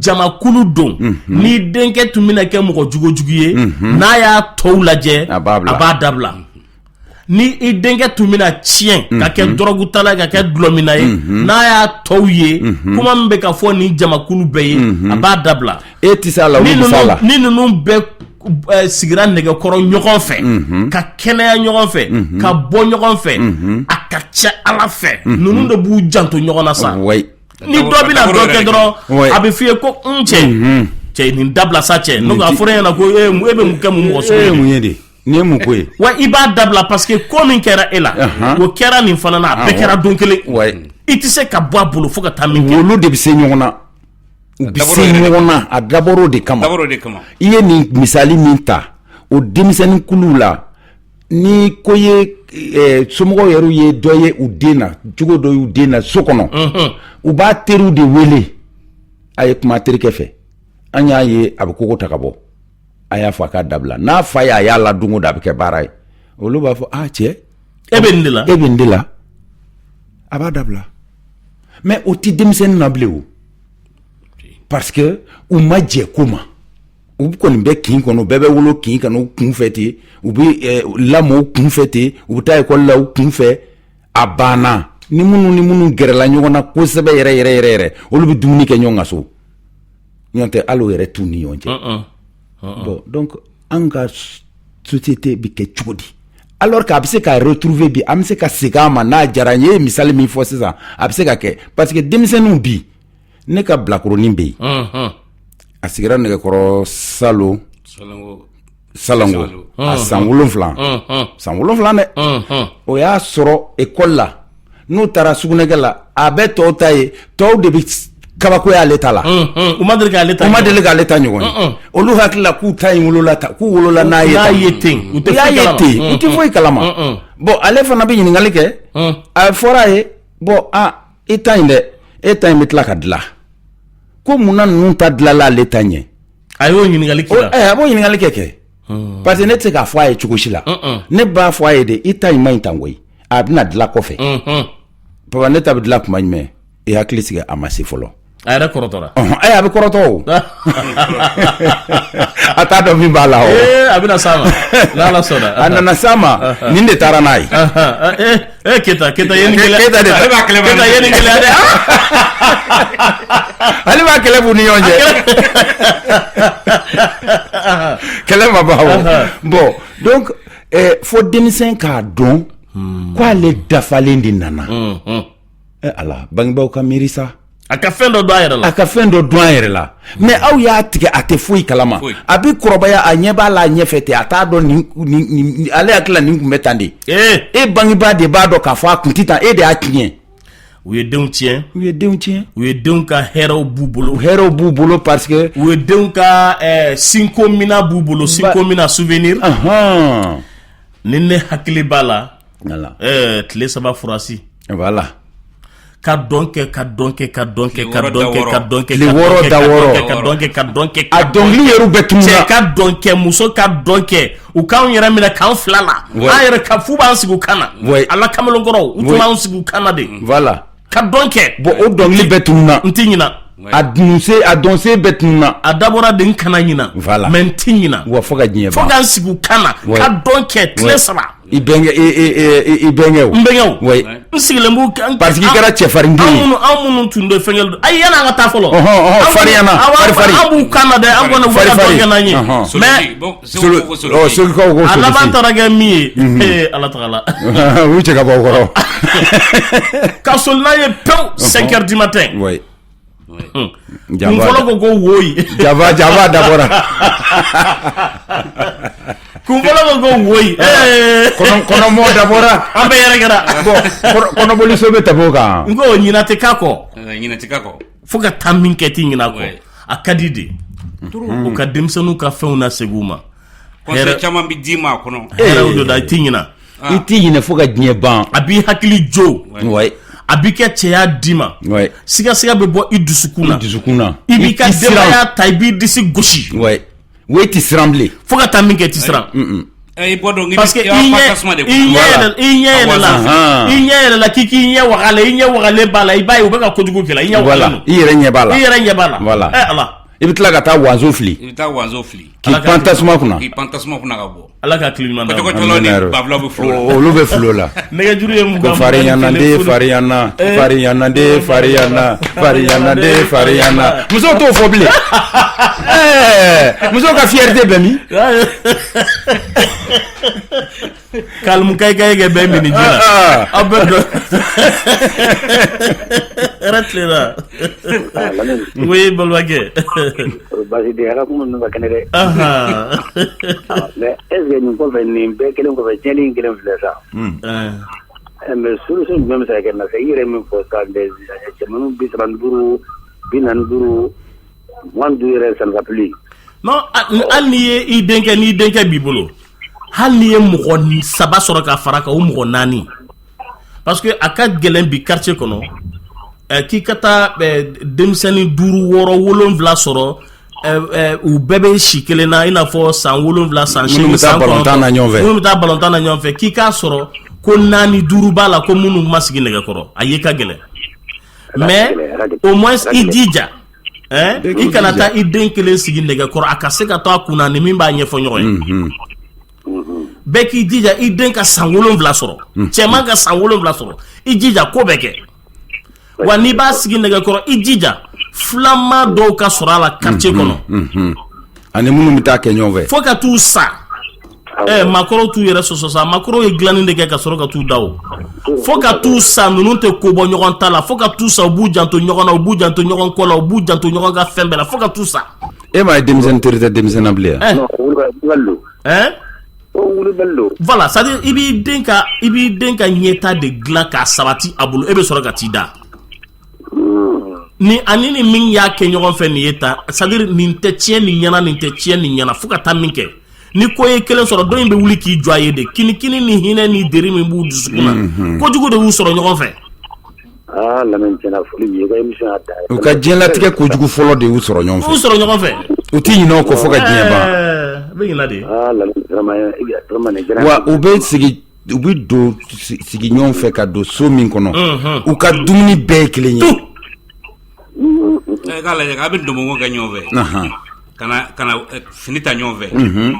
Speaker 1: jamakulu don. Ni denkɛ tun bɛna kɛ mɔgɔ jugujugu ye, n'a y'a tɔw lajɛ, a b'a dabila. Ni i denkɛ tun bɛna tiɲɛ ka kɛ dɔrɔgutala ye, ka kɛ dulɔminna ye, n'a y'a tɔw ye, kuma min bɛ ka fɔ nin jamakulu bɛɛ ye, a b'a dabila.
Speaker 8: E tɛ s'a la, olu bɛ s'a la.
Speaker 1: Ni ninnu bɛɛ sigira nɛgɛkɔrɔ ɲɔgɔn fɛ, ka kɛnɛya ɲɔgɔn fɛ, ka bɔ ɲɔgɔn fɛ, a ka ca Ala fɛ, ninnu de b'u janto ɲɔgɔn na sa. Ni dɔ bɛna dɔ kɛ dɔrɔn, a bɛ f'i ye ko n cɛ, cɛ, nin dabila sa cɛ. N'o a fɔra e ɲɛna ko e bɛ mun kɛ, mun mɔgɔ sugu
Speaker 8: ye mun ye de? Nin ye mun ko ye?
Speaker 1: Wa i b'a dabila parce que ko min kɛra e la, o kɛra nin fana na, a bɛɛ kɛra don kelen. I tɛ se ka bɔ a bolo fo ka taa min kɛ.
Speaker 8: Olu de bɛ se ɲɔgɔn na, u bɛ se ɲɔgɔn na, a dabɔr'o de kama. I ye nin misali min ta, o denmisɛnnin kuluw la, ni ko ye, somɔgɔw yɛrɛ ye dɔ ye u den na, jogo dɔ y'u den na so kɔnɔ, u b'a teriw de wele: a ye kuma terikɛ fɛ, an y'a ye a bɛ kogo ta ka bɔ, a y'a fɔ a k'a dabila. N'a fa ye a y'a la don o don, a bɛ kɛ baara ye. Olu b'a fɔ: aa cɛ,
Speaker 1: e bɛ nin de la,
Speaker 8: e bɛ nin de la, a b'a dabila. Mais o tɛ denmisɛnnin na bilen o, parce que u ma jɛ ko ma. U kɔni bɛ kin kɔnɔ, bɛɛ bɛ wolo kin ka u kun fɛ ten, u bɛ lamɔ u kun fɛ ten, u bɛ taa ekɔli la u kun fɛ, a banna. Ni minnu gɛrɛla ɲɔgɔn na kosɛbɛ yɛrɛ yɛrɛ yɛrɛ yɛrɛ, olu bɛ dumuni kɛ ɲɔgɔn ka so. Ɲɔgɔn tɛ, hali o yɛrɛ t'u ni ɲɔgɔn cɛ. Bon, donc an ka société bɛ kɛ cogo di, alors que a bɛ se ka retrouver bi, an bɛ se ka segin a ma n'a diyara n ye? Misali min fɔ sisan, a bɛ se ka kɛ, parce que denmisɛnninw bi, ne ka bilakoronin bɛ yen, a sigira nɛgɛkɔrɔ salon salongo, a san 7, san 7 dɛ. O y'a sɔrɔ ekɔli la, n'u taara sugunɛkɛ la, a bɛ tɔw ta ye, tɔw de bɛ kabakoya ale ta la.
Speaker 1: U ma deli k'ale ta.
Speaker 8: U ma deli k'ale ta ɲɔgɔn ye. Olu hakili la k'u ta in wolola ta, k'u wolola n'a ye.
Speaker 1: N'a ye ten,
Speaker 8: u tɛ foyi kalama, ten, u tɛ foyi kalama. Bon, ale fana bɛ ɲininkali kɛ, a fɔra a ye: bon, ah, i ta in dɛ, e ta in bɛ tila ka dilan ko munna ninnu ta dilanla, ale ta ɲɛ?
Speaker 1: A y'o ɲininkali k'i la?
Speaker 8: A b'o ɲininkali kɛ, parce que ne tɛ se k'a fɔ a ye cogo si la. Ne b'a fɔ a ye de: i ta in ma ɲi tan koyi, a bɛna dilan kɔfɛ. Papa, ne ta bɛ dilan tuma jumɛn? I hakili sigi, a ma se fɔlɔ.
Speaker 1: A yɛrɛ kɔrɔtɔra.
Speaker 8: Ɛ, a bɛ kɔrɔtɔ o, a t'a dɔn min b'a la o.
Speaker 1: Ee, a bɛna s'a ma n'Ala sɔnna.
Speaker 8: A nana s'a ma, nin de taara n'a ye.
Speaker 1: Ee, Keyita, Keyita ye nin gɛlɛya.
Speaker 8: Keyita de
Speaker 5: Ale b'a kɛlɛ.
Speaker 1: Keyita ye nin gɛlɛya dɛ.
Speaker 8: Ale b'a kɛlɛ b'u ni ɲɔgɔn cɛ, kɛlɛ ma ban o. Bon, donc fo denmisɛn k'a dɔn k'ale dafalen de nana. Ɛ Ala, bangebaaw ka miiri sa.
Speaker 1: A ka fɛn dɔ dɔn a yɛrɛ la.
Speaker 8: A ka fɛn dɔ dɔn a yɛrɛ la. Mais aw y'a tigɛ, a tɛ foyi kalama, a bɛ kɔrɔbaya, a ɲɛ b'a la a ɲɛfɛ ten, a t'a dɔn nin, ale hakili la nin tun bɛ tan de. E bangebaa de b'a dɔn k'a fɔ a kun tɛ tan, e de y'a tiɲɛ.
Speaker 1: U ye denw tiɲɛ.
Speaker 8: U ye denw tiɲɛ.
Speaker 1: U ye denw ka hɛrɛw b'u bolo.
Speaker 8: Hɛrɛw b'u bolo parce que.
Speaker 1: U ye denw ka sinko mina b'u bolo, sinko mina, souvenir. Ni ne hakili b'a la, tile 3 furasi. Ka dɔn kɛ, ka dɔn kɛ, ka dɔn kɛ, ka dɔn kɛ, ka dɔn kɛ.
Speaker 8: Tile 6 da 6.
Speaker 1: Ka dɔn kɛ, ka dɔn kɛ.
Speaker 8: A dɔnkili yɛrɛ bɛɛ tununa.
Speaker 1: Cɛ ka dɔn kɛ, muso ka dɔn kɛ, u k'anw yɛrɛ minɛ k'an fila la. An yɛrɛ ka fu b'an sigi u kan na. Ala kamalenkɔrɔw, u tun b'an sigi u kan na de. Ka dɔn kɛ.
Speaker 8: Bon, o dɔnkili bɛɛ tununa.
Speaker 1: N ti ɲina.
Speaker 8: A dunsen, a dɔnsen bɛɛ tununa.
Speaker 1: A dabɔra de n kana ɲina. Mais n ti ɲina.
Speaker 8: Wa fo ka diɲɛ
Speaker 1: ban. Fo k'an sigi u kan na. Ka dɔn kɛ tile 3.
Speaker 8: I bɛnkɛ, i bɛnkɛw.
Speaker 1: N bɛnkɛw. N sigilen b'u kan.
Speaker 8: Parce que i kɛra cɛfarin den ye.
Speaker 1: Anw minnu tun bɛ fɛnkɛ, ayi, yanni an ka taa fɔlɔ.
Speaker 8: Farinya na, fari fari.
Speaker 1: An b'u kan na dɛ, an kɔni u bɛ ka dɔn kɛ n'an ye. Mais
Speaker 8: solikaw ko.
Speaker 1: A laban taara kɛ min ye, ee Ala tagala.
Speaker 8: U cɛ ka bɔ o kɔrɔ.
Speaker 1: Ka soli n'a ye pewu, 5 heures du matin. Kun fɔlɔ ko woyi.
Speaker 8: Jaba jaba dabɔra.
Speaker 1: Kun fɔlɔ ko woyi.
Speaker 8: Kɔnɔmɔ dabɔra.
Speaker 1: An bɛɛ yɛrɛ kɛra.
Speaker 8: Bon, kɔnɔboliso bɛ tɛmɛ o kan.
Speaker 1: N ko ɲina tɛ k'a kɔ.
Speaker 5: Ɲinɛ tɛ k'a kɔ.
Speaker 1: Fo ka taa min kɛ, ti ɲinɛ kɔ. A ka di de. U ka denmisɛnninw ka fɛnw na segin u ma.
Speaker 5: Conseil caman bɛ d'i ma a kɔnɔ.
Speaker 1: Hɛrɛw don da, i ti ɲina.
Speaker 8: I t'i ɲinɛ fo ka diɲɛ ban.
Speaker 1: A b'i hakili jo. A b'i kɛ cɛya d'i ma. Sigasiga bɛ bɔ i dusukun na.
Speaker 8: I dusukun na.
Speaker 1: I b'i ka denbaya ta, i b'i disi gosi.
Speaker 8: Wa i tɛ siran bilen.
Speaker 1: Fo ka taa min kɛ, i tɛ siran. Parce que i ɲɛ yɛlɛla, i ɲɛ yɛlɛla k'i k'i ɲɛ waga la, i ɲɛ wagalen b'a la, i b'a ye u bɛ ka kojugu kɛ la, i ɲɛ wagalen don.
Speaker 8: I yɛrɛ ɲɛ b'a la.
Speaker 1: I yɛrɛ ɲɛ b'a la.
Speaker 8: Voilà.
Speaker 1: Ɛ Ala.
Speaker 8: I bɛ tila ka taa wanzo fili.
Speaker 5: I bɛ taa wanzo fili.
Speaker 8: K'i pan tasuma kunna.
Speaker 5: K'i pan tasuma kunna ka bɔ.
Speaker 1: Ala ka hakili ɲuman d'an ma.
Speaker 5: Kɔcɔkɔcɔlaw ni bafilaw bɛ filo la.
Speaker 8: Olu bɛ filo la.
Speaker 1: Nɛgɛjuru ye 20.
Speaker 8: Ko farinya den farinya na, farinya na den farinya na, farinya na den farinya na. Musow t'o fɔ bilen. Ɛɛ, musow ka fierté bɛ min?
Speaker 1: Kalimu kayi kɛ bɛɛ min ji la aw bɛɛ dɔn hɛrɛ tilenna oui balimakɛ
Speaker 9: basi tɛ ala kuma ninnu ka kɛnɛ dɛ mais est ce que nin kɔfɛ nin bɛɛ kelen kɔfɛ tiɲɛni in kelen filɛ sa mais solution jumɛn bɛ se ka kɛ na i yɛrɛ min fɔ sa cɛmanninw 35 45 25 yɛrɛ ça ne va plus
Speaker 1: non hali n'i ye i denkɛ n'i denkɛ b'i bolo hali n'i ye mɔgɔ saba sɔrɔ ka fara kan o mɔgɔ naani parce que a ka gɛlɛn bi quartier kɔnɔ k'i ka taa denmisɛnnin duuru wɔɔrɔ wolonwula sɔrɔ u bɛɛ bɛ si kelen na i n'a fɔ san 7 san 8 san 9 minnu bɛ taa balontan na ɲɔgɔn fɛ k'i k'a sɔrɔ ko naani duuru b'a la ko minnu ma sigi nɛgɛkɔrɔ a ye ka gɛlɛn mais au moins i jija i kana taa i den kelen sigi nɛgɛkɔrɔ a ka se ka to a kunna ni min b'a ɲɛfɔ ɲɔgɔn ye bɛɛ k'i jija i den ka san 7 sɔrɔ cɛman ka san 7 sɔrɔ i jija ko bɛɛ kɛ wa n'i b'a sigi nɛgɛkɔrɔ i jija filama dɔw ka sɔrɔ a la quartier kɔnɔ
Speaker 8: ani minnu bɛ taa kɛ ɲɔgɔn fɛ
Speaker 1: fo ka t'u sa maakɔrɔw t'u yɛrɛ sɔsɔ sa maakɔrɔw ye dilanni de kɛ ka sɔrɔ ka t'u da o fo ka t'u sa ninnu tɛ ko bɔ ɲɔgɔn ta la fo ka t'u sa u b'u janto ɲɔgɔn na u b'u janto ɲɔgɔn kɔ la u b'u janto ɲɔgɔn ka fɛn bɛɛ la fo ka t'u sa
Speaker 8: e m'a ye denmisɛnnin teri tɛ denmisɛnnin na bilen yan
Speaker 1: voilà c'est à dire i b'i den ka i b'i den ka ɲɛta de dilan k'a sabati a bolo e bɛ sɔrɔ ka t'i da ni ani ni min y'a kɛ ɲɔgɔn fɛ nin ye tan c'est à dire nin tɛ tiɲɛ nin ɲɛna nin tɛ tiɲɛ nin ɲɛna fo ka taa min kɛ ni ko ye kelen sɔrɔ dɔ in bɛ wuli k'i jɔ a ye de kinikini ni hinɛ ni deri min b'u dusukun na kojugu de y'u sɔrɔ ɲɔgɔn fɛ
Speaker 8: u ka diɲɛlatigɛ kojugu fɔlɔ de y'u sɔrɔ ɲɔgɔn fɛ
Speaker 1: u sɔrɔ ɲɔgɔn fɛ
Speaker 8: u tɛ ɲinɛ o kɔ fo ka diɲɛ ban
Speaker 1: u bɛ ɲinɛ de
Speaker 8: wa u bɛ sigi u bɛ don sigi ɲɔgɔn fɛ ka don so min kɔnɔ u ka dumuni bɛɛ ye kelen ye
Speaker 5: e k'a lajɛ a bɛ ndomongo kɛ ɲɔgɔn fɛ ka na fini ta ɲɔgɔn fɛ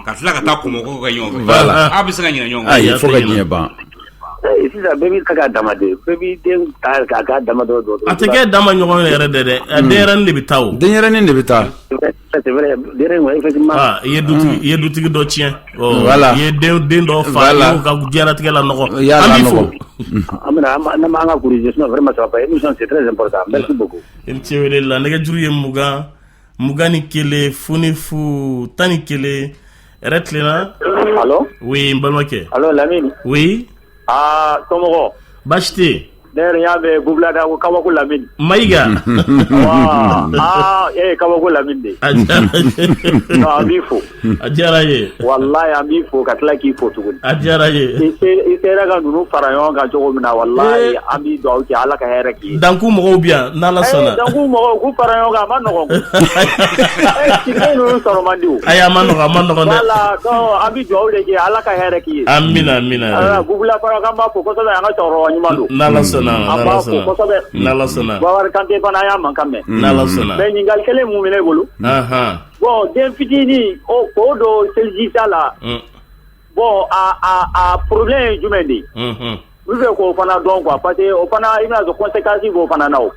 Speaker 5: ka tila ka taa kɔmɔko kɛ ɲɔgɔn fɛ a bɛ se ka ɲinɛ ɲɔgɔn kɔ
Speaker 8: ayi fo ka diɲɛ ban
Speaker 9: sisan bɛɛ b'i ta k'a dama de bɛɛ b'i den ta k'a k'a dama dɔ dɔ
Speaker 1: a tɛ kɛ dama ɲɔgɔn yɛrɛ dɛ dɛ denyɛrɛnin de bɛ taa o
Speaker 8: denyɛrɛnin de bɛ taa
Speaker 1: i ye dutigi i ye dutigi dɔ tiɲɛ i ye den dɔ fa i y'o ka diɲɛlatigɛ lanɔgɔ an b'i fo
Speaker 9: an bɛna an ka corriger sinon vraiment ça va pas émission c'est très important merci beaucoup
Speaker 1: i ni ce wele la nɛgɛjuru ye 20 21 0 0 11 hɛrɛ tilenna
Speaker 9: allo
Speaker 1: oui n balimakɛ
Speaker 9: allo Lamini
Speaker 1: oui
Speaker 9: aa somɔgɔw
Speaker 1: baasi tɛ yen
Speaker 9: ne yɛrɛ y'a mɛn Gubulada ko kabako Lamini
Speaker 1: Mayiga
Speaker 9: aa e ye kabako Lamini de ye non an b'i fo
Speaker 1: a diyara n ye
Speaker 9: walayi an b'i fo ka tila k'i fo tuguni
Speaker 1: a diyara n ye
Speaker 9: i sera ka ninnu fara ɲɔgɔn kan cogo min na walayi an b'i dugawu kɛ Ala ka hɛrɛ k'i ye
Speaker 1: Danku mɔgɔw bɛ yan n'Ala sɔnna
Speaker 9: Danku mɔgɔw k'u fara ɲɔgɔn kan a ma nɔgɔn ee ninnu sɔrɔ man di o
Speaker 1: ayi a ma nɔgɔn a ma nɔgɔn dɛ
Speaker 9: voilà donc an bɛ dugawu de kɛ Ala ka hɛrɛ k'i ye
Speaker 1: amina amina
Speaker 9: Gubula fana k'an b'a fo kosɛbɛ an ka cɛkɔrɔba ɲuman don
Speaker 1: n'Ala sɔnna
Speaker 9: an b'a fo kosɛbɛ
Speaker 1: n'Ala sɔnna
Speaker 9: Bubakari Kante fana an y'a mankan mɛn
Speaker 1: n'Ala sɔnna
Speaker 9: mais ɲininkali kelen mun bɛ ne bolo bon den fitinin o k'o don selijita la bon a problème ye jumɛn de ye n bɛ fɛ k'o fana dɔn quoi parce que o fana i bɛna sɔrɔ conséquence b'o fana na o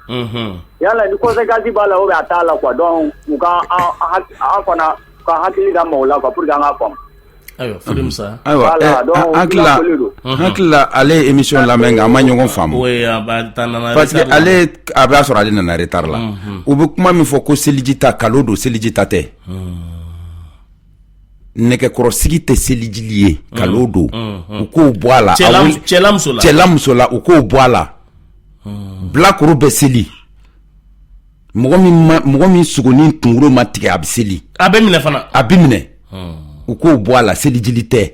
Speaker 9: yala ni conséquence b'a la ou bien a t'a la quoi donc u ka an fana ka hakili da maaw la quoi pour que an k'a faamu
Speaker 1: ayiwa Fode Musa
Speaker 8: ayiwa hakili la ale ye émission lamɛn nka an ma ɲɔgɔn faamu parce que ale a b'a sɔrɔ ale nana retard la u bɛ kuma min fɔ ko seliji ta kalo don seliji ta tɛ nɛgɛkɔrɔsigi tɛ selijili ye kalo don u k'o bɔ a la cɛ muso la u k'o bɔ a la bilakoro bɛ seli mɔgɔ min sogonin kunkolo ma tigɛ a bɛ seli
Speaker 1: a bɛ minɛ fana
Speaker 8: a bɛ minɛ u k'o bɔ a la selijili tɛ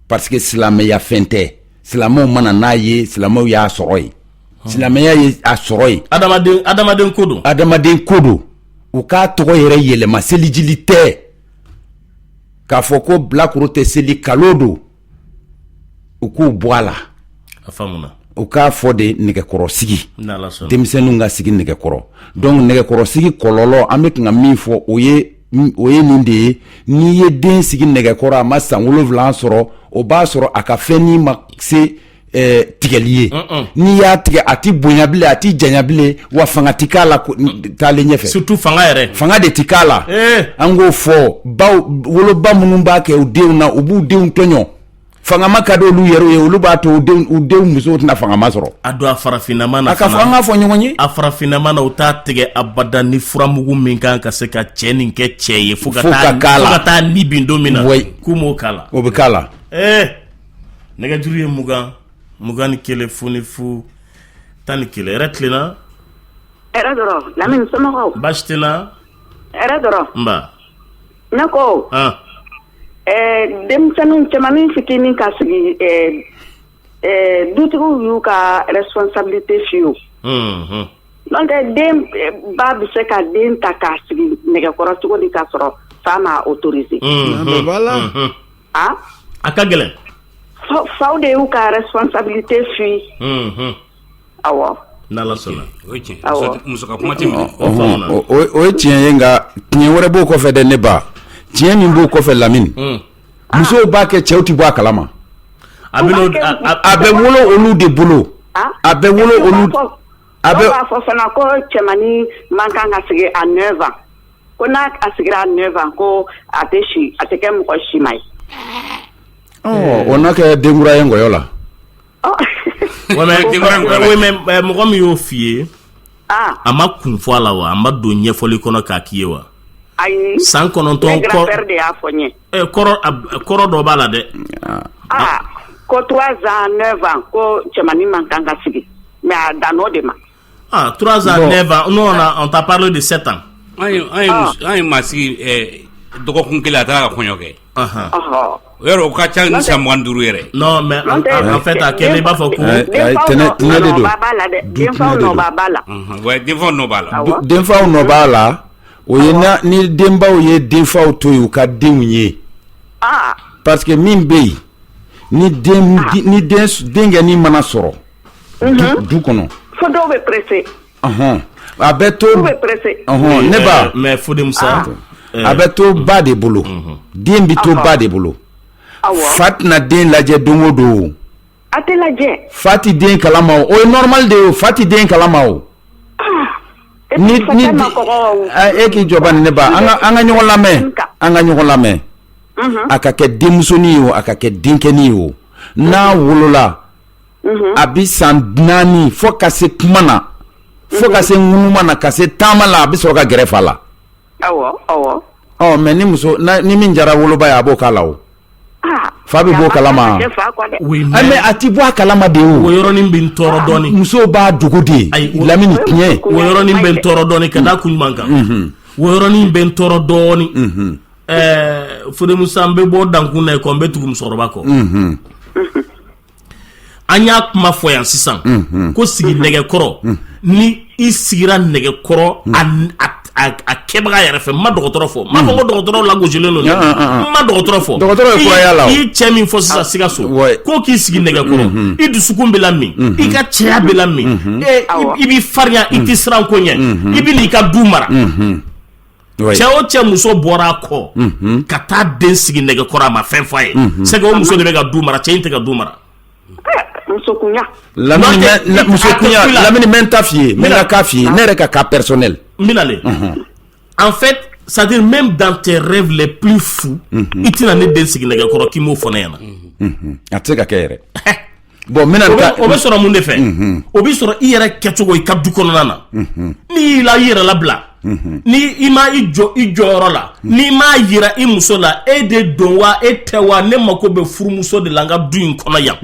Speaker 8: parce que silamɛya fɛn tɛ silamɛw ma na n'a ye silamɛw y'a sɔrɔ yen silamɛya ye a sɔrɔ yen
Speaker 1: adamaden ko don
Speaker 8: adamaden ko don u k'a tɔgɔ yɛrɛ yɛlɛma selijili tɛ k'a fɔ ko bilakoro tɛ seli kalo don u k'o bɔ a la
Speaker 1: a faamuna
Speaker 8: u k'a fɔ de nɛgɛkɔrɔsigi denmisɛnninw ka sigi nɛgɛkɔrɔ donc nɛgɛkɔrɔsigi kɔlɔlɔ an bɛ kan ka min fɔ o ye o ye nin de ye n'i ye den sigi nɛgɛkɔrɔ a ma san 7 sɔrɔ o b'a sɔrɔ a ka fɛnnin ma se tigɛli ye n'i y'a tigɛ a ti bonya bilen a ti janya bilen wa fanga ti k'a la taalen ɲɛfɛ
Speaker 1: surtout fanga yɛrɛ
Speaker 8: fanga de ti k'a la an k'o fɔ baw woloba minnu b'a kɛ u denw na u b'u denw tɔɲɔ. Fangama ka di olu yɛrɛ ye, olu b'a to u denw musow tɛna fangama sɔrɔ.
Speaker 1: A don a farafinnama na.
Speaker 8: A ka fɔ, an k'a fɔ ɲɔgɔn ye.
Speaker 1: A farafinnama na, u t'a tigɛ abada ni furamugu min kan ka se ka cɛ nin kɛ cɛ ye fo ka taa ni bin don min na, k'u m'o k'a la.
Speaker 8: O bɛ k'a la.
Speaker 1: Ee, nɛgɛjuru ye 20 21 0 0 11. Hɛrɛ tilenna.
Speaker 10: Hɛrɛ dɔrɔn, Lamini, somɔgɔw?
Speaker 1: Baasi tɛ n na.
Speaker 10: Hɛrɛ dɔrɔn.
Speaker 1: Nba.
Speaker 10: Ne ko denmisɛnnin cɛmannin fitinin ka sigi, dutigiw y'u ka responsabilité fuir o. N'o tɛ, den ba bɛ se ka den ta k'a sigi nɛgɛkɔrɔ cogo di k'a sɔrɔ fa m'a autorisé?
Speaker 1: Ah, a ka gɛlɛn.
Speaker 10: Faw de y'u ka responsabilité fuir. Awɔ.
Speaker 1: N'Ala sɔnna.
Speaker 5: O ye tiɲɛ, muso ka kuma tɛ minɛ.
Speaker 8: O ye tiɲɛ ye, nka tiɲɛ wɛrɛ b'o kɔfɛ dɛ, ne ba. Tiɲɛ min b'o kɔfɛ, Lamini, musow b'a kɛ, cɛw tɛ bɔ a kalama.
Speaker 1: A
Speaker 8: bɛ wolo olu de bolo, a bɛ wolo olu.
Speaker 10: A bɛ b'a fɔ fana ko cɛmannin man kan ka sigi à 9 ans, ko n'a a sigira à 9 ans, ko a tɛ si, a tɛ kɛ mɔgɔ si ma ye.
Speaker 8: O n'a kɛ denkura ye nkɔyɔ la.
Speaker 1: Mais mɔgɔ min y'o f'i ye, a ma kun fɔ a la wa? A ma don ɲɛfɔli kɔnɔ k'a k'i ye wa?
Speaker 10: Ayi.
Speaker 1: San 9
Speaker 10: Ne grand-père de y'a fɔ n ye.
Speaker 1: Kɔrɔ dɔ b'a la dɛ.
Speaker 10: Aa, ko 3 ans 9 ans, ko cɛmannin man kan ka sigi, mais a dan o de ma.
Speaker 1: Ah, 3 ans, 9 ans. Nous, on t'a parlé de 7 ans.
Speaker 5: An ye maa sigi dɔgɔkun kelen, a taara ka kɔɲɔ kɛ. O yɔrɔ o ka ca ni san 25 yɛrɛ.
Speaker 1: Non, mais en fait, a kɛlen i b'a fɔ ko.
Speaker 8: Tɛnɛ de don.
Speaker 10: Denfaw nɔ b'a la.
Speaker 5: Ouais, denfaw nɔ b'a la.
Speaker 8: Denfaw nɔ b'a la. O ye ni denbaw ye denfaw to yen u ka denw ye. Parce que min bɛ yen, ni den ni den denkɛnin mana sɔrɔ du kɔnɔ.
Speaker 10: Fo dɔw bɛ pressé.
Speaker 8: A bɛ to.
Speaker 10: Dɔw bɛ pressé.
Speaker 8: Ne ba.
Speaker 1: Mais Fode Musa.
Speaker 8: A bɛ to ba de bolo. Den bɛ to ba de bolo. Fa tɛna den lajɛ don o don.
Speaker 10: A tɛ lajɛ.
Speaker 8: Fa tɛ den kalama o ye normal de ye o, fa tɛ den kalama o.
Speaker 10: Ni
Speaker 8: ni e k'i jɔ bani, ne ba, an ka ɲɔgɔn lamɛn, an ka ɲɔgɔn lamɛn. A ka kɛ denmusonin ye o, a ka kɛ denkɛnin ye o, n'a wolola, a bɛ san 4 fo ka se kuma na, fo ka se ŋunuma na, ka se taama la, a bɛ sɔrɔ ka gɛrɛ fa la.
Speaker 10: Awɔ, awɔ.
Speaker 8: Ɔ, mais ni muso ni min jara woloba ye, a b'o k'a la o. Fa bɛ b'o kalama. Mais a ti bɔ a kalama de o.
Speaker 1: O yɔrɔnin bɛ n tɔɔrɔ dɔɔnin.
Speaker 8: Musow b'a dogo de. Lamini, tiɲɛ.
Speaker 1: O yɔrɔnin bɛ n tɔɔrɔ dɔɔnin ka da kun jumɛn kan? O yɔrɔnin bɛ n tɔɔrɔ dɔɔnin. Ɛɛ, Fode Musa, n bɛ bɔ dankun na kɔ, n bɛ tugu musokɔrɔba kɔ. An y'a kuma fɔ yan sisan ko sigi nɛgɛkɔrɔ, ni i sigira nɛgɛkɔrɔ a kɛbaga yɛrɛ fɛ, n ma dɔgɔtɔrɔ fɔ, n m'a fɔ ko dɔgɔtɔrɔ lagosilen don dɛ, n ma dɔgɔtɔrɔ fɔ.
Speaker 8: Dɔgɔtɔrɔ ye fura la.
Speaker 1: I ye cɛ min fɔ sisan Sikaso, ko k'i sigi nɛgɛkɔrɔ, i dusukun bɛ lamin, i ka cɛya bɛ lamin, i b'i farinya, i tɛ siran ko ɲɛ, i bɛ n'i ka du mara. Cɛ o cɛ muso bɔra a kɔ ka taa den sigi nɛgɛkɔrɔ, a ma fɛn fɔ a ye, c'est que o muso de bɛ ka du mara, cɛ in tɛ ka du mara.
Speaker 10: Musokunya.
Speaker 8: Lamini, musokunya, Lamini, n bɛ n ta f'i ye, n bɛ n ka cas f'i ye, ne yɛrɛ ka cas personnel.
Speaker 1: N bɛna le, en fait, c'est à dire même dans tes rêves les plus fous, i tɛna ne den sigi nɛgɛkɔrɔ k'i m'o fɔ ne ɲɛna.
Speaker 8: A tɛ se ka kɛ yɛrɛ. Bon, n bɛna
Speaker 1: o bɛ sɔrɔ mun de fɛ? O bɛ sɔrɔ i yɛrɛ kɛcogo i ka du kɔnɔna na. N'i y'i la i yɛrɛ labila, ni i ma i jɔ i jɔyɔrɔ la, n'i m'a yira i muso la, e de don wa, e tɛ wa, ne mako bɛ furumuso de la n ka du in kɔnɔ yan.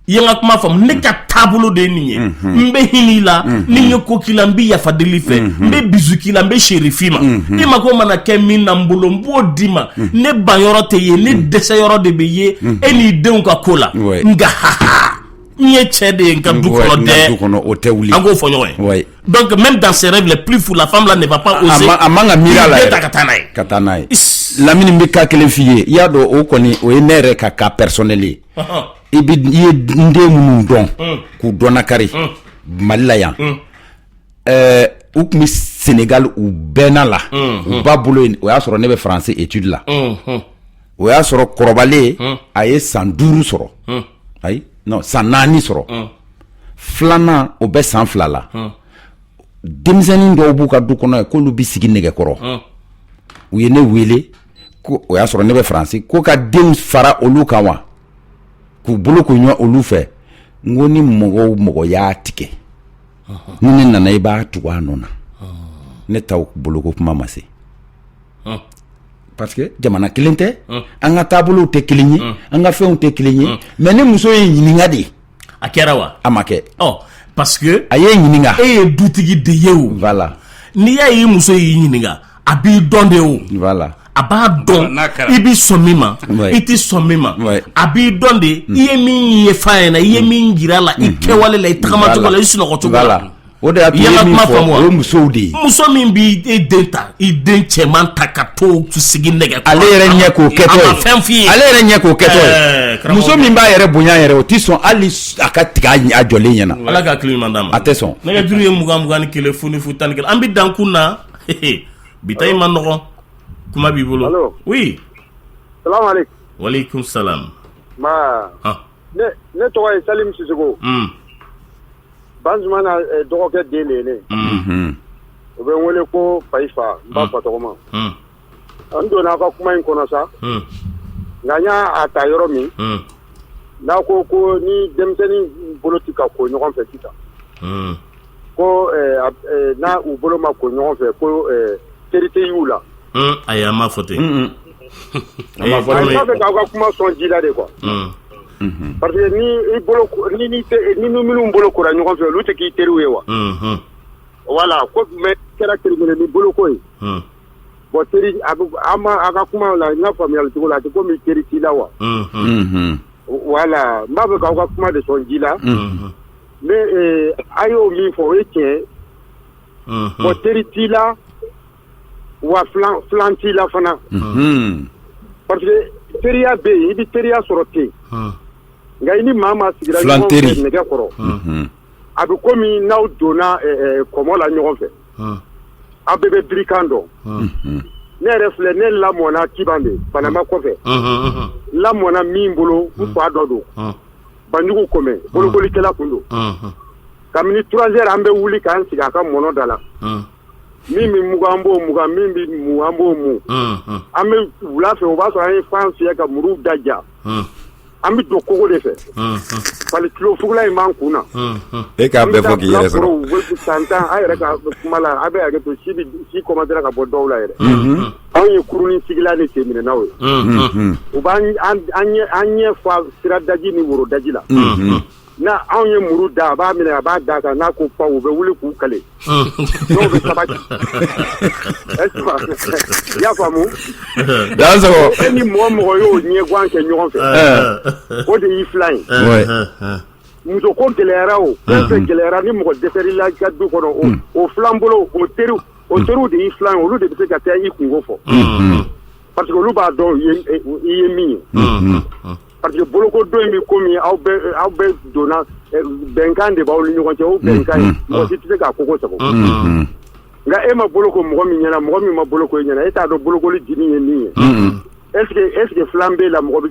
Speaker 1: I ye n ka kuma faamu? Ne ka taabolo de ye nin ye. N bɛ hinɛ i la, ni n ye ko k'i la, n bɛ yafa deli fɛ, n bɛ bisou k'i la, n bɛ chéri f'i ma. I mako mana kɛ min na n bolo, n b'o d'i ma. Ne banyɔrɔ tɛ ye, ne dɛsɛ yɔrɔ de bɛ ye e n'i denw ka ko la. Nka haha, n ye cɛ de ye n ka du kɔnɔ dɛ.
Speaker 8: Du kɔnɔ, o tɛ wuli.
Speaker 1: An k'o fɔ ɲɔgɔn ye. Donc même dans ses rêves les plus fous, la femme là ne va pas oser.
Speaker 8: A man ka miiri a la
Speaker 1: yɛrɛ. Ta ka taa n'a ye.
Speaker 8: Ka taa n'a ye. Lamini, n bɛ cas kelen f'i ye. I y'a dɔn, o kɔni, o ye ne yɛrɛ ka cas personnel ye. I bɛ i ye n den minnu dɔn k'u dɔn nakari Mali la yan, u tun bɛ Sénégal, u bɛnna la, u ba bolo yen. O y'a sɔrɔ ne bɛ français étude la. O y'a sɔrɔ kɔrɔbalen, a ye san 5 sɔrɔ, ayi, non, san 4 sɔrɔ. Filanan, o bɛ san 2 la. Denmisɛnnin dɔw b'u ka du kɔnɔ yen k'olu bɛ sigi nɛgɛkɔrɔ. U ye ne wele ko, o y'a sɔrɔ ne bɛ faransi, ko ka denw fara olu kan wa. K'u bolo ko ɲɔ olu fɛ, n ko ni mɔgɔ o mɔgɔ y'a tigɛ, ni ne nana, i b'a tugu a nɔ na. Ne t'aw boloko kuma ma se, parce que jamana kelen tɛ, an ka taabolow tɛ kelen ye, an ka fɛnw tɛ kelen ye. Mais ne muso ye ɲininka de.
Speaker 1: A kɛra wa?
Speaker 8: A ma kɛ.
Speaker 1: Ɔ, parce que
Speaker 8: a ye ɲininka.
Speaker 1: E ye dutigi de ye o.
Speaker 8: Voilà.
Speaker 1: N'i y'a ye muso y'i ɲininka, a b'i dɔn de o.
Speaker 8: Voilà.
Speaker 1: A b'a dɔn i bɛ sɔn min ma, i tɛ sɔn min ma. A b'i dɔn de. I ye min ye f'a ɲɛna, i ye min jira a la, i kɛwale la, i tagamacogo la, i sunɔgɔcogo la.
Speaker 8: O de y'a to i ye min fɔ, o ye musow de ye.
Speaker 1: Muso min b'i e den ta, i den cɛman ta ka to sigi nɛgɛ
Speaker 8: Ale yɛrɛ ɲɛ k'o kɛtɔ
Speaker 1: ye, a ma fɛn f'i ye.
Speaker 8: Ale yɛrɛ ɲɛ k'o kɛtɔ ye. Muso min b'a yɛrɛ bonya yɛrɛ, o tɛ sɔn hali a ka tigɛ a jɔlen ɲɛna.
Speaker 1: Ala ka hakili ɲuman d'a ma.
Speaker 8: A tɛ sɔn.
Speaker 1: Nɛgɛjuru ye 20 21 0 0 11. An bɛ dan kun na, bi ta in man nɔgɔn. Kuma b'i bolo.
Speaker 11: Allo.
Speaker 1: Oui.
Speaker 11: Salamu aleykum.
Speaker 1: Walekum salam.
Speaker 11: Nba. Ne tɔgɔ ye Salim Sisoko. Bazumana dɔgɔkɛ den de ye ne. O bɛ n wele ko Fayifa, n ba fa tɔgɔma. N donna aw ka kuma in kɔnɔ sa, nka n y'a ta yɔrɔ min, n'a ko ko ni denmisɛnnin bolo tɛ ka ko ɲɔgɔn fɛ sisan, ko n'a u bolo ma ko ɲɔgɔn fɛ, ko teri tɛ y'u la.
Speaker 1: Ayi, an m'a fɔ ten.
Speaker 11: An b'a fɛ k'aw ka kuma sɔn ji la de quoi. Parce que ni i bolo ni ni ni minnu bolo kora ɲɔgɔn fɛ, olu tɛ k'i teriw ye wa? Voilà, ko mais kɛra kelen ni boloko ye. Bon, teri a bɛ an ma a ka kuma la, n ka faamuyali cogo la, a tɛ komi teri t'i la wa? Voilà, n b'a fɛ k'aw ka kuma de sɔn ji la. Mais a y'o min fɔ, o ye tiɲɛ ye. Bon, teri t'i la wa, filan t'i la fana. Parce que teriya bɛ yen, i bɛ teriya sɔrɔ ten. Nka i ni maa maa sigira ɲɔgɔn fɛ nɛgɛ kɔrɔ, a bɛ komi n'aw donna kɔmɔ la ɲɔgɔn fɛ, aw bɛɛ bɛ birikan dɔn. Ne yɛrɛ filɛ, ne lamɔna Kiban de, Banamba kɔfɛ. N lamɔna min bolo, n fa dɔ don. Banjugu Kɔmɛ, bolokolikɛla kun don. Kabini 3 heures an bɛ wuli k'an sigi a ka mɔnɔ da la. Min bɛ mugan, an b'o mugan, min bɛ mu, an b'o mu. An bɛ wula fɛ, o b'a sɔrɔ an ye fan fiyɛ ka muruw da ja. An bɛ don kogo de fɛ. Fali tulo fugula in b'an kun na.
Speaker 8: E k'a bɛɛ fɔ k'i yɛrɛ sɔrɔ.
Speaker 11: San 10, an yɛrɛ ka kuma la, a bɛ hakɛ to, si si commencera ka bɔ dɔw la yɛrɛ. Anw ye kurunin sigila ni senminɛnaw ye. U b'an an ɲɛ fa siradaji ni worodaji la. N'a anw ye muru da, a b'a minɛ, a b'a da kan, n'a ko pan, u bɛ wuli k'u kale. Dɔw bɛ sabati. I y'a faamu? E ni mɔgɔ mɔgɔ y'o ɲɛgan kɛ ɲɔgɔn fɛ, o de y'i filan ye. Muso ko gɛlɛyara, o fɛn fɛn gɛlɛyara, ni mɔgɔ dɛsɛr'i la i ka du kɔnɔ, o filan bolo, o teriw, o teriw de y'i filan ye, olu de bɛ se ka taa i kunko fɔ. Parce que olu b'a dɔn i ye min ye. Parce que boloko don in bɛ komi aw bɛɛ donna bɛnkan de b'aw ni ɲɔgɔn cɛ, o bɛnkan in, mɔgɔ si tɛ se k'a koko sago. Nka e ma boloko mɔgɔ min ɲɛna, mɔgɔ min ma boloko e ɲɛna, e t'a dɔn bolokoli dimi ye min ye. Est ce que filan b'e la? Mɔgɔ bɛ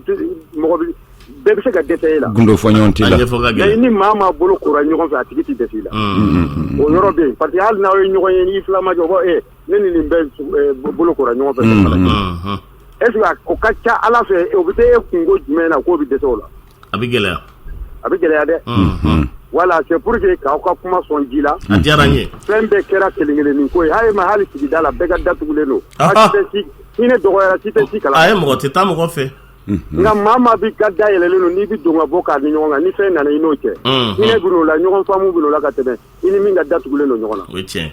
Speaker 11: bɛɛ bɛ se ka dɛsɛ e la.
Speaker 8: Gundo fɔɲɔgɔn t'i la.
Speaker 11: Mais ni maa maa bolo kora ɲɔgɔn fɛ, a tigi tɛ dɛsɛ i la. O yɔrɔ bɛ yen, parce que hali n'aw ye ɲɔgɔn ye, n'i filan ma jɔ, o b'a fɔ ne ni nin bɛɛ bolo kora ɲɔgɔn fɛ. Est ce que o ka ca Ala fɛ, o bɛ se e kunko jumɛn na k'o bɛ dɛsɛ o la?
Speaker 1: A bɛ gɛlɛya.
Speaker 11: A bɛ gɛlɛya dɛ. Voilà, c'est pour que k'aw ka kuma sɔn ji la.
Speaker 1: A diyara n ye.
Speaker 11: Fɛn bɛɛ kɛra kelen kelennin ko ye. Hali ma hali sigida la, bɛɛ ka da tugulen don. Hinɛ dɔgɔyara, si tɛ si kala.
Speaker 1: A ye mɔgɔ tɛ taa mɔgɔ fɛ.
Speaker 11: Nka maa maa b'i ka da yɛlɛlen don, n'i bɛ don ka bɔ k'a ni ɲɔgɔn kan, ni fɛn nana i n'o cɛ. Hinɛ bɛ n'o la, ɲɔgɔn faamu bɛ n'o la ka tɛmɛ i ni min ka da tugulen don ɲɔgɔn na.
Speaker 1: O ye tiɲɛ.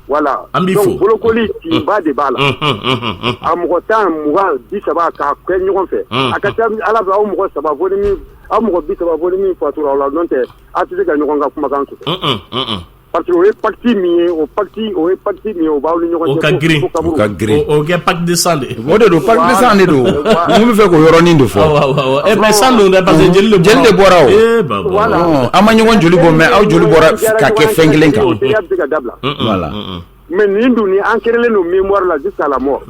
Speaker 11: Voilà.
Speaker 1: An b'i fo.
Speaker 11: Donc bolokoli tinba de b'a la. A mɔgɔ 10, 20, 30 k'a kɛ ɲɔgɔn fɛ. A ka ca Ala fɛ, aw mɔgɔ saba fo ni min, aw mɔgɔ 30 fo ni min fatura aw la, n'o tɛ aw tɛ se ka ɲɔgɔn ka kumakan sɔsɔ. Parce que o ye pacte min ye, o pacte, o ye pacte min ye, o b'aw ni ɲɔgɔn cɛ.
Speaker 1: O ka girin.
Speaker 8: O ka girin.
Speaker 1: O kɛ pacte de sang de.
Speaker 8: O de don, pacte de sang de don. N bɛ fɛ k'o yɔrɔnin de fɔ.
Speaker 1: Awɔ, awɔ. Mais sang don dɛ, parce que jeli de bɔra.
Speaker 8: Jeli de bɔra o.
Speaker 1: Ee baba.
Speaker 11: Voilà.
Speaker 8: An ma ɲɔgɔn joli bɔ, mais aw joli bɔra ka kɛ fɛn kelen kan.
Speaker 11: O teriya bɛ se ka dabila.
Speaker 8: Voilà.
Speaker 11: Mais nin dun, ni an créelen don mémoire la jusqu'à la mort.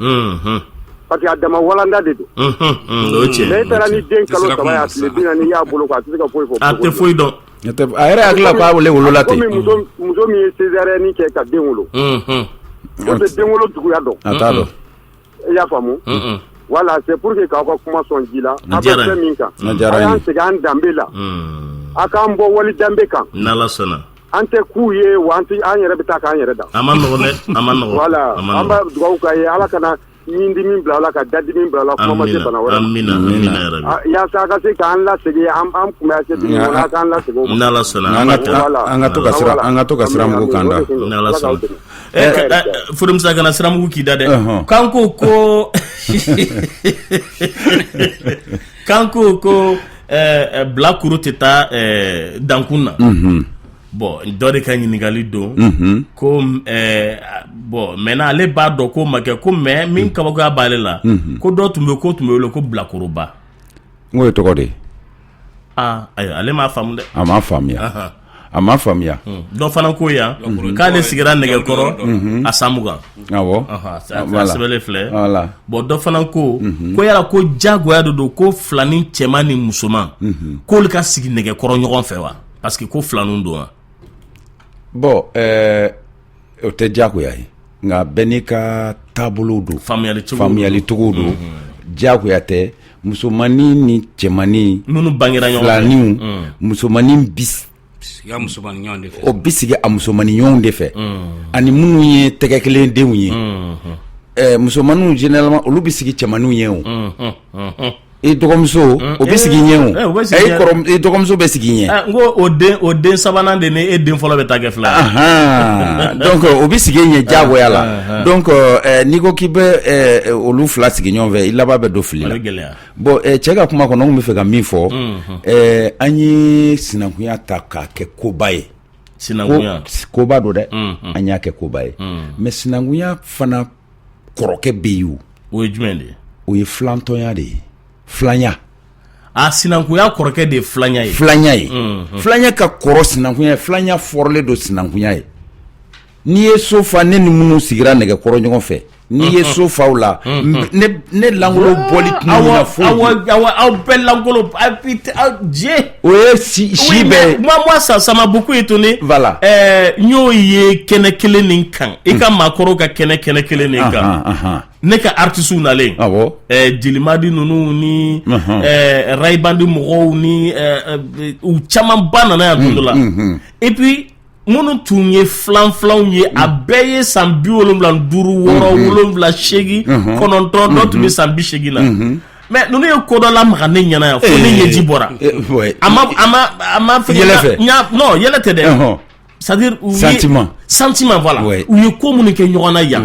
Speaker 11: Parce que a dama walanda de don.
Speaker 1: O ye tiɲɛ.
Speaker 11: Mais e taara ni den kalo 3 ye, a tile 40, i y'a bolo ko a tɛ se ka foyi fɔ.
Speaker 1: A tɛ foyi dɔn.
Speaker 8: A yɛrɛ hakili la k'ale wolola ten.
Speaker 11: Komi muso min ye césarienne kɛ ka den wolo. O tɛ den wolo juguya dɔn.
Speaker 8: A t'a dɔn.
Speaker 11: I y'a faamu? Voilà, c'est pour que k'aw ka kuma sɔn ji la. A bɛ fɛn min kan, a y'an segin an danbe la. A k'an bɔ wali danbe kan.
Speaker 1: N'Ala sɔnna.
Speaker 11: An tɛ k'u ye wa an yɛrɛ bɛ taa k'an yɛrɛ da.
Speaker 1: A ma nɔgɔn dɛ, a ma nɔgɔn.
Speaker 11: Voilà, an bɛ dugawu k'a ye Ala kana ɲindimi bila a la ka dadimi bila a la kuma ma se bana wɛrɛ ma.
Speaker 1: Amina, amina yarabi.
Speaker 11: Yaasa a ka se k'an lasegin an tun bɛ assiette min kɔnɔ a k'an lasegin o ma.
Speaker 1: N'Ala sɔnna.
Speaker 8: An ka to ka sira an ka to ka siramugu k'an da.
Speaker 1: N'Ala sɔnna. Furumusa kana siramugu k'i da dɛ. K'an ko ko k'an ko ko bilakoro tɛ taa dankun na. Bon dɔ de ka ɲininkali don ko bon maintenant ale b'a dɔn ko ma kɛ ko mais min kabakoya b'ale la ko dɔ tun bɛ ko tun bɛ wele ko bilakoroba.
Speaker 8: N k'o ye tɔgɔ de ye.
Speaker 1: Aa ayiwa ale m'a faamu dɛ.
Speaker 8: A m'a faamuya. A m'a faamuya.
Speaker 1: Dɔ fana ko yan k'ale sigira nɛgɛkɔrɔ a san 20.
Speaker 8: Awɔ.
Speaker 1: A sɛbɛnlen filɛ. Voilà. Bon dɔ fana ko ko yala ko jagoya de don ko filanin cɛman ni musoman k'olu ka sigi nɛgɛkɔrɔ ɲɔgɔn fɛ wa? Parce que ko filaninw don wa?
Speaker 8: Bon o tɛ diyagoya ye nka bɛɛ n'i ka taabolo don, faamuyali cogo don, diyagoya tɛ musomannin ni cɛmannin
Speaker 1: minnu bangera ɲɔgɔn fɛ,
Speaker 8: filaninw musomannin bi o bɛ sigi a musomannin ɲɔgɔnw de fɛ ani minnu ye tɛgɛ kelen denw ye musomanninw généralement olu bɛ sigi cɛmanninw ɲɛ o i dɔgɔmuso o bɛ sigi ɲɛ o i dɔgɔmuso bɛ sigi
Speaker 1: ɲɛ n ko o den sabanan de ni e den fɔlɔ bɛ taa kɛ fila
Speaker 8: ye donc o bɛ sigi ɲɛ diyagoya la donc n'i ko k'i bɛ olu fila sigi ɲɔgɔn fɛ i laban bɛ don fili la bon cɛ ka kuma kɔnɔ n tun bɛ fɛ ka min fɔ an ye sinankunya ta k'a kɛ koba ye
Speaker 1: sinankunya
Speaker 8: koba don dɛ an y'a kɛ koba ye mais sinankunya fana kɔrɔkɛ bɛ yen
Speaker 1: o ye jumɛn de ye
Speaker 8: o ye filantɔnya de ye filanya
Speaker 1: a sinankunya kɔrɔkɛ de ye filanya ye
Speaker 8: filanya ye filanya ka kɔrɔ sinankunya ye filanya fɔrɔlen don sinankunya ye n'i ye so fa ne ni minnu sigira nɛgɛkɔrɔ ɲɔgɔn fɛ n'i ye so fa la ne lankolon bɔli tun
Speaker 1: ɲina foyi aw bɛɛ lankolon diɲɛ
Speaker 8: o ye si bɛɛ
Speaker 1: moi ça m'a beaucoup étonné
Speaker 8: voilà
Speaker 1: n y'o ye kɛnɛ kelen nin kan i ka maakɔrɔw ka kɛnɛ kelen nin kan ne ka artistes nalen
Speaker 8: awɔ
Speaker 1: Jelimadi ninnu ni Rayibandi mɔgɔw ni u camanba nana yan don dɔ la et puis minnu tun ye filan filanw ye a bɛɛ ye san 75 6 7 8 9 dɔ tun bɛ san 80 la mais ninnu ye ko dɔ lamaga ne ɲɛna yan fo ne ɲɛji bɔra a ma a ma a ma fɛngɛ
Speaker 8: yɛlɛ fɛ
Speaker 1: non yɛlɛ tɛ dɛ c'est à dire
Speaker 8: sentiment
Speaker 1: sentiment voilà u ye ko minnu kɛ ɲɔgɔn na yan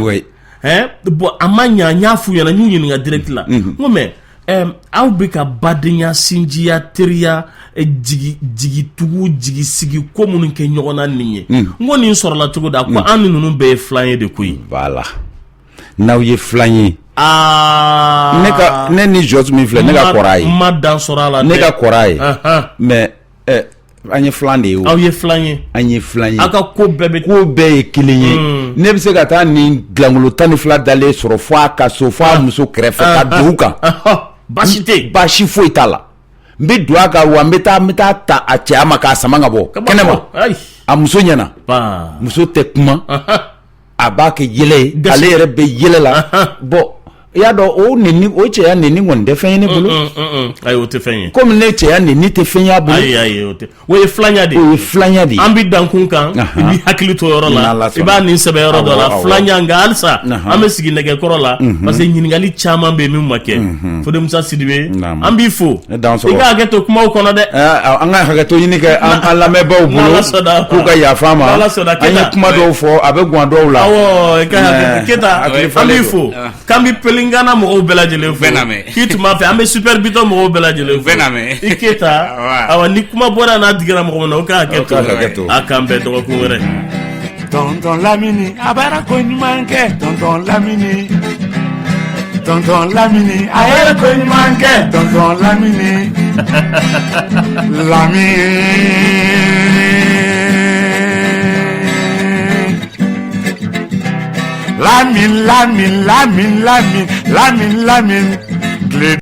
Speaker 1: bon a ma ɲa n y'a f'u ɲɛna n y'u ɲininka direct la n ko mais aw bɛ ka badenya sinjiya teriya jigitugu jigisigi ko minnu kɛ ɲɔgɔn na nin ye n ko nin sɔrɔla cogo di a ko an ni ninnu bɛɛ ye filan ye de koyi
Speaker 8: voilà n'aw ye filan ye
Speaker 1: aa
Speaker 8: ne ka ne ni Jos min filɛ ne ka kɔrɔ a ye
Speaker 1: n ma dan sɔrɔ a la
Speaker 8: ne ka kɔrɔ a ye mais an ye filan de ye
Speaker 1: aw ye filan ye
Speaker 8: an ye filan ye
Speaker 1: aw ka ko bɛɛ bɛ
Speaker 8: ko bɛɛ ye kelen ye ne bɛ se ka taa nin dilankolo 12 dalen sɔrɔ fo a ka so fo a muso kɛrɛfɛ ka don u kan
Speaker 1: baasi tɛ yen
Speaker 8: baasi foyi t'a la n bɛ don a kan wa n bɛ taa n bɛ taa ta a cɛya ma k'a sama ka bɔ kɛnɛma a muso ɲɛna muso tɛ kuma a b'a kɛ yɛlɛ ye ale yɛrɛ bɛ yɛlɛ la bon i y'a dɔn o neni o cɛya neni kɔni tɛ fɛn ye ne bolo
Speaker 1: ayi o tɛ fɛn ye
Speaker 8: komi ne cɛya neni tɛ fɛn y'a bolo
Speaker 1: ayi ayi o tɛ o ye filanya de ye
Speaker 8: o ye filanya de ye
Speaker 1: an bɛ dankun kan i b'i hakili to yɔrɔ la i b'a nin sɛbɛn yɔrɔ dɔ la filanya nka halisa an bɛ sigi nɛgɛkɔrɔ la parce que ɲininkali caman bɛ yen min ma kɛ Fode Musa Sidibe an b'i fo i ka hakɛ to kumaw kɔnɔ dɛ
Speaker 8: an ka hakɛto ɲini kɛ an lamɛnbaaw bolo k'u ka yafa an ma an ye kuma dɔw fɔ a bɛ gwan dɔw la
Speaker 1: awɔ Keyita an b'i fo k'an bɛ Pelengana mɔgɔw bɛɛ lajɛlen fo k'i tun b'a fɛ an bɛ Super Biton mɔgɔw bɛɛ lajɛlen fo i Keyita awa ni kuma bɔra n'a digira mɔgɔ min na o ka hakɛ to a k'an bɛn dɔgɔkun wɛrɛ.
Speaker 2: Tonton Lamini a bɛra ko ɲuman kɛ tonton Lamini tonton Lamini a yɛrɛ ko ɲuman kɛ tonton Lamini Lamini. Lamini Lamini Lamini Lamini Lamini Lamini tile.